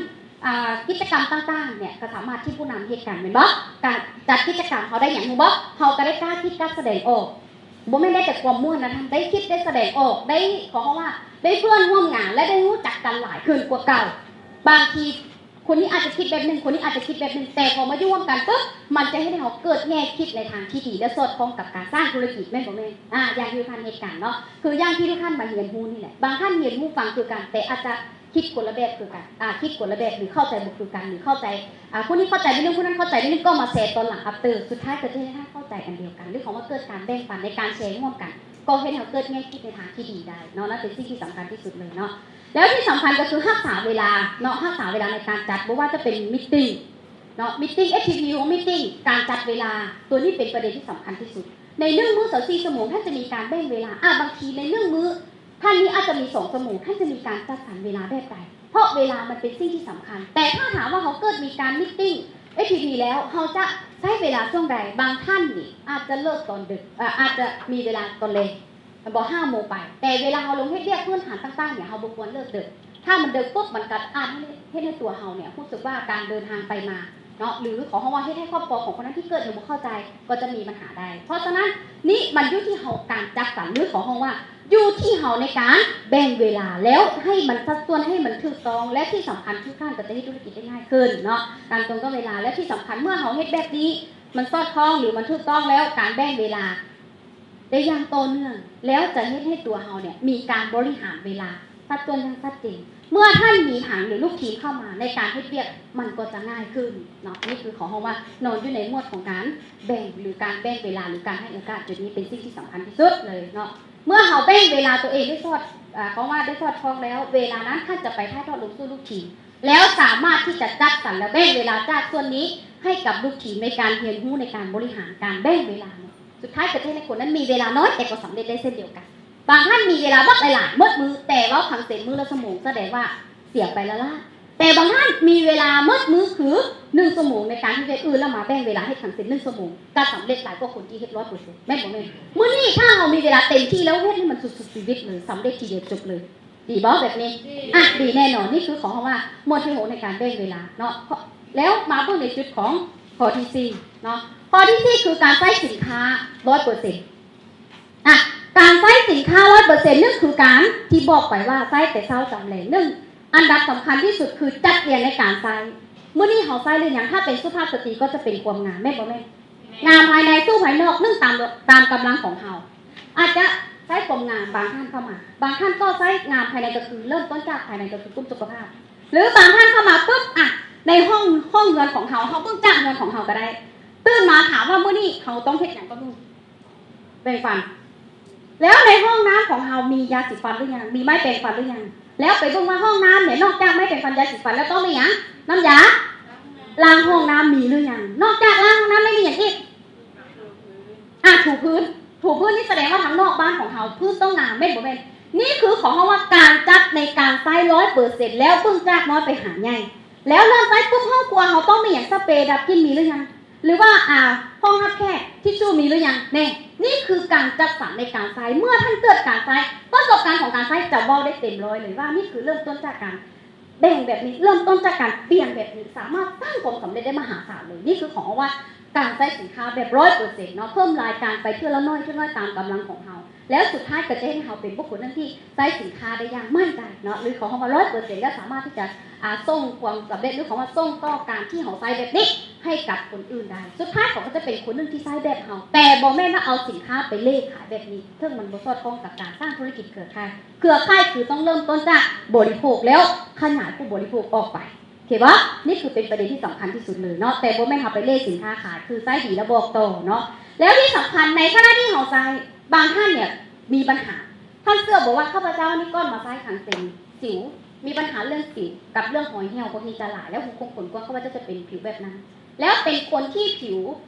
ອ່າ ກິດຈະກຳຕ່າງໆເນຍ ກໍສາມາດທີ່ຜູ້ນຳເຮັດກັນ ແມ່ນບໍ່? ການຈັດກິດຈະກຳ ເຮົາໄດ້ຫຍັງຮູ້ບໍ່? ເຮົາກໍໄດ້ກ້າຄິດ ກ້າສະແດງອອກ ບໍ່ແມ່ນໄດ້ແຕ່ຄວາມມ່ວນນະທ່ານ ໄດ້ຄິດ ໄດ້ສະແດງອອກ ໄດ້ ເຂົາເອີ້ນວ່າ ໄດ້ເພື່ອນຮ່ວມງານ ແລະ ໄດ້ຮູ້ຈັກກັນຫຼາຍຂຶ້ນກວ່າເກົ່າ. ບາງທີຄົນນີ້ອາດຈະຄິດແບບໜຶ່ງ ຄົນນີ້ອາດຈະຄິດແບບໜຶ່ງ ແຕ່ພໍມາຢູ່ຮ່ວມກັນປຸບ ມັນຈະເຮັດໃຫ້ເຮົາເກີດແງ່ຄິດໃນທາງທີ່ດີ ແລະ ສອດຄ່ອງກັບການສ້າງທຸລະກິດ ແມ່ນບໍ່ແມ່ນ? ອາ ຢ່າງທີ່ທ່ານເຮັດກັນເນາະ ຄືຢ່າງທີ່ທຸກທ່ານມາຮຽນຮູ້ນີ້ແຫຼະ ບາງທ່ານຮຽນຮູ້ຟັງຄືກັນ ແຕ່ອາດຈະ ຄິດຄົນລະແບບຄືກັນ ອາ ຄິດຄົນລະແບບ ຫຼື ເຂົ້າໃຈບໍ່ຄືກັນ ຫຼື ເຂົ້າໃຈ ອາ ຜູ້ນີ້ເຂົ້າໃຈໜ້ອຍໜຶ່ງ ຜູ້ນັ້ນເຂົ້າໃຈໜ້ອຍໜຶ່ງ ກໍມາແຊຕອນຫຼັງ after ສຸດທ້າຍກໍຈະເຮັດໃຫ້ເຂົ້າໃຈອັນດຽວກັນ ຫຼື ເຂົາວ່າເກີດການແບ່ງປັນໃນການແຊຮ່ວມກັນ ກໍເຮັດໃຫ້ເກີດແງ່ຄິດໃນທາງທີ່ດີໄດ້ເນາະ. ນັ້ນເປັນສິ່ງທີ່ສຳຄັນທີ່ສຸດເລີຍເນາະ. ແລ້ວທີ່ສຳຄັນກໍຄືຮັກສາເວລາເນາະ ຮັກສາເວລາໃນການຈັດ ບໍ່ວ່າຈະເປັນ meeting ເນາະ meeting ເອສທີພີ meeting ການຈັດເວລາ ຕົວນີ້ເປັນປະເດັນທີ່ສຳຄັນທີ່ສຸດ. ໃນໜຶ່ງມື້ຊາວສີ່ຊົ່ວໂມງ ທ່ານຈະມີການແບ່ງເວລາ ອາ ບາງທີໃນໜຶ່ງມື້ ທ່ານນີ້ອາດຈະມີສອງຊົ່ວໂມງ ທ່ານຈະມີການຈັດສັນເວລາແບບໃດ? ເພາະເວລາມັນເປັນສິ່ງທີ່ສຳຄັນ ແຕ່ຖ້າຖາມວ່າເຮົາເກີດມີການ meeting ເອສທີພີ ແລ້ວ ເຮົາຈະໃຊ້ເວລາຊ່ວງໃດ? ບາງທ່ານນີ້ອາດຈະເລີກຕອນດຶກ ອາ ອາດຈະມີເວລາຕອນແລງ ແມ່ນບໍ່ ຫ້າໂມງໄປ ແຕ່ເວລາເຮົາລົງເຮັດວຽກພື້ນຖານຕ່າງໆເນຍ ເຮົາບໍ່ຄວນເລີກດຶກ. ຖ້າມັນດຶກປຸບ ມັນກໍອາດເຮັດໃຫ້ ເຮັດໃຫ້ຕົວເຮົາເນຍຮູ້ສຶກວ່າການເດີນທາງໄປມາເນາະ ຫຼື ເຂົາເອີ້ນວ່າເຮັດໃຫ້ຄອບຄົວຂອງຄົນນັ້ນທີ່ເກີດຍັງບໍ່ເຂົ້າໃຈ ກໍຈະມີບັນຫາໄດ້. ເພາະສະນັ້ນ ນີ້ມັນຢູ່ທີ່ເຮົາການຈັດສັນ ຫຼື ເຂົາເອີ້ນວ່າຢູ່ທີ່ເຮົາໃນການແບ່ງເວລາ ແລ້ວໃຫ້ມັນສັດສ່ວນ ໃຫ້ມັນຖືກຕ້ອງ ແລະ ທີ່ສຳຄັນ ທຸກທ່ານກໍຈະເຮັດທຸລະກິດໄດ້ງ່າຍຂຶ້ນເນາະ ການຕົງກັບເວລາ. ແລ້ວທີ່ສຳຄັນ ເມື່ອເຮົາເຮັດແບບນີ້ ມັນສອດຄ່ອງ ຫຼື ມັນຖືກຕ້ອງແລ້ວ ການແບ່ງເວລາ ໄດ້ຢ່າງຕໍ່ເນື່ອງ ແລ້ວຈະເຮັດໃຫ້ຕົວເຮົາເນຍມີການບໍລິຫານເວລາສັດສ່ວນຢ່າງຊັດເຈນ. ເມື່ອທ່ານມີຫາງ ຫຼື ລູກທີມເຂົ້າມາໃນການເຮັດວຽກ ມັນກໍຈະງ່າຍຂຶ້ນເນາະ. ນີ້ຄືເຂົາເອີ້ນວ່ານອນຢູ່ໃນໝວດຂອງການແບ່ງ ຫຼື ການແບ່ງເວລາ ຫຼື ການໃຫ້ໂອກາດ. ຈຸດນີ້ເປັນສິ່ງທີ່ສຳຄັນທີ່ສຸດເລີຍເນາະ. ເມື່ອເຮົາແບ່ງເວລາຕົວເອງໄດ້ສອດ ອາ ເຂົາເອີ້ນວ່າໄດ້ສອດຄ່ອງແລ້ວ ເວລານັ້ນທ່ານຈະໄປຖ່າຍທອດລົງສູ່ລູກທີມ ແລ້ວສາມາດທີ່ຈະຈັດສັນ ແລ້ວແບ່ງເວລາຈາກສ່ວນນີ້ໃຫ້ກັບລູກທີມໃນການຮຽນຮູ້ໃນການບໍລິຫານການແບ່ງເວລາເນາະ. ສຸດທ້າຍກໍເຮັດໃຫ້ຄົນນັ້ນມີເວລານ້ອຍ ແຕ່ກໍສຳເລັດໄດ້ເຊັ່ນດຽວກັນ. ບາງທ່ານມີເວລາບັກຫຼາຍໆ ໝົດມື້ ແຕ່ເວົ້າຄັງເຕັມມື້ລະຊົ່ວໂມງ ສະແດງວ່າເສຍໄປລ້າໆ. ແຕ່ບາງທ່ານມີເວລາໝົດມື້ຄືໜຶ່ງຊົ່ວໂມງໃນການເຮັດວຽກອື່ນ ແລ້ວມາແບ່ງເວລາເຮັດທັງສິ້ນໜຶ່ງຊົ່ວໂມງ ກໍສຳເລັດຫຼາຍກວ່າຄົນທີ່ເຮັດຮ້ອຍເປີເຊັນ ແມ່ນບໍ່ແມ່ນ? ມື້ນີ້ຖ້າເຮົາມີເວລາເຕັມທີ່ແລ້ວ ເຮັດໃຫ້ມັນສຸດໆຊີວິດເລີຍ ສຳເລັດທີດຽວຈົບເລີຍ. ດີບໍ່ແບບນີ້? ອ່ະ ດີແນ່ນອນ. ນີ້ຄືຂອງເຮົາວ່າໝວດທີຫົກໃນການແບ່ງເວລາເນາະ. ແລ້ວມາເບິ່ງໃນຈຸດຂອງຂໍ້ທີສີ່ເນາະ. ຂໍ້ທີສີ່ຄືການໃຊ້ສິນຄ້າຮ້ອຍເປີເຊັນ. ອ່ະ ການໃຊ້ສິນຄ້າຮ້ອຍເປີເຊັນ ນີ້ຄືການທີ່ບອກໄປວ່າໃຊ້ແຕ່ເຊົ້າຈຳແລງ. ໜຶ່ງ ອັນດັບສຳຄັນທີ່ສຸດຄືຈັດລຽງໃນການໃຊ້. ມື້ນີ້ເຮົາໃຊ້ເລື່ອງຫຍັງ? ຖ້າເປັນສຸພາບສະຕີກໍຈະເປັນຄວາມງາມ ແມ່ນບໍ່ແມ່ນ? ງາມພາຍໃນສູ່ພາຍນອກ ໜຶ່ງ ຕາມ ຕາມກຳລັງຂອງເຮົາ. ອາດຈະໃຊ້ຄວາມງາມ ບາງທ່ານເຂົ້າມາ ບາງທ່ານກໍໃຊ້ງາມພາຍໃນ ກໍຄືເລີ່ມຕົ້ນຈາກພາຍໃນ ກໍຄືກຸ່ມສຸຂະພາບ ຫຼືບາງທ່ານເຂົ້າມາປຶບ ອ່ະ ໃນຫ້ອງ ຫ້ອງເຮືອນຂອງເຮົາ ເຮົາເບິ່ງຈາກເຮືອນຂອງເຮົາກໍໄດ້. ຕື່ນມາຖາມວ່າມື້ນີ້ເຮົາຕ້ອງເຮັດຫຍັງກັບລູກ? ແປງຟັນ. ແລ້ວໃນຫ້ອງນ້ຳຂອງເຮົາມີຢາສີຟັນຫຼືຍັງ? ມີໄມ້ແປງຟັນຫຼືຍັງ? ແລ້ວໄປເບິ່ງວ່າຫ້ອງນ້ຳນີ້ ນອກຈາກໄມ້ແປງຟັນ ຢາສີຟັນແລ້ວ ຕ້ອງມີຫຍັງ? ນ້ຳຢາລ້າງຫ້ອງນ້ຳມີຫຼືຍັງ? ນອກຈາກລ້າງຫ້ອງນ້ຳໄດ້ມີຫຍັງອີກ? ອ່ະ ຖູພື້ນ. ຖູພື້ນນີ້ສະແດງວ່າທາງນອກບ້ານຂອງເຮົາພື້ນຕ້ອງງາມ ແມ່ນບໍ່ແມ່ນ? ນີ້ຄືຂອງເຮົາວ່າການຈັດໃນການໃຊ້ຮ້ອຍເປີເຊັນ ແລ້ວເບິ່ງຈາກນ້ອຍໄປຫາໃຫຍ່. ແລ້ວເລີ່ມໃຊ້ປຸບ ຫ້ອງຄົວເຮົາຕ້ອງມີຫຍັງ? ສະເປດັບກິ່ນມີຫຼືຍັງ? ຫຼືວ່າ ອ່າ ຫ້ອງຮັບແຂກ ທິດຊູມີຫຼືຍັງ? ແນ່ ນີ້ຄືການຈັດສັນໃນການໃຊ້. ເມື່ອທ່ານເກີດການໃຊ້ ປະສົບການຂອງການໃຊ້ຈະເວົ້າໄດ້ເຕັມຮ້ອຍເລີຍວ່າ ນີ້ຄືເລີ່ມຕົ້ນຈາກການແບ່ງແບບນີ້ ເລີ່ມຕົ້ນຈາກການປ່ຽນແບບນີ້ ສາມາດສ້າງຄວາມສຳເລັດໄດ້ມະຫາສານເລີຍ. ນີ້ຄືຂອງເຮົາວ່າການໃຊ້ສິນຄ້າແບບຮ້ອຍເປີເຊັນເນາະ ເພີ່ມລາຍການໄປເທື່ອລະໜ້ອຍ ເທື່ອລະໜ້ອຍຕາມກຳລັງຂອງເຮົາ. ແລ້ວສຸດທ້າຍກໍຈະເຮັດໃຫ້ເຮົາເປັນບຸກຄົນໜຶ່ງທີ່ໃຊ້ສິນຄ້າໄດ້ຢ່າງໝັ້ນໃຈເນາະ ຫຼືເຂົາເວົ້າວ່າຮ້ອຍເປີເຊັນ ແລ້ວສາມາດທີ່ຈະ ອ່າ ສົ່ງຄວາມສຳເລັດ ຫຼືເຂົາວ່າສົ່ງຕໍ່ການທີ່ເຮົາໃຊ້ແບບນີ້ໃຫ້ກັບຄົນອື່ນໄດ້. ສຸດທ້າຍເຂົາກໍຈະເປັນຄົນໜຶ່ງທີ່ໃຊ້ແບບເຮົາ ແຕ່ບໍ່ແມ່ນວ່າເອົາສິນຄ້າໄປເລ່ຂາຍແບບນີ້ ເຊິ່ງມັນບໍ່ສອດຄ່ອງກັບການສ້າງທຸລະກິດເຄືອຂ່າຍ. ເຄືອຂ່າຍຄືຕ້ອງເລີ່ມຕົ້ນຈາກບໍລິໂພກ ແລ້ວຂະຫຍາຍຜູ້ບໍລິໂພກອອກໄປ. ໂອເຄບໍ່? ນີ້ຄືເປັນປະເດັນທີ່ສຳຄັນທີ່ສຸດເລີຍເນາະ ແຕ່ບໍ່ແມ່ນເຮົາໄປເລ່ສິນຄ້າຂາຍ ຄືໃຊ້ດີແລ້ວບອກຕໍ່ເນາະ. ແລ້ວທີ່ສຳຄັນໃນຂະນະທີ່ເຮົາໃຊ້ ບາງທ່ານເນ່ຍມີບັນຫາ ທ່ານເຊື່ອບໍ່ວ່າຂ້າພະເຈົ້ານີ້ກ່ອນມາໃຊ້ຄັງເຕັນ ສິວ ມີບັນຫາເລື່ອງສິວກັບເລື່ອງຮອຍຫ່ຽວ ພວກນີ້ຈະຫຼາຍ ແລ້ວຮູຂົງຂົນກວ້າງ ຂ້າພະເຈົ້າຈະເປັນຜິວແບບນັ້ນ ແລ້ວເປັນຄົນທີ່ຜິວ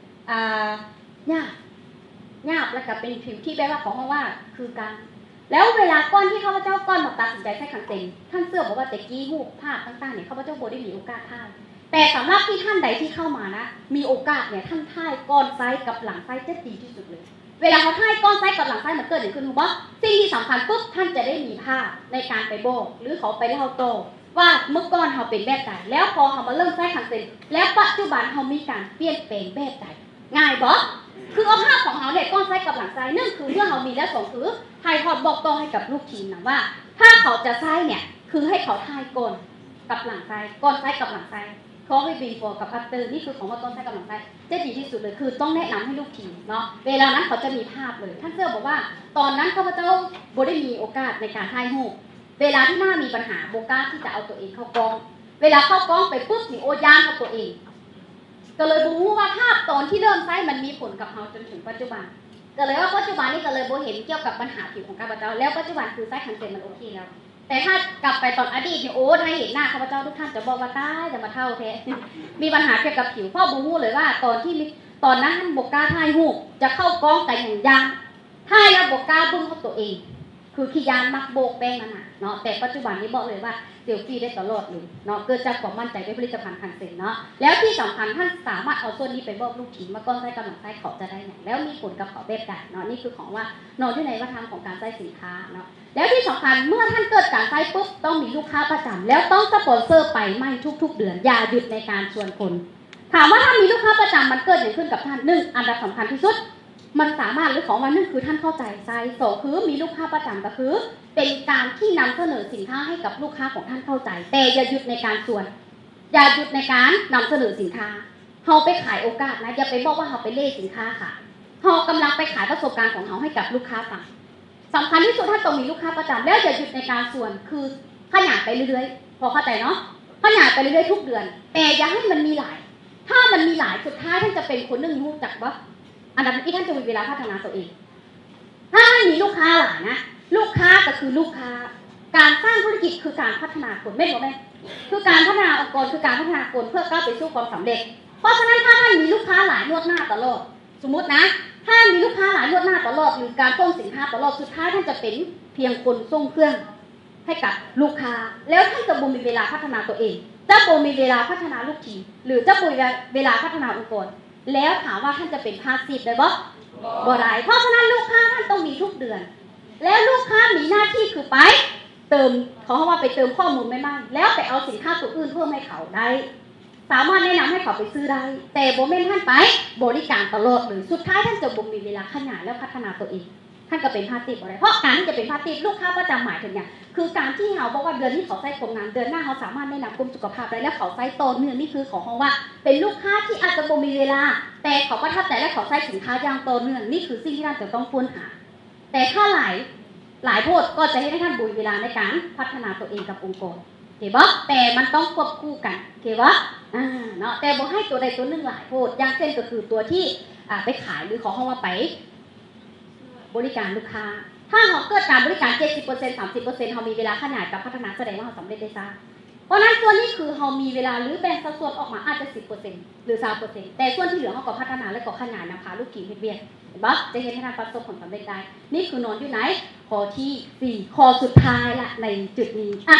ອ່າ ຫຍາບ ຫຍາບ ແລ້ວກໍເປັນຜິວທີ່ແບບວ່າ ເຂົາເວົ້າວ່າຄືກາງ. ແລ້ວເວລາກ່ອນທີ່ຂ້າພະເຈົ້າກ່ອນມາຕັດສິນໃຈໃຊ້ຄັງເຕັນ ທ່ານເຊື່ອບໍ່ວ່າແຕ່ກີ້ຮູບພາບຕ່າງໆນີ້ ຂ້າພະເຈົ້າບໍ່ໄດ້ມີໂອກາດຖ່າຍ ແຕ່ສຳລັບທີ່ທ່ານໃດທີ່ເຂົ້າມານະ ມີໂອກາດເນ່ຍ ທ່ານຖ່າຍກ່ອນໃຊ້ກັບຫຼັງໃຊ້ຈະດີທີ່ສຸດເລີຍ. ເວລາເຮົາຖ່າຍກ່ອນໃຊ້ກັບຫຼັງໃຊ້ ມັນເກີດຫຍັງຂຶ້ນຮູ້ບໍ່? ສິ່ງທີ່ສຳຄັນປຸບ ທ່ານຈະໄດ້ມີພາບໃນການໄປບອກ ຫຼືເຂົາໄປເລົ່າຕໍ່ວ່າເມື່ອກ່ອນເຮົາເປັນແບບໃດ ແລ້ວພໍເຮົາມາເລີ່ມໃຊ້ຄັງເຕັນ ແລ້ວປັດຈຸບັນເຮົາມີການປ່ຽນແປງແບບໃດ. ງ່າຍບໍ່? ຄືເອົາພາບຂອງເຮົາເນຍ ກ່ອນໃຊ້ກັບຫຼັງໃຊ້ ໜຶ່ງຄືເມື່ອເຮົາມີແລ້ວ ສອງຄືຖ່າຍທອດບອກຕໍ່ໃຫ້ກັບລູກທີມນະວ່າ ຖ້າເຂົາຈະໃຊ້ເນຍ ຄືໃຫ້ເຂົາຖ່າຍກ່ອນກັບຫຼັງໃຊ້ ກ່ອນໃຊ້ກັບຫຼັງໃຊ້ ເຂົາເອີ້ນ before ກັບ after ນີ້ຄືຂອງວ່າກ່ອນໃຊ້ກັບຫຼັງໃຊ້ ຈະດີທີ່ສຸດເລີຍ ຄືຕ້ອງແນະນຳໃຫ້ລູກທີມເນາະ ເວລານັ້ນເຂົາຈະມີພາບເລີຍ. ທ່ານເຊື່ອບໍ່ວ່າຕອນນັ້ນຂ້າພະເຈົ້າບໍ່ໄດ້ມີໂອກາດໃນການຖ່າຍຮູບ ເວລາທີ່ໜ້າມີບັນຫາບໍ່ກ້າທີ່ຈະເອົາຕົວເອງເຂົ້າກ້ອງ ເວລາເຂົ້າກ້ອງໄປປຶບນີ້ ໂອ້ ຢ້ານກັບຕົວເອງ ກໍເລີຍບໍ່ຮູ້ວ່າພາບຕອນທີ່ເລີ່ມໃຊ້ມັນມີຜົນກັບເຮົາຈົນເຖິງປັດຈຸບັນ ກໍເລີຍວ່າປັດຈຸບັນນີ້ກໍເລີຍບໍ່ເຫັນກ່ຽວກັບບັນຫາຜິວຂອງຂ້າພະເຈົ້າ ແລ້ວປັດຈຸບັນຄືໃຊ້ຄັງເຕັນມັນໂອເຄແລ້ວ. ແຕ່ຖ້າກັບໄປຕອນອະດີດນີ້ ໂອ້ ຖ້າເຫັນໜ້າຂ້າພະເຈົ້າ ທຸກທ່ານຈະບອກວ່າ ຕາຍ ຢ່າມາເຖົ້າແທ້ ມີບັນຫາກ່ຽວກັບຜິວ ເພາະບໍ່ຮູ້ເລີຍວ່າຕອນທີ່ມີ ຕອນນັ້ນບໍ່ກ້າຖ່າຍຮູບ ຈະເຂົ້າກ້ອງກໍຍັງຢ້ານ ຖ່າຍແລ້ວບໍ່ກ້າເບິ່ງຮອດຕົວເອງ ຄືຂີ້ຢ້ານມັກໂບກແປ້ງນັ້ນນະເນາະ. ແຕ່ປັດຈຸບັນນີ້ບອກເລີຍວ່າເຊລຟີໄດ້ຕະຫຼອດເລີຍເນາະ ເກີດຈາກຄວາມໝັ້ນໃຈດ້ວຍຜະລິດຕະພັນຄັງເຕັນເນາະ. ແລ້ວທີ່ສຳຄັນທ່ານສາມາດເອົາສ່ວນນີ້ໄປບອກລູກທີມວ່າກ່ອນໃຊ້ກັບຫຼັງໃຊ້ເຂົາຈະໄດ້ຫຍັງ ແລ້ວມີຜົນກັບເຂົາແບບໃດເນາະ. ນີ້ຄືຂອງວ່າເນາະ ຢູ່ໃນວັດທະນະທຳຂອງການໃຊ້ສິນຄ້າເນາະ. ແລ້ວທີ່ສຳຄັນເມື່ອທ່ານເກີດການໃຊ້ປຸບ ຕ້ອງມີລູກຄ້າປະຈຳ ແລ້ວຕ້ອງສະປອນເຊີໄປໃໝ່ທຸກໆເດືອນ ຢ່າຢຸດໃນການຊວນຄົນ. ຖາມວ່າຖ້າມີລູກຄ້າປະຈຳມັນເກີດຫຍັງຂຶ້ນກັບທ່ານ? ໜຶ່ງ ອັນດັບສຳຄັນທີ່ສຸດ ມັນສາມາດ ຫຼືຂອງວ່າ ໜຶ່ງ ຄືທ່ານເຂົ້າໃຈ ໃຊ້ ສອງ ຄືມີລູກຄ້າປະຈຳ ກໍຄືເປັນການທີ່ນຳສະເໜີສິນຄ້າໃຫ້ກັບລູກຄ້າຂອງທ່ານເຂົ້າໃຈ ແຕ່ຢ່າຢຸດໃນການຊວນ ຢ່າຢຸດໃນການນຳສະເໜີສິນຄ້າ. ເຮົາໄປຂາຍໂອກາດນະ ຢ່າໄປບອກວ່າເຮົາໄປເລ່ສິນຄ້າຂາຍ ເຮົາກຳລັງໄປຂາຍປະສົບການຂອງເຮົາໃຫ້ກັບລູກຄ້າຟັງ. ສຳຄັນທີ່ສຸດ ທ່ານຕ້ອງມີລູກຄ້າປະຈຳ ແລ້ວຢ່າຢຸດໃນການຊວນ ຄືຂະຫຍາຍໄປເລື້ອຍໆ ພໍເຂົ້າໃຈເນາະ ຂະຫຍາຍໄປເລື້ອຍໆທຸກເດືອນ ແຕ່ຢ່າໃຫ້ມັນມີຫຼາຍ. ຖ້າມັນມີຫຼາຍ ສຸດທ້າຍທ່ານຈະເປັນຄົນໜຶ່ງ ຮູ້ຈັກບໍ່? ອັນດັບທີໜຶ່ງ ທ່ານຈະມີເວລາພັດທະນາຕົວເອງ. ຖ້າທ່ານມີລູກຄ້າຫຼາຍນະ ລູກຄ້າກໍຄືລູກຄ້າ ການສ້າງທຸລະກິດຄືການພັດທະນາຄົນ ແມ່ນບໍ່ແມ່ນ? ຄືການພັດທະນາອົງກອນ ຄືການພັດທະນາຄົນເພື່ອກ້າວໄປສູ່ຄວາມສຳເລັດ. ເພາະສະນັ້ນ ຖ້າທ່ານມີລູກຄ້າຫຼາຍ ນວດໜ້າຕະຫຼອດ ສົມມຸດນະ ຖ້າມີລູກຄ້າຫຼາຍ ນວດໜ້າຕະຫຼອດ ຫຼືການສົ່ງສິນຄ້າຕະຫຼອດ ສຸດທ້າຍທ່ານຈະເປັນພຽງຄົນສົ່ງເຄື່ອງໃຫ້ກັບລູກຄ້າ ແລ້ວທ່ານຈະບໍ່ມີເວລາພັດທະນາຕົວເອງ. ຈະບໍ່ມີເວລາພັດທະນາລູກທີມ ຫຼື ຈະບໍ່ມີເວລາພັດທະນາອົງກອນ ແລ້ວຖາມວ່າທ່ານຈະເປັນພາສຊີບໄດ້ບໍ່? ບໍ່ໄດ້. ເພາະສະນັ້ນລູກຄ້າທ່ານຕ້ອງມີທຸກເດືອນ ແລ້ວລູກຄ້າມີໜ້າທີ່ຄືໄປເຕີມ ເຂົາເອີ້ນວ່າໄປເຕີມຂໍ້ມູນໃໝ່ໆ ແລ້ວໄປເອົາສິນຄ້າຕົວອື່ນເພີ່ມໃຫ້ເຂົາໄດ້ ສາມາດແນະນຳໃຫ້ເຂົາໄປຊື້ໄດ້ ແຕ່ບໍ່ແມ່ນທ່ານໄປບໍລິການຕະຫຼອດເລີຍ. ສຸດທ້າຍທ່ານຈະບໍ່ມີເວລາຂະຫຍາຍ ແລະ ພັດທະນາຕົວເອງ. ທ່ານກໍເປັນພາສຊີບບໍ່ໄດ້ ເພາະການທີ່ຈະເປັນພາສຊີບ ລູກຄ້າປະຈຳໝາຍເຖິງຫຍັງ? ຄືການທີ່ເຮົາບອກວ່າເດືອນນີ້ເຂົາໃຊ້ຄວາມງາມ ເດືອນໜ້າເຮົາສາມາດແນະນຳກົມສຸຂະພາບໄດ້ ແລະ ເຂົາໃຊ້ຕໍ່ເນື່ອງ. ນີ້ຄືເຂົາເອີ້ນວ່າເປັນລູກຄ້າທີ່ອາດຈະບໍ່ມີເວລາ ແຕ່ເຂົາປະທັບໃຈ ແລະ ເຂົາໃຊ້ສິນຄ້າຢ່າງຕໍ່ເນື່ອງ. ນີ້ຄືສິ່ງທີ່ທ່ານຈະຕ້ອງຄົ້ນຫາ. ແຕ່ຖ້າຫຼາຍ ຫຼາຍໂພດກໍຈະເຮັດໃຫ້ທ່ານບໍ່ມີເວລາໃນການພັດທະນາຕົວເອງກັບອົງກອນ. ເຫັນບໍ່? ແຕ່ມັນຕ້ອງຄວບຄູ່ກັນ ເຫັນບໍ່? ອາ ເນາະ ແຕ່ບໍ່ໃຫ້ຕົວໃດຕົວໜຶ່ງຫຼາຍໂພດ. ຢ່າງເຊັ່ນກໍຄືຕົວທີ່ ອາ ໄປຂາຍ ຫຼື ເຂົາເອີ້ນວ່າໄປ ບໍລິການລູກຄ້າ. ຖ້າເຮົາເກີດການບໍລິການເຈັດສິບເປີເຊັນ ສາມສິບເປີເຊັນ ເຮົາມີເວລາຂະຫຍາຍກັບພັດທະນາ ສະແດງວ່າເຮົາສຳເລັດໄດ້ຊ້າ. ເພາະນັ້ນສ່ວນນີ້ຄືເຮົາມີເວລາ ຫຼື ແບ່ງສັດສ່ວນອອກມາອາດຈະສິບເປີເຊັນ ຫຼື ຊາວເປີເຊັນ ແຕ່ສ່ວນທີ່ເຫຼືອເຮົາກໍພັດທະນາ ແລະ ກໍຂະຫຍາຍນຳພາລູກທີມເຮັດວຽກ. ເຫັນບໍ່? ຈະເຮັດໃຫ້ທ່ານປະສົບຜົນສຳເລັດໄດ້. ນີ້ຄືນອນຢູ່ໃນຂໍ້ທີສີ່ ຂໍ້ສຸດທ້າຍລະໃນຈຸດນີ້. ອະ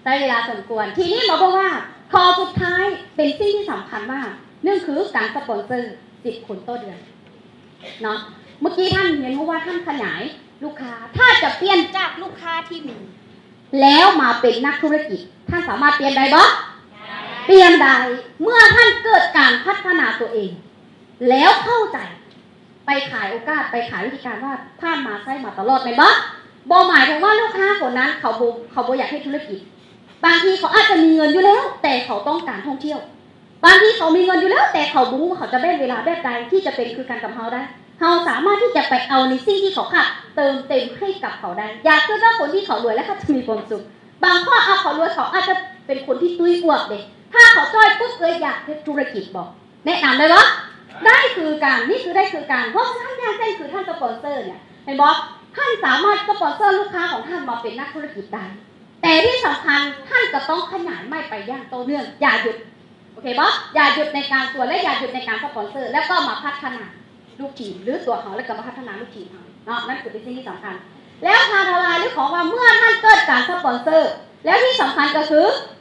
ໃຊ້ເວລາສົມຄວນ. ທີນີ້ມາເບິ່ງວ່າຂໍ້ສຸດທ້າຍເປັນສິ່ງທີ່ສຳຄັນມາກ. ໜຶ່ງຄືການສະປອນເຊີສິບຄົນຕໍ່ເດືອນ. ເນາະ ເມື່ອກີ້ທ່ານຮຽນຮູ້ວ່າທ່ານຂະຫຍາຍລູກຄ້າ ຖ້າຈະປ່ຽນຈາກລູກຄ້າທີ່ມີ ແລ້ວມາເປັນນັກທຸລະກິດ ທ່ານສາມາດປ່ຽນໄດ້ບໍ່? ປ່ຽນໄດ້ ເມື່ອທ່ານເກີດການພັດທະນາຕົວເອງ ແລ້ວເຂົ້າໃຈ ໄປຂາຍໂອກາດ ໄປຂາຍວິທີການວ່າຜ່ານມາໃຊ້ມາຕະຫຼອດ ແມ່ນບໍ່? ບໍ່ໝາຍເຖິງວ່າລູກຄ້າຄົນນັ້ນເຂົາບໍ່ ເຂົາບໍ່ຢາກເຮັດທຸລະກິດ. ບາງທີເຂົາອາດຈະມີເງິນຢູ່ແລ້ວ ແຕ່ເຂົາຕ້ອງການທ່ອງທ່ຽວ. ບາງທີເຂົາມີເງິນຢູ່ແລ້ວ ແຕ່ເຂົາບໍ່ຮູ້ວ່າເຂົາຈະແບ່ງເວລາແບບໃດທີ່ຈະເປັນຄືກັນກັບເຮົາໄດ້. ເຮົາສາມາດທີ່ຈະໄປເອົາໃນສິ່ງທີ່ເຂົາຂາດ ເຕີມເຕັມໃຫ້ກັບເຂົາໄດ້. ຢ່າຄິດວ່າຄົນທີ່ເຂົາລວຍແລ້ວເຂົາຈະມີຄວາມສຸກ. ບາງຄົນ ອາ ເຂົາລວຍ ເຂົາອາດຈະເປັນຄົນທີ່ຕຸ້ຍອວບເດ້. ຖ້າເຂົາຈ່ອຍປຸບ ເອີຍ ຢາກເຮັດທຸລະກິດບໍ່? ແນະນຳໄດ້ບໍ່? ໄດ້ຄືກັນ ນີ້ຄືໄດ້ຄືກັນ. ເພາະສະນັ້ນ ຢ່າງເຊັ່ນຄືທ່ານສະປອນເຊີເນຍ ເຫັນບໍ່? ທ່ານສາມາດສະປອນເຊີລູກຄ້າຂອງທ່ານມາເປັນນັກທຸລະກິດໄດ້. ແຕ່ທີ່ສຳຄັນ ທ່ານກໍຕ້ອງຂະຫຍາຍໄມ້ໄປຢ່າງຕໍ່ເນື່ອງ ຢ່າຢຸດ ໂອເຄບໍ່? ຢ່າຢຸດໃນການຊວນ ແລະ ຢ່າຢຸດໃນການສະປອນເຊີ ແລ້ວກໍມາພັດທະນາລູກທີມ ຫຼື ຕົວເຮົາ ແລ້ວກໍມາພັດທະນາລູກທີມເຮົາເນາະ. ນັ້ນຄືເປັນສິ່ງທີ່ສຳຄັນ. ແລ້ວພາທະລາຍ ຫຼື ຂອງວ່າເມື່ອທ່ານເກີດການສະປອນເຊີ ແລ້ວທີ່ສຳຄັນກໍຄື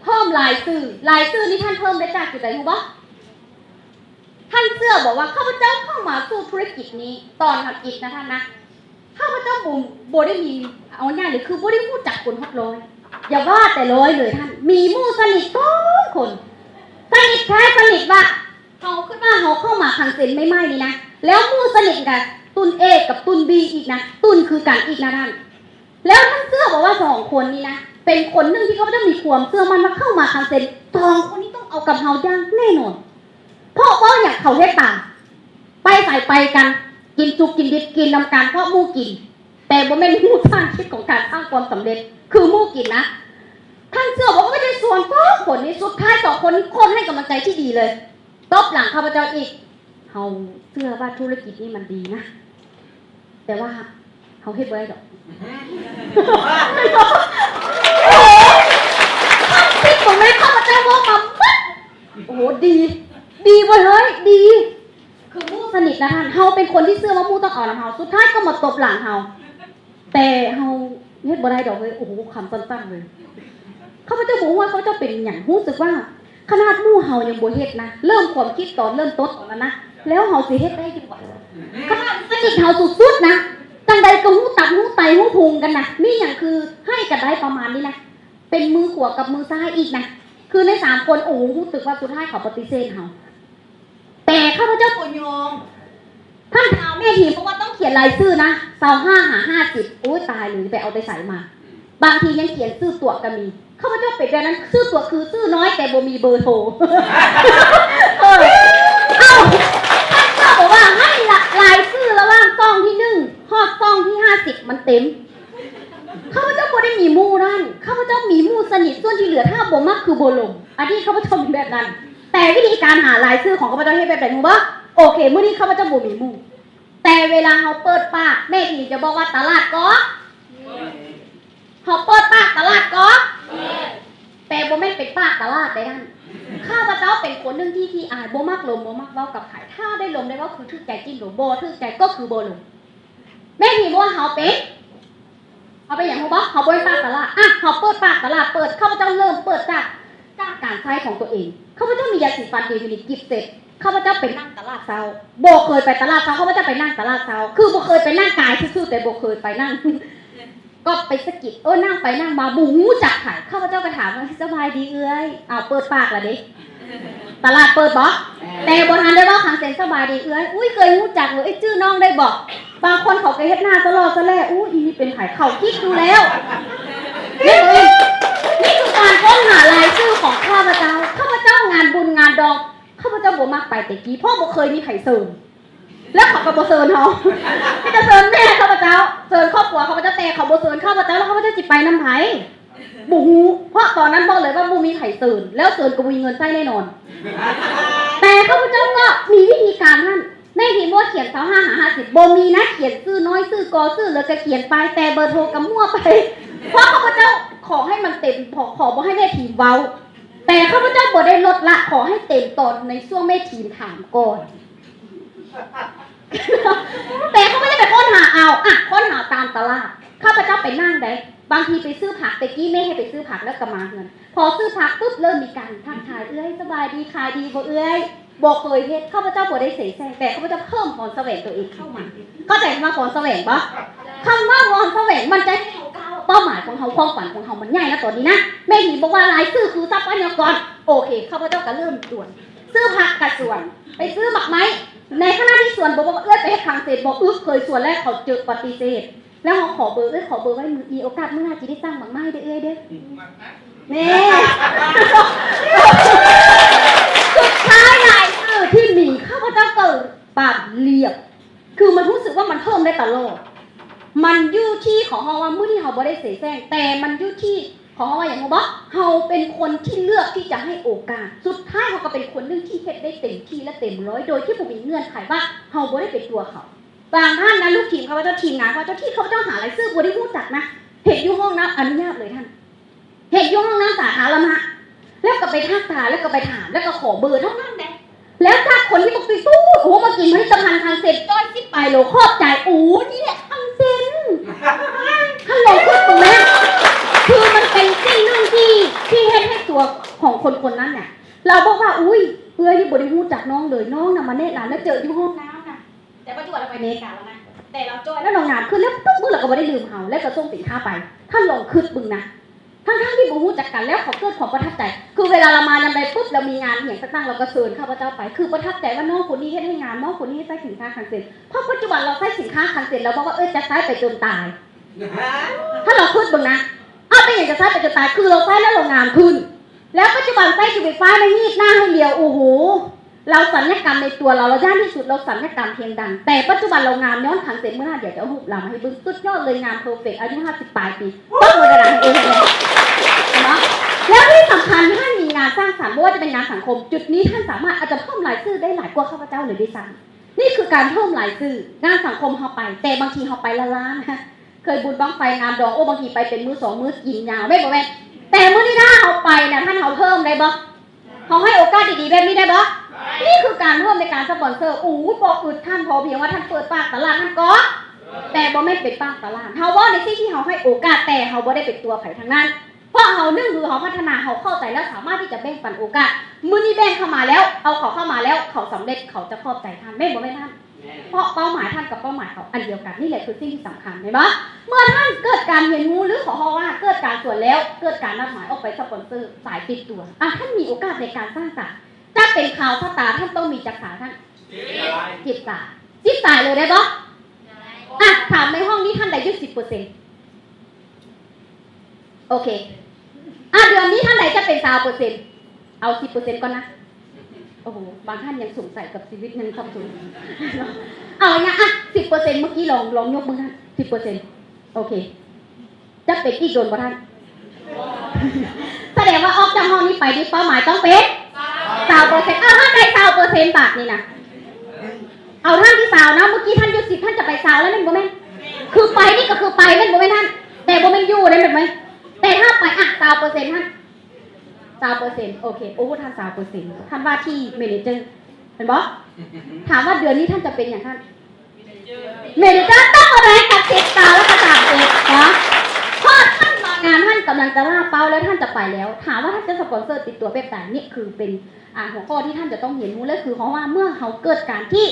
ເພີ່ມລາຍຊື່. ລາຍຊື່ນີ້ທ່ານເພີ່ມໄດ້ຈາກຈຸດໃດຮູ້ບໍ່? ທ່ານເຊື່ອບໍ່ວ່າຂ້າພະເຈົ້າເຂົ້າມາສູ່ທຸລະກິດນີ້ ຕອນທຳອິດນະທ່ານນະ ຂ້າພະເຈົ້າບໍ່ ບໍ່ໄດ້ມີ ເອົາງ່າຍເລີຍ ຄືບໍ່ໄດ້ຮູ້ຈັກຄົນຮອດຮ້ອຍ ຢ່າວ່າແຕ່ຮ້ອຍເລີຍທ່ານ ມີໝູ່ສະໜິດສອງຄົນ ສະໜິດແທ້ສະໜິດວ່າ ເຮົາຄິດວ່າເຮົາເຂົ້າມາຄັງເຊັນໃໝ່ໆນີ້ນະ ແລ້ວໝູ່ສະໜິດກະຕຸ່ນເອກັບຕຸ່ນບີອີກນະ ຕຸ່ນຄືກັນອີກນະທ່ານ. ແລ້ວທ່ານເຊື່ອບໍ່ວ່າສອງຄົນນີ້ນະ ເປັນຄົນໜຶ່ງທີ່ຂ້າພະເຈົ້າມີຄວາມເຊື່ອໝັ້ນວ່າເຂົ້າມາຄັງເຊັນ ສອງຄົນນີ້ຕ້ອງເອົາກັບເຮົາຢ່າງແນ່ນອນ. ເພາະເວົ້າຫຍັງເຂົາເຮັດຕາມ ໄປໃສໄປກັນ ກິນສຸກກິນດິບກິນນຳກັນ ເພາະໝູ່ກິນ ແຕ່ບໍ່ແມ່ນຮູ້ສານຄິດຂອງການສ້າງຄວາມສຳເລັດ ຄືໝູ່ກິນນະ. ທ່ານເຊື່ອບໍ່ວ່າເຂົາເຈົ້າຊວນສອງຄົນນີ້ ສຸດທ້າຍສອງຄົນນີ້ຄົນໃຫ້ກຳລັງໃຈທີ່ດີເລີຍ ຕົບຫຼັງຂ້າພະເຈົ້າອີກ. ເຮົາເຊື່ອວ່າທຸລະກິດນີ້ມັນດີນະ ແຕ່ວ່າເຮົາເຮັດບໍ່ໄດ້ດອກ. ໂອ້ໂຫ ທ່ານຄິດເບິ່ງແມ່ ຂ້າພະເຈົ້າເວົ້າມາໝົດ ໂອ້ໂຫ ດີ ດີເວີຍ ເຮີ້ຍ ດີ ຄືໝູ່ສະໜິດນະທ່ານ. ເຮົາເປັນຄົນທີ່ເຊື່ອວ່າໝູ່ຕ້ອງເອົານຳເຮົາ ສຸດທ້າຍກໍມາຕົບຫຼັງເຮົາ. ແຕ່ເຮົາເຮັດບໍ່ໄດ້ດອກເວີຍ ໂອ້ໂຫ ຄຳສັ້ນໆເລີຍ. ຂ້າພະເຈົ້າບໍ່ຮູ້ວ່າຂ້າພະເຈົ້າເປັນຫຍັງ ຮູ້ສຶກວ່າຂະໜາດໝູ່ເຮົາຍັງບໍ່ເຮັດນະ ເລີ່ມຄວາມຄິດຕອນເລີ່ມຕົ້ນຕອນນັ້ນນະ ແລ້ວເຮົາຊິເຮັດໄດ້ຢູ່ຫວາ? ຂະໜາດສະໜິດເຮົາສຸດໆນະ ຈັ່ງໃດກໍຮູ້ຕັບຮູ້ໄຕຮູ້ພຸງກັນນະ ມີຫຍັງຄືໃຫ້ກັນໄດ້ປະມານນີ້ນະ ເປັນມືຂວາກັບມືຊ້າຍອີກນະ ຄືໃນສາມຄົນ ໂອ້ ຮູ້ສຶກວ່າສຸດທ້າຍເຂົາປະຕິເສດເຮົາ. ແຕ່ຂ້າພະເຈົ້າບໍ່ຍອມ. ທ່ານຖາມແມ່ທີມ ເພາະວ່າຕ້ອງຂຽນລາຍຊື່ນະ ຊາວຫ້າຫາຫ້າສິບ ໂອ້ຍ ຕາຍເລີຍ ໄປເອົາແຕ່ໃສມາ? ບາງທີຍັງຂຽນຊື່ຕົວະກໍມີ. ຂ້າພະເຈົ້າເປັນແບບນັ້ນ ຊື່ຕົວະຄືຊື່ນ້ອຍ ແຕ່ບໍ່ມີເບີໂທ. ເອີ ເອົ້າ ທ່ານເຈົ້າບອກວ່າໃຫ້ລະ ລາຍຊື່ລະຫວ່າງຊ່ອງທີໜຶ່ງຮອດຊ່ອງທີຫ້າສິບມັນເຕັມ. ຂ້າພະເຈົ້າບໍ່ໄດ້ມີໝູ່ນັ້ນ ຂ້າພະເຈົ້າມີໝູ່ສະໜິດ ສ່ວນທີ່ເຫຼືອຖ້າບໍ່ມັກຄືບໍ່ລົງ. ອະດີດຂ້າພະເຈົ້າເປັນແບບນັ້ນ. ແຕ່ວິທີການຫາລາຍຊື່ຂອງຂ້າພະເຈົ້າເຮັດແບບໃດຮູ້ບໍ່? ໂອເຄ ມື້ນີ້ຂ້າພະເຈົ້າບໍ່ມີໝູ່ ແຕ່ເວລາເຮົາເປີດປາກ ແມ່ທີຈະບອກວ່າຕະຫຼາດກໍ ເຮົາເປີດປາກຕະຫຼາດກໍ ແຕ່ບໍ່ແມ່ນເປັນປາກຕະຫຼາດໃດນັ້ນ. ຂ້າພະເຈົ້າເປັນຄົນໜຶ່ງທີ່ຂີ້ອາຍ ບໍ່ມັກລົມ ບໍ່ມັກເວົ້າກັບໃຜ ຖ້າໄດ້ລົມໄດ້ເວົ້າຄືຖືກໃຈຈິ້ມລົມ ບໍ່ຖືກໃຈກໍຄືບໍ່ລົມ. ແມ່ນທີ່ບໍ່ວ່າເຮົາເປັນ ເຮົາເປັນຫຍັງຮູ້ບໍ່? ເຮົາບໍ່ເປັນປາກຕະຫຼາດ. ອ່ະ ເຮົາເປີດປາກຕະຫຼາດ ເປີດ ຂ້າພະເຈົ້າເລີ່ມເປີດຈາກ ຈາກ ການໃຊ້ຂອງຕົວເອງ. ຂ້າພະເຈົ້າມີຢາສີຟັນດີວິນິດກິບເຊັດ. ຂ້າພະເຈົ້າໄປນັ່ງຕະຫຼາດເຊົ້າ. ບໍ່ເຄີຍໄປຕະຫຼາດເຊົ້າ. ຂ້າພະເຈົ້າໄປນັ່ງຕະຫຼາດເຊົ້າ. ຄືບໍ່ເຄີຍໄປນັ່ງກາຍຊື່ໆ ແຕ່ບໍ່ເຄີຍໄປນັ່ງ. ກໍໄປສະກິດ. ເອີ ນັ່ງໄປນັ່ງມາ ບໍ່ຮູ້ຈັກໃຜ. ຂ້າພະເຈົ້າກໍຖາມວ່າ ສະບາຍດີເອື້ອຍ. ອ້າວ ເປີດປາກລະເດ. ຕະຫຼາດເປີດບໍ່? ແຕ່ບໍ່ທັນໄດ້ເວົ້າຄັງເຊັນ ສະບາຍດີເອື້ອຍ. ອຸ້ຍ ເຄີຍຮູ້ຈັກເອີຍ ຈື່ນ້ອງໄດ້ບໍ່? ບາງຄົນເຂົາກໍເຮັດໜ້າສະຫຼໍ່ສະແຫຼ. ອຸ້ຍ ອີນີ້ເປັນໃຜ? ເຂົາຄິດຢູ່ແລ້ວ. ນີ້ຄື ນີ້ຄືການຄົ້ນຫາລາຍຊື່ຂອງຂ້າພະເຈົ້າ. ຂ້າພະເຈົ້າງານບຸນງານດອງ ຂ້າພະເຈົ້າບໍ່ມັກໄປແຕ່ກີ້ ເພາະບໍ່ເຄີຍມີໃຜເຊີນ. ແລ້ວເຂົາກໍບໍ່ເຊີນເຮົາ. ມີແຕ່ເຊີນແມ່ຂ້າພະເຈົ້າ ເຊີນຄອບຄົວຂ້າພະເຈົ້າ ແຕ່ເຂົາບໍ່ເຊີນຂ້າພະເຈົ້າ ແລ້ວຂ້າພະເຈົ້າຊິໄປນຳໃຜ? ບໍ່ຮູ້ ເພາະຕອນນັ້ນບອກເລີຍວ່າບໍ່ມີໃຜເຊີນ ແລ້ວເຊີນກໍບໍ່ມີເງິນໃຊ້ແນ່ນອນ. ແຕ່ຂ້າພະເຈົ້າກໍມີວິທີການຫັ້ນ. ແມ່ທີມບໍ່ຂຽນຊາວຫ້າຫາຫ້າສິບ ບໍ່ມີນະ ຂຽນຊື່ນ້ອຍ ຊື່ກໍ ຊື່ເຫຼືອກໍຂຽນໄປ ແຕ່ເບີໂທກໍມົ້ວໄປ. ເພາະຂ້າພະເຈົ້າຂໍໃຫ້ມັນເຕັມ ຂໍ ຂໍບໍ່ໃຫ້ແມ່ທີມເວົ້າ. ແຕ່ຂ້າພະເຈົ້າບໍ່ໄດ້ລົດລະ ຂໍໃຫ້ເຕັມຕອນໃນຊ່ວງແມ່ທີມຖາມກ່ອນ. ແຕ່ຂ້າພະເຈົ້າໄປຄົ້ນຫາເອົາ ອະ ຄົ້ນຫາຕາມຕະຫຼາດ. ຂ້າພະເຈົ້າໄປນັ່ງໃດ໋ ບາງທີໄປຊື້ຜັກ ແຕ່ກີ້ແມ່ໃຫ້ໄປຊື້ຜັກແລ້ວກໍມາເຮືອນ. ພໍຊື້ຜັກປຸບ ເລີ່ມມີການທັກທາຍ ເອື້ອຍ ສະບາຍດີ ຂາຍດີບໍ່ເອື້ອຍ? ບໍ່ເຄີຍເຮັດ. ຂ້າພະເຈົ້າບໍ່ໄດ້ເສແສ້ງ ແຕ່ຂ້າພະເຈົ້າເພີ່ມພອນສະແຫວງຕົວເອງເຂົ້າມາ. ເຂົ້າໃຈຄຳວ່າພອນສະແຫວງບໍ່? ຄຳວ່າພອນສະແຫວງ ມັນຈະເຮັດໃຫ້ເຮົາກ້າວ. ເປົ້າໝາຍຂອງເຮົາ ຄວາມຝັນຂອງເຮົາມັນໃຫຍ່ນະຕອນນີ້ນະ. ແມ່ນບໍ່ວ່າລາຍຊື່ຄືຊັບພະຍາກອນ. ໂອເຄ ຂ້າພະເຈົ້າກໍເລີ່ມສວນ ຊື້ຜັກກະສວນ ໄປຊື້ໝາກໄມ້. ໃນຂະນະທີ່ສວນ ບໍ່ບອກວ່າ ເອື້ອຍ ໄປເຮັດຄັງເຊັນບໍ່? ອຶ ເຄີຍສວນແລ້ວ ເຂົາຈະປະຕິເສດ. ແລ້ວເຮົາຂໍເບີ ເອື້ອຍ ຂໍເບີໄວ້ ມີໂອກາດມື້ໜ້າຊິໄດ້ສັ່ງໝາກໄມ້ເດີເອື້ອຍເດີ. ແນ່ ສຸດທ້າຍລາຍຊື່ທີ່ມີ ຂ້າພະເຈົ້າກໍປາດລຽບ. ຄືມັນຮູ້ສຶກວ່າມັນເພີ່ມໄດ້ຕະຫຼອດ. ມັນຢູ່ທີ່ ເຂົາເວົ້າວ່າ ມື້ນີ້ເຮົາບໍ່ໄດ້ເສແສ້ງ ແຕ່ມັນຢູ່ທີ່ ເຂົາເວົ້າວ່າຫຍັງຮູ້ບໍ່? ເຮົາເປັນຄົນທີ່ເລືອກທີ່ຈະໃຫ້ໂອກາດ. ສຸດທ້າຍເຮົາກໍເປັນຄົນໜຶ່ງທີ່ເຮັດໄດ້ເຕັມທີ່ ແລະ ເຕັມຮ້ອຍ ໂດຍທີ່ບໍ່ມີເງື່ອນໄຂວ່າເຮົາບໍ່ໄດ້ເປັນຕົວເຂົາ. ບາງທ່ານນະ ລູກທີມຂ້າພະເຈົ້າ ທີມງານຂ້າພະເຈົ້າ ທີ່ຂ້າພະເຈົ້າຫາລາຍຊື່ບໍ່ໄດ້ຮູ້ຈັກນະ ເຫັນຢູ່ຫ້ອງນ້ຳ ອະນຸຍາດເລີຍທ່ານ ເຫັນຢູ່ຫ້ອງນ້ຳສາທາລະນະ ແລ້ວກໍໄປທັກທາຍ ແລ້ວກໍໄປຖາມ ແລ້ວກໍຂໍເບີເທົ່ານັ້ນແຫຼະ. ແລ້ວຈາກຄົນທີ່ບໍ່ຕິດຕູ້ ໂອ້ ມາກິນຜະລິດຕະພັນຄັງເຊັນ ຈ້ອຍສິບປາຍໂລ ຂອບໃຈ. ໂອ້ ນີ້ແຫຼະຄັງເຊັນ. ທ່ານລອງຄິດເບິ່ງນະ ຄືມັນເປັນສິ່ງໜຶ່ງທີ່ ທີ່ເຮັດໃຫ້ຕົວຂອງຄົນຄົນນັ້ນນະ ລາວບອກວ່າ ອຸ້ຍ ເອື້ອຍນີ້ບໍ່ໄດ້ຮູ້ຈັກນ້ອງເລີຍ ນ້ອງນະມາແນະນຳ ແລ້ວເຈີຢູ່ຫ້ອງນ້ຳນະ. ແຕ່ປັດຈຸບັນລາວໄປອາເມລິກາແລ້ວນະ ແຕ່ລາວຈ່ອຍແລ້ວ ລາວງາມຂຶ້ນ ແລ້ວປຶບ ມື້ລາວກໍບໍ່ໄດ້ລືມເຮົາ ແລ້ວກໍສົ່ງສິນຄ້າໄປ. ທ່ານລອງຄິດເບິ່ງນະ ທັງໆທີ່ບໍ່ຮູ້ຈັກກັນ ແລ້ວເຂົາເກີດຄວາມປະທັບໃຈ. ຄືເວລາລາວມາຍາມໃດປຶບ ລາວມີງານອີ່ຫຍັງຕ່າງໆ ລາວກໍເຊີນຂ້າພະເຈົ້າໄປ. ຄືປະທັບໃຈວ່ານ້ອງຄົນນີ້ເຮັດໃຫ້ງາມ ນ້ອງຄົນນີ້ໃຊ້ສິນຄ້າຄັງເຊັນ. ເພາະປັດຈຸບັນລາວໃຊ້ສິນຄ້າຄັງເຊັນ ລາວບອກວ່າ ເອີ ຈະໃຊ້ໄປຈົນຕາຍ. ທ່ານລອງຄິດເບິ່ງນະ ເອົາ ເປັນຫຍັງຈະໃຊ້ໄປຈົນຕາຍ? ຄືລາວໃຊ້ແລ້ວລາວງາມຂຶ້ນ. ແລ້ວປັດຈຸບັນໃຊ້ຢູ່ໄຟຟ້າໃນຮີດໜ້າໃຫ້ຫຼຽວ ໂອ້ໂຫ ລາວສັນຍະກຳໃນຕົວລາວ ລາວຢ້ານທີ່ສຸດ ລາວສັນຍະກຳພຽງດັງ. ແຕ່ປັດຈຸບັນລາວງາມຍ້ອນຄັງເຊັນ. ມື້ໜ້າດຽວຈະເອົາຮູບລາວມາໃຫ້ເບິ່ງ ສຸດຍອດເລີຍ ງາມເພີເຟັກ ອາຍຸຫ້າສິບປາຍປີ. ຕົບມືດັງໆໃຫ້ເອີຍເນາະ. ແລ້ວທີ່ສຳຄັນ ທ່ານມີງານສ້າງສັນ ບໍ່ວ່າຈະເປັນງານສັງຄົມ ຈຸດນີ້ທ່ານສາມາດອາດຈະເພີ່ມລາຍຊື່ໄດ້ຫຼາຍກວ່າຂ້າພະເຈົ້າເລີຍດ້ວຍຊ້ຳ. ນີ້ຄືການເພີ່ມລາຍຊື່. ງານສັງຄົມເຮົາໄປ ແຕ່ບາງທີເຮົາໄປລ້າໆນະ. ເຄີຍບຸນບັ້ງໄຟ ງານດອງ ໂອ້ ບາງທີໄປເປັນມື້ສອງມື້ ກິນຍາວ ແມ່ນບໍ່ແມ່ນ? ແຕ່ມື້ນີ້ຖ້າເຮົາໄປນະ ທ່ານ ເຮົາເພີ່ມໄດ້ບໍ່? ເຮົາໃຫ້ໂອກາດດີໆແບບນີ້ໄດ້ບໍ່? ນີ້ຄືການເພີ່ມໃນການສະປອນເຊີ. ໂອ້ຍ ບໍ່ອຶດທ່ານ ພໍພຽງວ່າທ່ານເປີດປາກຕະຫຼາດຫັ້ນກໍ ແຕ່ບໍ່ແມ່ນເປັນປາກຕະຫຼາດ. ເຮົາເວົ້າໃນສິ່ງທີ່ເຮົາໃຫ້ໂອກາດ ແຕ່ເຮົາບໍ່ໄດ້ເປັນຕົວໃຜທັງນັ້ນ. ເພາະເຮົາ ໜຶ່ງ ຄືເຮົາພັດທະນາ ເຮົາເຂົ້າໃຈແລ້ວ ສາມາດທີ່ຈະແບ່ງປັນໂອກາດ. ມື້ນີ້ແບ່ງເຂົ້າມາແລ້ວ ເອົາເຂົາເຂົ້າມາແລ້ວ ເຂົາສຳເລັດ ເຂົາຈະຂອບໃຈທ່ານ ແມ່ນບໍ່ແມ່ນທ່ານ? ເພາະເປົ້າໝາຍທ່ານກັບເປົ້າໝາຍເຂົາອັນດຽວກັນ. ນີ້ແຫຼະຄືສິ່ງທີ່ສຳຄັນ ເຫັນບໍ່? ເມື່ອທ່ານເກີດການຮຽນຮູ້ ຫຼື ຂໍເຮົາວ່າເກີດການສວນແລ້ວ ເກີດການນັດໝາຍອອກໄປສະປອນເຊີ ສາຍຕິດຕົວ. ອາ ທ່ານມີໂອກາດໃນການສ້າງສານ. ຈະເປັນຂ່າວສະຕາ ທ່ານຕ້ອງມີຈັກສາຍທ່ານ? ສິບສາຍ. ສິບສາຍເລີຍໄດ້ບໍ່? ອາ ຖາມໃນຫ້ອງນີ້ ທ່ານໃດຢຸດສິບເປີເຊັນ? ໂອເຄ ອາ ເດືອນນີ້ທ່ານໃດຈະເປັນຊາວເປີເຊັນ? ເອົາສິບເປີເຊັນກ່ອນນະ. ໂອ້ໂຫ ບາງທ່ານຍັງສົງໄສກັບຊີວິດ ຍັງສັບສົນ. ເອົາຫຍັງ ອາ ສິບເປີເຊັນ ເມື່ອກີ້ລອງ ລອງຍົກມືທ່ານ ສິບເປີເຊັນ. ໂອເຄ ຈະເປັນອີກດົນບໍ່ທ່ານ? ສະແດງວ່າອອກຈາກຫ້ອງນີ້ໄປນີ້ ເປົ້າໝາຍຕ້ອງເປັນຊາວເປີເຊັນ. ເອົາ ທ່ານໄດ້ຊາວເປີເຊັນບາດນີ້ນະ. ເອົາທ່ານທີ່ຊາວນະ ເມື່ອກີ້ທ່ານຢຸດສິບ ທ່ານຈະໄປຊາວແລ້ວແມ່ນບໍ່ແມ່ນ? ຄືໄປນີ້ກໍຄືໄປແມ່ນບໍ່ແມ່ນທ່ານ? ແຕ່ບໍ່ແມ່ນຢູ່ໄດ້ແມ່ນບໍ່? ແຕ່ຖ້າໄປ ອະ ຊາວເປີເຊັນທ່ານ ຊາວເປີເຊັນ ໂອເຄ. ໂອ້ ທ່ານຊາວເປີເຊັນ ທ່ານວ່າທີ່ແມເນເຈີ ແມ່ນບໍ່? ຖາມວ່າເດືອນນີ້ທ່ານຈະເປັນຫຍັງທ່ານ? ແມເນເຈີ. ຕ້ອງເອົາໄດ້ກັບສິບ ຊາວ ແລ້ວກໍສາມສິບເນາະ ເພາະທ່ານມາງານທ່ານ ກຳລັງຈະລ້າເປົ້າແລ້ວ ທ່ານຈະໄປແລ້ວ. ຖາມວ່າທ່ານຈະສະປອນເຊີຕິດຕົວແບບໃດ? ນີ້ຄືເປັນ ອ່າ ຫົວຂໍ້ທີ່ທ່ານຈະຕ້ອງຮຽນຮູ້ ແລະ ຄືເຮົາວ່າເມື່ອເຮົາເກີດການທີ່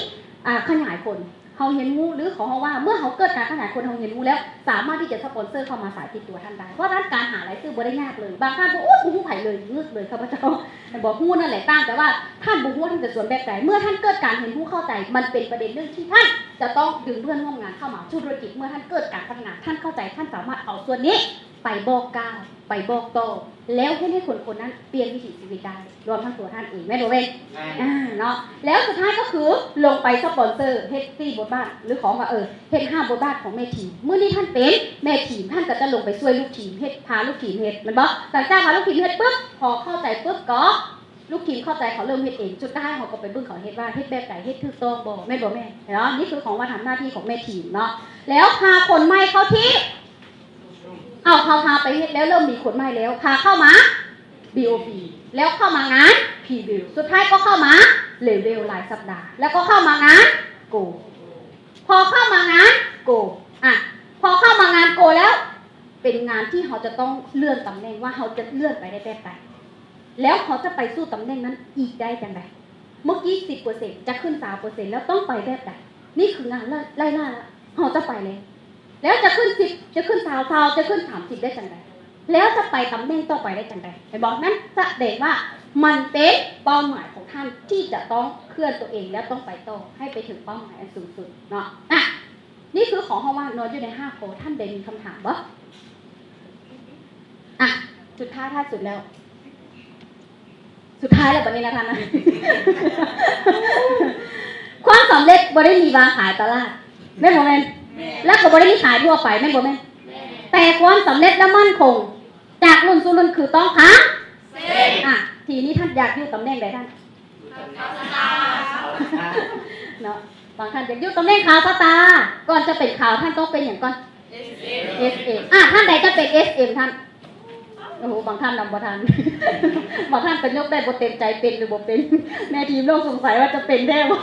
ອ່າ ຂະຫຍາຍຜົນ ເຮົາຮຽນຮູ້ ຫຼື ເຂົາເວົ້າວ່າເມື່ອເຮົາເກີດການຂະຫຍາຍຜົນ ເຮົາຮຽນຮູ້ແລ້ວ ສາມາດທີ່ຈະສະປອນເຊີເຂົ້າມາສາຍຕິດຕົວທ່ານໄດ້. ເພາະສະນັ້ນການຫາລາຍຊື່ບໍ່ໄດ້ຍາກເລີຍ. ບາງທ່ານບອກ ໂອ້ ບໍ່ຮູ້ໃຜເລີຍ ງຶດເລີຍ ຂ້າພະເຈົ້າ ແມ່ນບໍ່? ຮູ້ນັ້ນແຫຼະຕ່າງ ແຕ່ວ່າທ່ານບໍ່ຮູ້ວ່າທ່ານຈະຊວນແບບໃດ. ເມື່ອທ່ານເກີດການຮຽນຮູ້ເຂົ້າໃຈ ມັນເປັນປະເດັນໜຶ່ງທີ່ທ່ານຈະຕ້ອງດຶງເພື່ອນຮ່ວມງານເຂົ້າມາສູ່ທຸລະກິດ. ເມື່ອທ່ານເກີດການພັດທະນາ ທ່ານເຂົ້າໃຈ ທ່ານສາມາດເອົາສ່ວນນີ້ໄປບອກກ່າວ ໄປບອກຕໍ່ ແລ້ວເຮັດໃຫ້ຄົນຄົນນັ້ນປ່ຽນວິຖີຊີວິດໄດ້ ລວມທັງຕົວທ່ານເອງ ແມ່ນບໍ່ແມ່ນ? ແມ່ນ. ອ່າ ເນາະ ແລ້ວສຸດທ້າຍກໍຄືລົງໄປສະປອນເຊີ ເຮັດສີ່ບົດບາດ ຫຼື ຂອງວ່າ ເອີ ເຮັດຫ້າບົດບາດຂອງແມ່ທີມ. ມື້ນີ້ທ່ານເປັນແມ່ທີມ ທ່ານກໍຈະລົງໄປຊ່ວຍລູກທີມເຮັດ ພາລູກທີມເຮັດ ແມ່ນບໍ່? ຫຼັງຈາກພາລູກທີມເຮັດປຶບ ພໍເຂົ້າໃຈປຶບ ກໍລູກທີມເຂົ້າໃຈ ເຂົາເລີ່ມເຮັດເອງ. ສຸດທ້າຍເຮົາກໍໄປເບິ່ງເຂົາເຮັດວ່າເຮັດແບບໃດ ເຮັດຖືກຕ້ອງບໍ່ ແມ່ນບໍ່ແມ່ນ? ເນາະ ນີ້ຄືຂອງວ່າທຳໜ້າທີ່ຂອງແມ່ທີມເນາະ. ແລ້ວພາຄົນໃໝ່ເຂົ້າທີມ ເອົາ ເຮົາພາໄປເຮັດແລ້ວ ເລີ່ມມີຄົນໃໝ່ແລ້ວ ພາເຂົ້າມາ ບີໂອບີ ແລ້ວເຂົ້າມາງານ ພຣີບິວ ສຸດທ້າຍກໍເຂົ້າມາເລເວວລາຍສັບດາ ແລ້ວກໍເຂົ້າມາງານໂກ ພໍເຂົ້າມາງານໂກ ອະ ພໍເຂົ້າມາງານໂກແລ້ວ ເປັນງານທີ່ເຮົາຈະຕ້ອງເລື່ອນຕຳແໜ່ງ ວ່າເຮົາຈະເລື່ອນໄປໄດ້ແບບໃດ ແລ້ວເຮົາຈະໄປສູ່ຕຳແໜ່ງນັ້ນອີກໄດ້ຈັ່ງໃດ? ເມື່ອກີ້ສິບເປີເຊັນ ຈະຂຶ້ນຊາວເປີເຊັນ ແລ້ວຕ້ອງໄປແບບໃດ? ນີ້ຄືງານໄລ່ ໄລ່ລ່າລະ ເຮົາຈະໄປແລ້ວ ແລ້ວຈະຂຶ້ນສິບ ຈະຂຶ້ນຊາວ ຊາວ ຈະຂຶ້ນສາມສິບໄດ້ຈັ່ງໃດ? ແລ້ວຈະໄປຕຳແໜ່ງຕໍ່ໄປໄດ້ຈັ່ງໃດ? ເຫັນບໍ່? ນັ້ນສະແດງວ່າມັນເປັນເປົ້າໝາຍຂອງທ່ານທີ່ຈະຕ້ອງເຄື່ອນຕົວເອງ ແລ້ວຕ້ອງໄປຕໍ່ໃຫ້ໄປເຖິງເປົ້າໝາຍອັນສູງສຸດເນາະ. ອະ ນີ້ຄືຂອງເຮົາວ່ານອນຢູ່ໃນຫ້າຂໍ້. ທ່ານໃດມີຄຳຖາມບໍ່? ອະ ສຸດທ້າຍ ທ້າຍສຸດແລ້ວ ສຸດທ້າຍແລ້ວບັດນີ້ນະທ່ານນະ ຄວາມສຳເລັດບໍ່ໄດ້ມີວາງຂາຍຕະຫຼາດ ແມ່ນບໍ່ແມ່ນ? ແມ່ນ. ແລ້ວກໍບໍ່ໄດ້ມີຂາຍທົ່ວໄປ ແມ່ນບໍ່ແມ່ນ? ແມ່ນ. ແຕ່ຄວາມສຳເລັດ ແລະ ໝັ້ນຄົງ ຈາກລຸ້ນສູ່ລຸ້ນຄືຕ້ອງຂາວເສັ້ນ. ອະ ທີນີ້ທ່ານຢາກຢູ່ຕຳແໜ່ງໃດທ່ານ? ເນາະ ບາງທ່ານຢາກຢູ່ຕຳແໜ່ງຂາວສະຕາ ກ່ອນຈະເປັນຂາວ ທ່ານຕ້ອງເປັນຫຍັງກ່ອນ? ເອສເອັມ. ອະ ທ່ານໃດຈະເປັນ ເອສເອັມ ທ່ານ? ໂອ້ໂຫ ບາງທ່ານນຳບໍ່ທັນ ບາງທ່ານກໍຍົກໄດ້ບໍ່ເຕັມໃຈ ເປັນຫຼືບໍ່ເປັນ. ແມ່ທີມເລີ່ມສົງໄສວ່າຈະເປັນແທ້ບໍ່?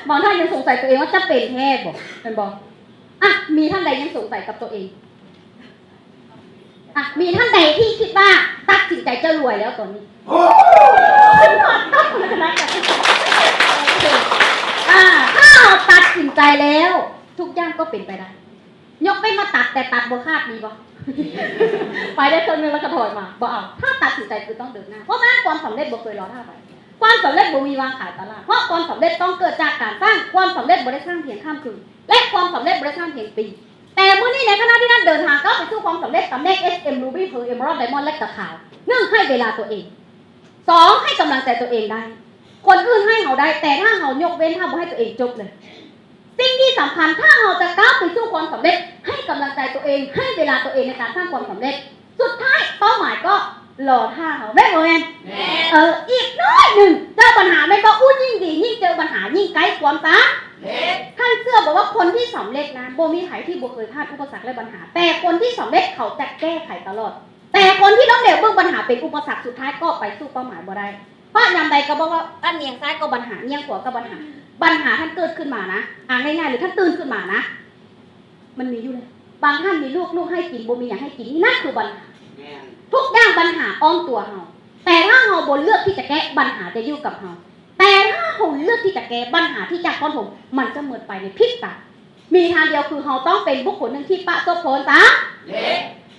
ບາງທ່ານຍັງສົງໄສຕົວເອງວ່າຈະເປັນແທ້ບໍ່ ແມ່ນບໍ່? ອະ ມີທ່ານໃດຍັງສົງໄສກັບຕົວເອງ? ອະ ມີທ່ານໃດທີ່ຄິດວ່າຕັດສິນໃຈຈະລວຍແລ້ວຕອນນີ້? ໂອ້ ອາ ຖ້າເຮົາຕັດສິນໃຈແລ້ວ ທຸກຢ່າງກໍເປັນໄປໄດ້ ຍົກເວັ້ນວ່າຕັດແຕ່ຕັດບໍ່ຂາດ ມີບໍ່? ໄປໄດ້ເຄິ່ງໜຶ່ງແລ້ວກໍຖອຍມາ ບໍ່ເອົາ. ຖ້າຕັດສິນໃຈຄືຕ້ອງເດີນໜ້າ. ເພາະສະນັ້ນຄວາມສຳເລັດບໍ່ເຄີຍລໍຖ້າໃຜ. ຄວາມສຳເລັດບໍ່ມີວາງຂາຍຕະຫຼາດ ເພາະຄວາມສຳເລັດຕ້ອງເກີດຈາກການສ້າງ. ຄວາມສຳເລັດບໍ່ໄດ້ສ້າງພຽງຂ້າມຄືນ ແລະ ຄວາມສຳເລັດບໍ່ໄດ້ສ້າງພຽງປີ. ແຕ່ມື້ນີ້ໃນຂະນະທີ່ທ່ານເດີນທາງກ້າວໄປສູ່ຄວາມສຳເລັດ ຕຳແໜ່ງ ເອສເອັມ ຣູບີ ເພີ ເອເມີຣັລ ໄດມອນ ແລະ ກໍຂາວ ໜຶ່ງ ໃຫ້ເວລາຕົວເອງ. ສອງ ໃຫ້ກຳລັງໃຈຕົວເອງໄດ້. ຄົນອື່ນໃຫ້ເຮົາໄດ້ ແຕ່ຖ້າເຮົາຍົກເວັ້ນ ຖ້າບໍ່ໃຫ້ຕົວເອງ ຈົບເລີຍ. ສິ່ງທີ່ສຳຄັນ ຖ້າເຮົາຈະກ້າວໄປສູ່ຄວາມສຳເລັດ ໃຫ້ກຳລັງໃຈຕົວເອງ ໃຫ້ເວລາຕົວເອງໃນການສ້າງຄວາມສຳເລັດ. ສຸດທ້າຍເປົ້າໝາຍກໍລໍຖ້າເຮົາ ແມ່ນບໍ່ແມ່ນ? ແມ່ນ. ເອີ ອີກໜ້ອຍໜຶ່ງເຈີບັນຫາ ແມ່ນບໍ່? ອູ້ ຍິ່ງດີ ຍິ່ງເຈີບັນຫາ ຍິ່ງໃກ້ຄວາມສຳເລັດ. ທ່ານເຊື່ອບໍ່ວ່າຄົນທີ່ສຳເລັດນະ ບໍ່ມີໃຜທີ່ບໍ່ເຄີຍຜ່ານອຸປະສັກ ແລະ ບັນຫາ ແຕ່ຄົນທີ່ສຳເລັດເຂົາຈະແກ້ໄຂຕະຫຼອດ. ແຕ່ຄົນທີ່ລົ້ມເຫຼວເບິ່ງບັນຫາເປັນອຸປະສັກ ສຸດທ້າຍກໍໄປສູ່ເປົ້າໝາຍບໍ່ໄດ້. ເພາະຍາມໃດກໍບອກວ່າ ທ່ານຍ່ຽງຊ້າຍກໍບັນຫາ ຍ່ຽງຂວາກໍບັນຫາ. ບັນຫາທ່ານເກີດຂຶ້ນມານະ ອາ ງ່າຍໆ ຫຼື ທ່ານຕື່ນຂຶ້ນມານະ ມັນມີຢູ່ແລ້ວ. ບາງທ່ານມີລູກ ລູກໃຫ້ກິນ ບໍ່ມີຫຍັງໃຫ້ກິນ ນັ້ນຄືບັນຫາ. ແມ່ນ. ທຸກຢ່າງບັນຫາອ້ອມຕົວເຮົາ ແຕ່ຖ້າເຮົາບໍ່ເລືອກທີ່ຈະແກ້ ບັນຫາຈະຢູ່ກັບເຮົາ. ແຕ່ຖ້າເຮົາເລືອກທີ່ຈະແກ້ ບັນຫາທີ່ຈະຄອນໂທລ ມັນຈະໝົດໄປໃນພິບຕາ. ມີທາງດຽວ ຄືເຮົາຕ້ອງເປັນບຸກຄົນໜຶ່ງທີ່ປະສົບຜົນສຳເລັດ.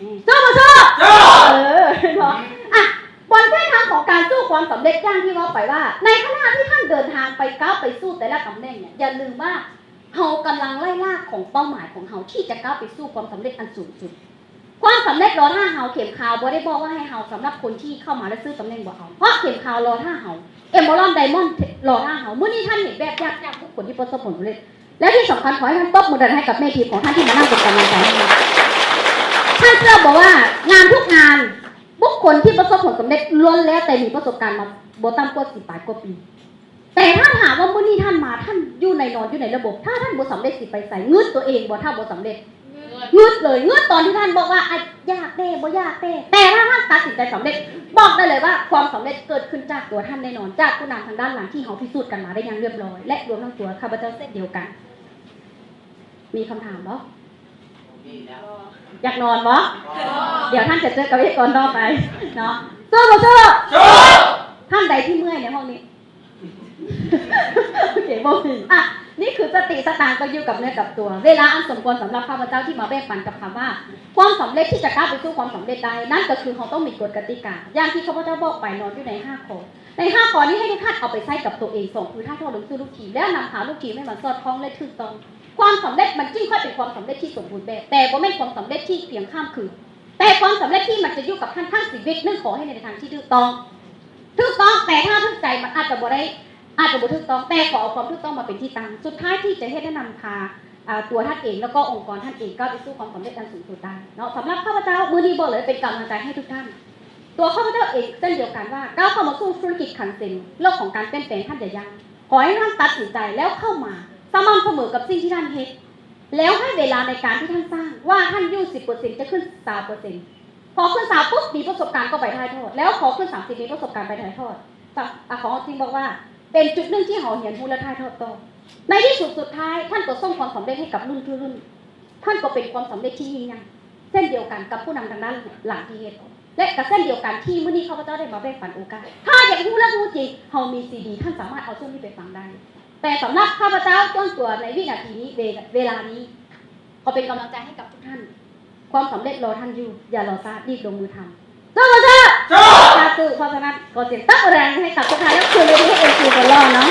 ອືມ ສູ້ບໍ່ສູ້? ສູ້. ເອີ ເນາະ. ອະ ບົນເສັ້ນທາງຂອງການສູ້ຄວາມສຳເລັດ ຢ່າງທີ່ເວົ້າໄປວ່າ ໃນຂະນະທີ່ທ່ານເດີນທາງໄປ ກ້າວໄປສູ່ແຕ່ລະຕຳແໜ່ງເນຍ ຢ່າລືມວ່າ ເຮົາກຳລັງໄລ່ລ່າຂອງເປົ້າໝາຍຂອງເຮົາ ທີ່ຈະກ້າວໄປສູ່ຄວາມສຳເລັດອັນສູງສຸດ. ຄວາມສຳເລັດລໍຖ້າເຮົາ. ເຂັມຂາວບໍ່ໄດ້ບອກວ່າໃຫ້ເຮົາ ສຳລັບຄົນທີ່ເຂົ້າມາແລ້ວຊື້ຕຳແໜ່ງ ບໍ່ເອົາ. ເພາະເຂັມຂາວລໍຖ້າເຮົາ. ເອເມີຣັລ ໄດມອນ ລໍຖ້າເຮົາ. ມື້ນີ້ທ່ານເຫັນແບບຢ່າງຈາກບຸກຄົນທີ່ປະສົບຜົນສຳເລັດ. ແລະ ທີ່ສຳຄັນ ຂໍໃຫ້ທ່ານຕົບມືດັງໃຫ້ກັບແມ່ທີມຂອງທ່ານທີ່ມານຳເປັນກຳລັງໃຈໃຫ້. ທ່ານເຊື່ອບໍ່ວ່າງານທຸກງານ ບຸກຄົນທີ່ປະສົບຜົນສຳເລັດ ລ້ວນແລ້ວແຕ່ມີປະສົບການມາບໍ່ຕ່ຳກວ່າສິບປາຍກວ່າປີ. ແຕ່ຖ້າຖາມວ່າມື້ນີ້ທ່ານມາ ທ່ານຢູ່ໃນ ນອນຢູ່ໃນລະບົບ ຖ້າທ່ານບໍ່ສຳເລັດຊິໄປໃສ? ງຶດຕົວເອງບໍ່ ຖ້າບໍ່ສຳເລັດ? ງຶດ ງຶດເລີຍ ງຶດຕອນທີ່ທ່ານບອກວ່າ ອາ ຢາກແຕ່ບໍ່ຢາກແຕ່. ແຕ່ຖ້າທ່ານຕັດສິນໃຈສຳເລັດ ບອກໄດ້ເລີຍວ່າຄວາມສຳເລັດເກີດຂຶ້ນຈາກຕົວທ່ານແນ່ນອນ ຈາກຜູ້ນຳທາງດ້ານຫຼັງທີ່ເຮົາພິສູດກັນມາໄດ້ຢ່າງລຽບລ້ອຍ ແລະ ລວມທັງຕົວຂ້າພະເຈົ້າເຊັ່ນດຽວກັນ. ມີຄຳຖາມບໍ່? อยากนอนบ่? เดี๋ยวท่านจะเจอกับวิทยากรต่อไปเนาะ สู้บ่สู้? ท่านใดที่เมื่อยในห้องนี้ โอเค บ่มี อ่ะ นี่คือสติสตางค์ต้องอยู่กับเนื้อกับตัว เวลาอันสมควรสำหรับข้าพเจ้าที่มาแบ่งปันกับคำว่า ความสำเร็จที่จะก้าวไปสู่ความสำเร็จได้ นั่นก็คือเราต้องมีกฎกติกา อย่างที่ข้าพเจ้าบอกไปเนาะ อยู่ในห้าข้อ ในห้าข้อนี้ให้ทุกท่านเอาไปใช้กับตัวเอง สอง คือถ่ายทอดลงสู่ลูกทีม แล้วนำพาลูกทีมให้มันสอดคล้องและถูกต้อง ความสำเร็จมันจึงค่อยเป็นความสำเร็จที่สมบูรณ์แบบ แต่บ่แม่นความสำเร็จที่เพียงข้ามคืน แต่ความสำเร็จที่มันจะอยู่กับท่านทั้งชีวิต นั่นขอให้ในทางที่ถูกต้อง ถูกต้อง แต่ถ้าถูกใจมันอาจจะบ่ได้ อาจจะบ่ถูกต้อง แต่ขอเอาความถูกต้องมาเป็นที่ตั้ง สุดท้ายที่จะเฮ็ดให้นำพา อ่า ตัวท่านเอง แล้วก็องค์กรท่านเองก้าวไปสู่ความสำเร็จอันสูงสุดได้เนาะ สำหรับข้าพเจ้ามื้อนี้บอกเลยเป็นกำลังใจให้ทุกท่าน ตัวข้าพเจ้าเองเช่นเดียวกันว่า ก้าวเข้ามาสู่ธุรกิจคันเซ็น โลกของการเปลี่ยนแปลงท่านอย่ายั้ง ขอให้ท่านตัดสินใจแล้วเข้ามาสม่ำเสมอกับสิ่งที่ท่านเฮ็ด แล้วให้เวลาในการที่ท่านสร้าง ว่าท่านอยู่ สิบเปอร์เซ็นต์ จะขึ้น ซาวเปอร์เซ็นต์ พอขึ้น ซาว ปุ๊บ มีประสบการณ์ก็ไปถ่ายทอด แล้วพอขึ้น สามสิบ มีประสบการณ์ไปถ่ายทอด อ่ะ ของจริงบอกว่าเป็นจุดหนึ่งที่เฮาเรียนรู้และถ่ายทอดต่อ ในที่สุดสุดท้ายท่านก็ส่งความสำเร็จให้กับรุ่นคือรุ่น ท่านก็เป็นความสำเร็จที่ยิ่งใหญ่ เช่นเดียวกันกับผู้นำทางด้านหลังที่เฮ็ด และก็เช่นเดียวกันที่มื้อนี้ข้าพเจ้าได้มาแบ่งปันโอกาส ถ้าอยากรู้และรู้จริง เฮามีซีดี ท่านสามารถเอาช่วงนี้ไปฟังได้ แต่สำหรับข้าพเจ้าส่วนตัวในวินาทีนี้ เว- เวลานี้ ขอเป็นกำลังใจให้กับทุกท่าน ความสำเร็จรอท่านอยู่ อย่ารอช้า รีบลงมือทำ สู้บ่สู้? สู้! ถ้าสู้ เพราะฉะนั้นขอเสียงตบมือแรงให้กับทุกท่าน และคืนเวทีให้ เอ็มซี คนหล่อเนาะ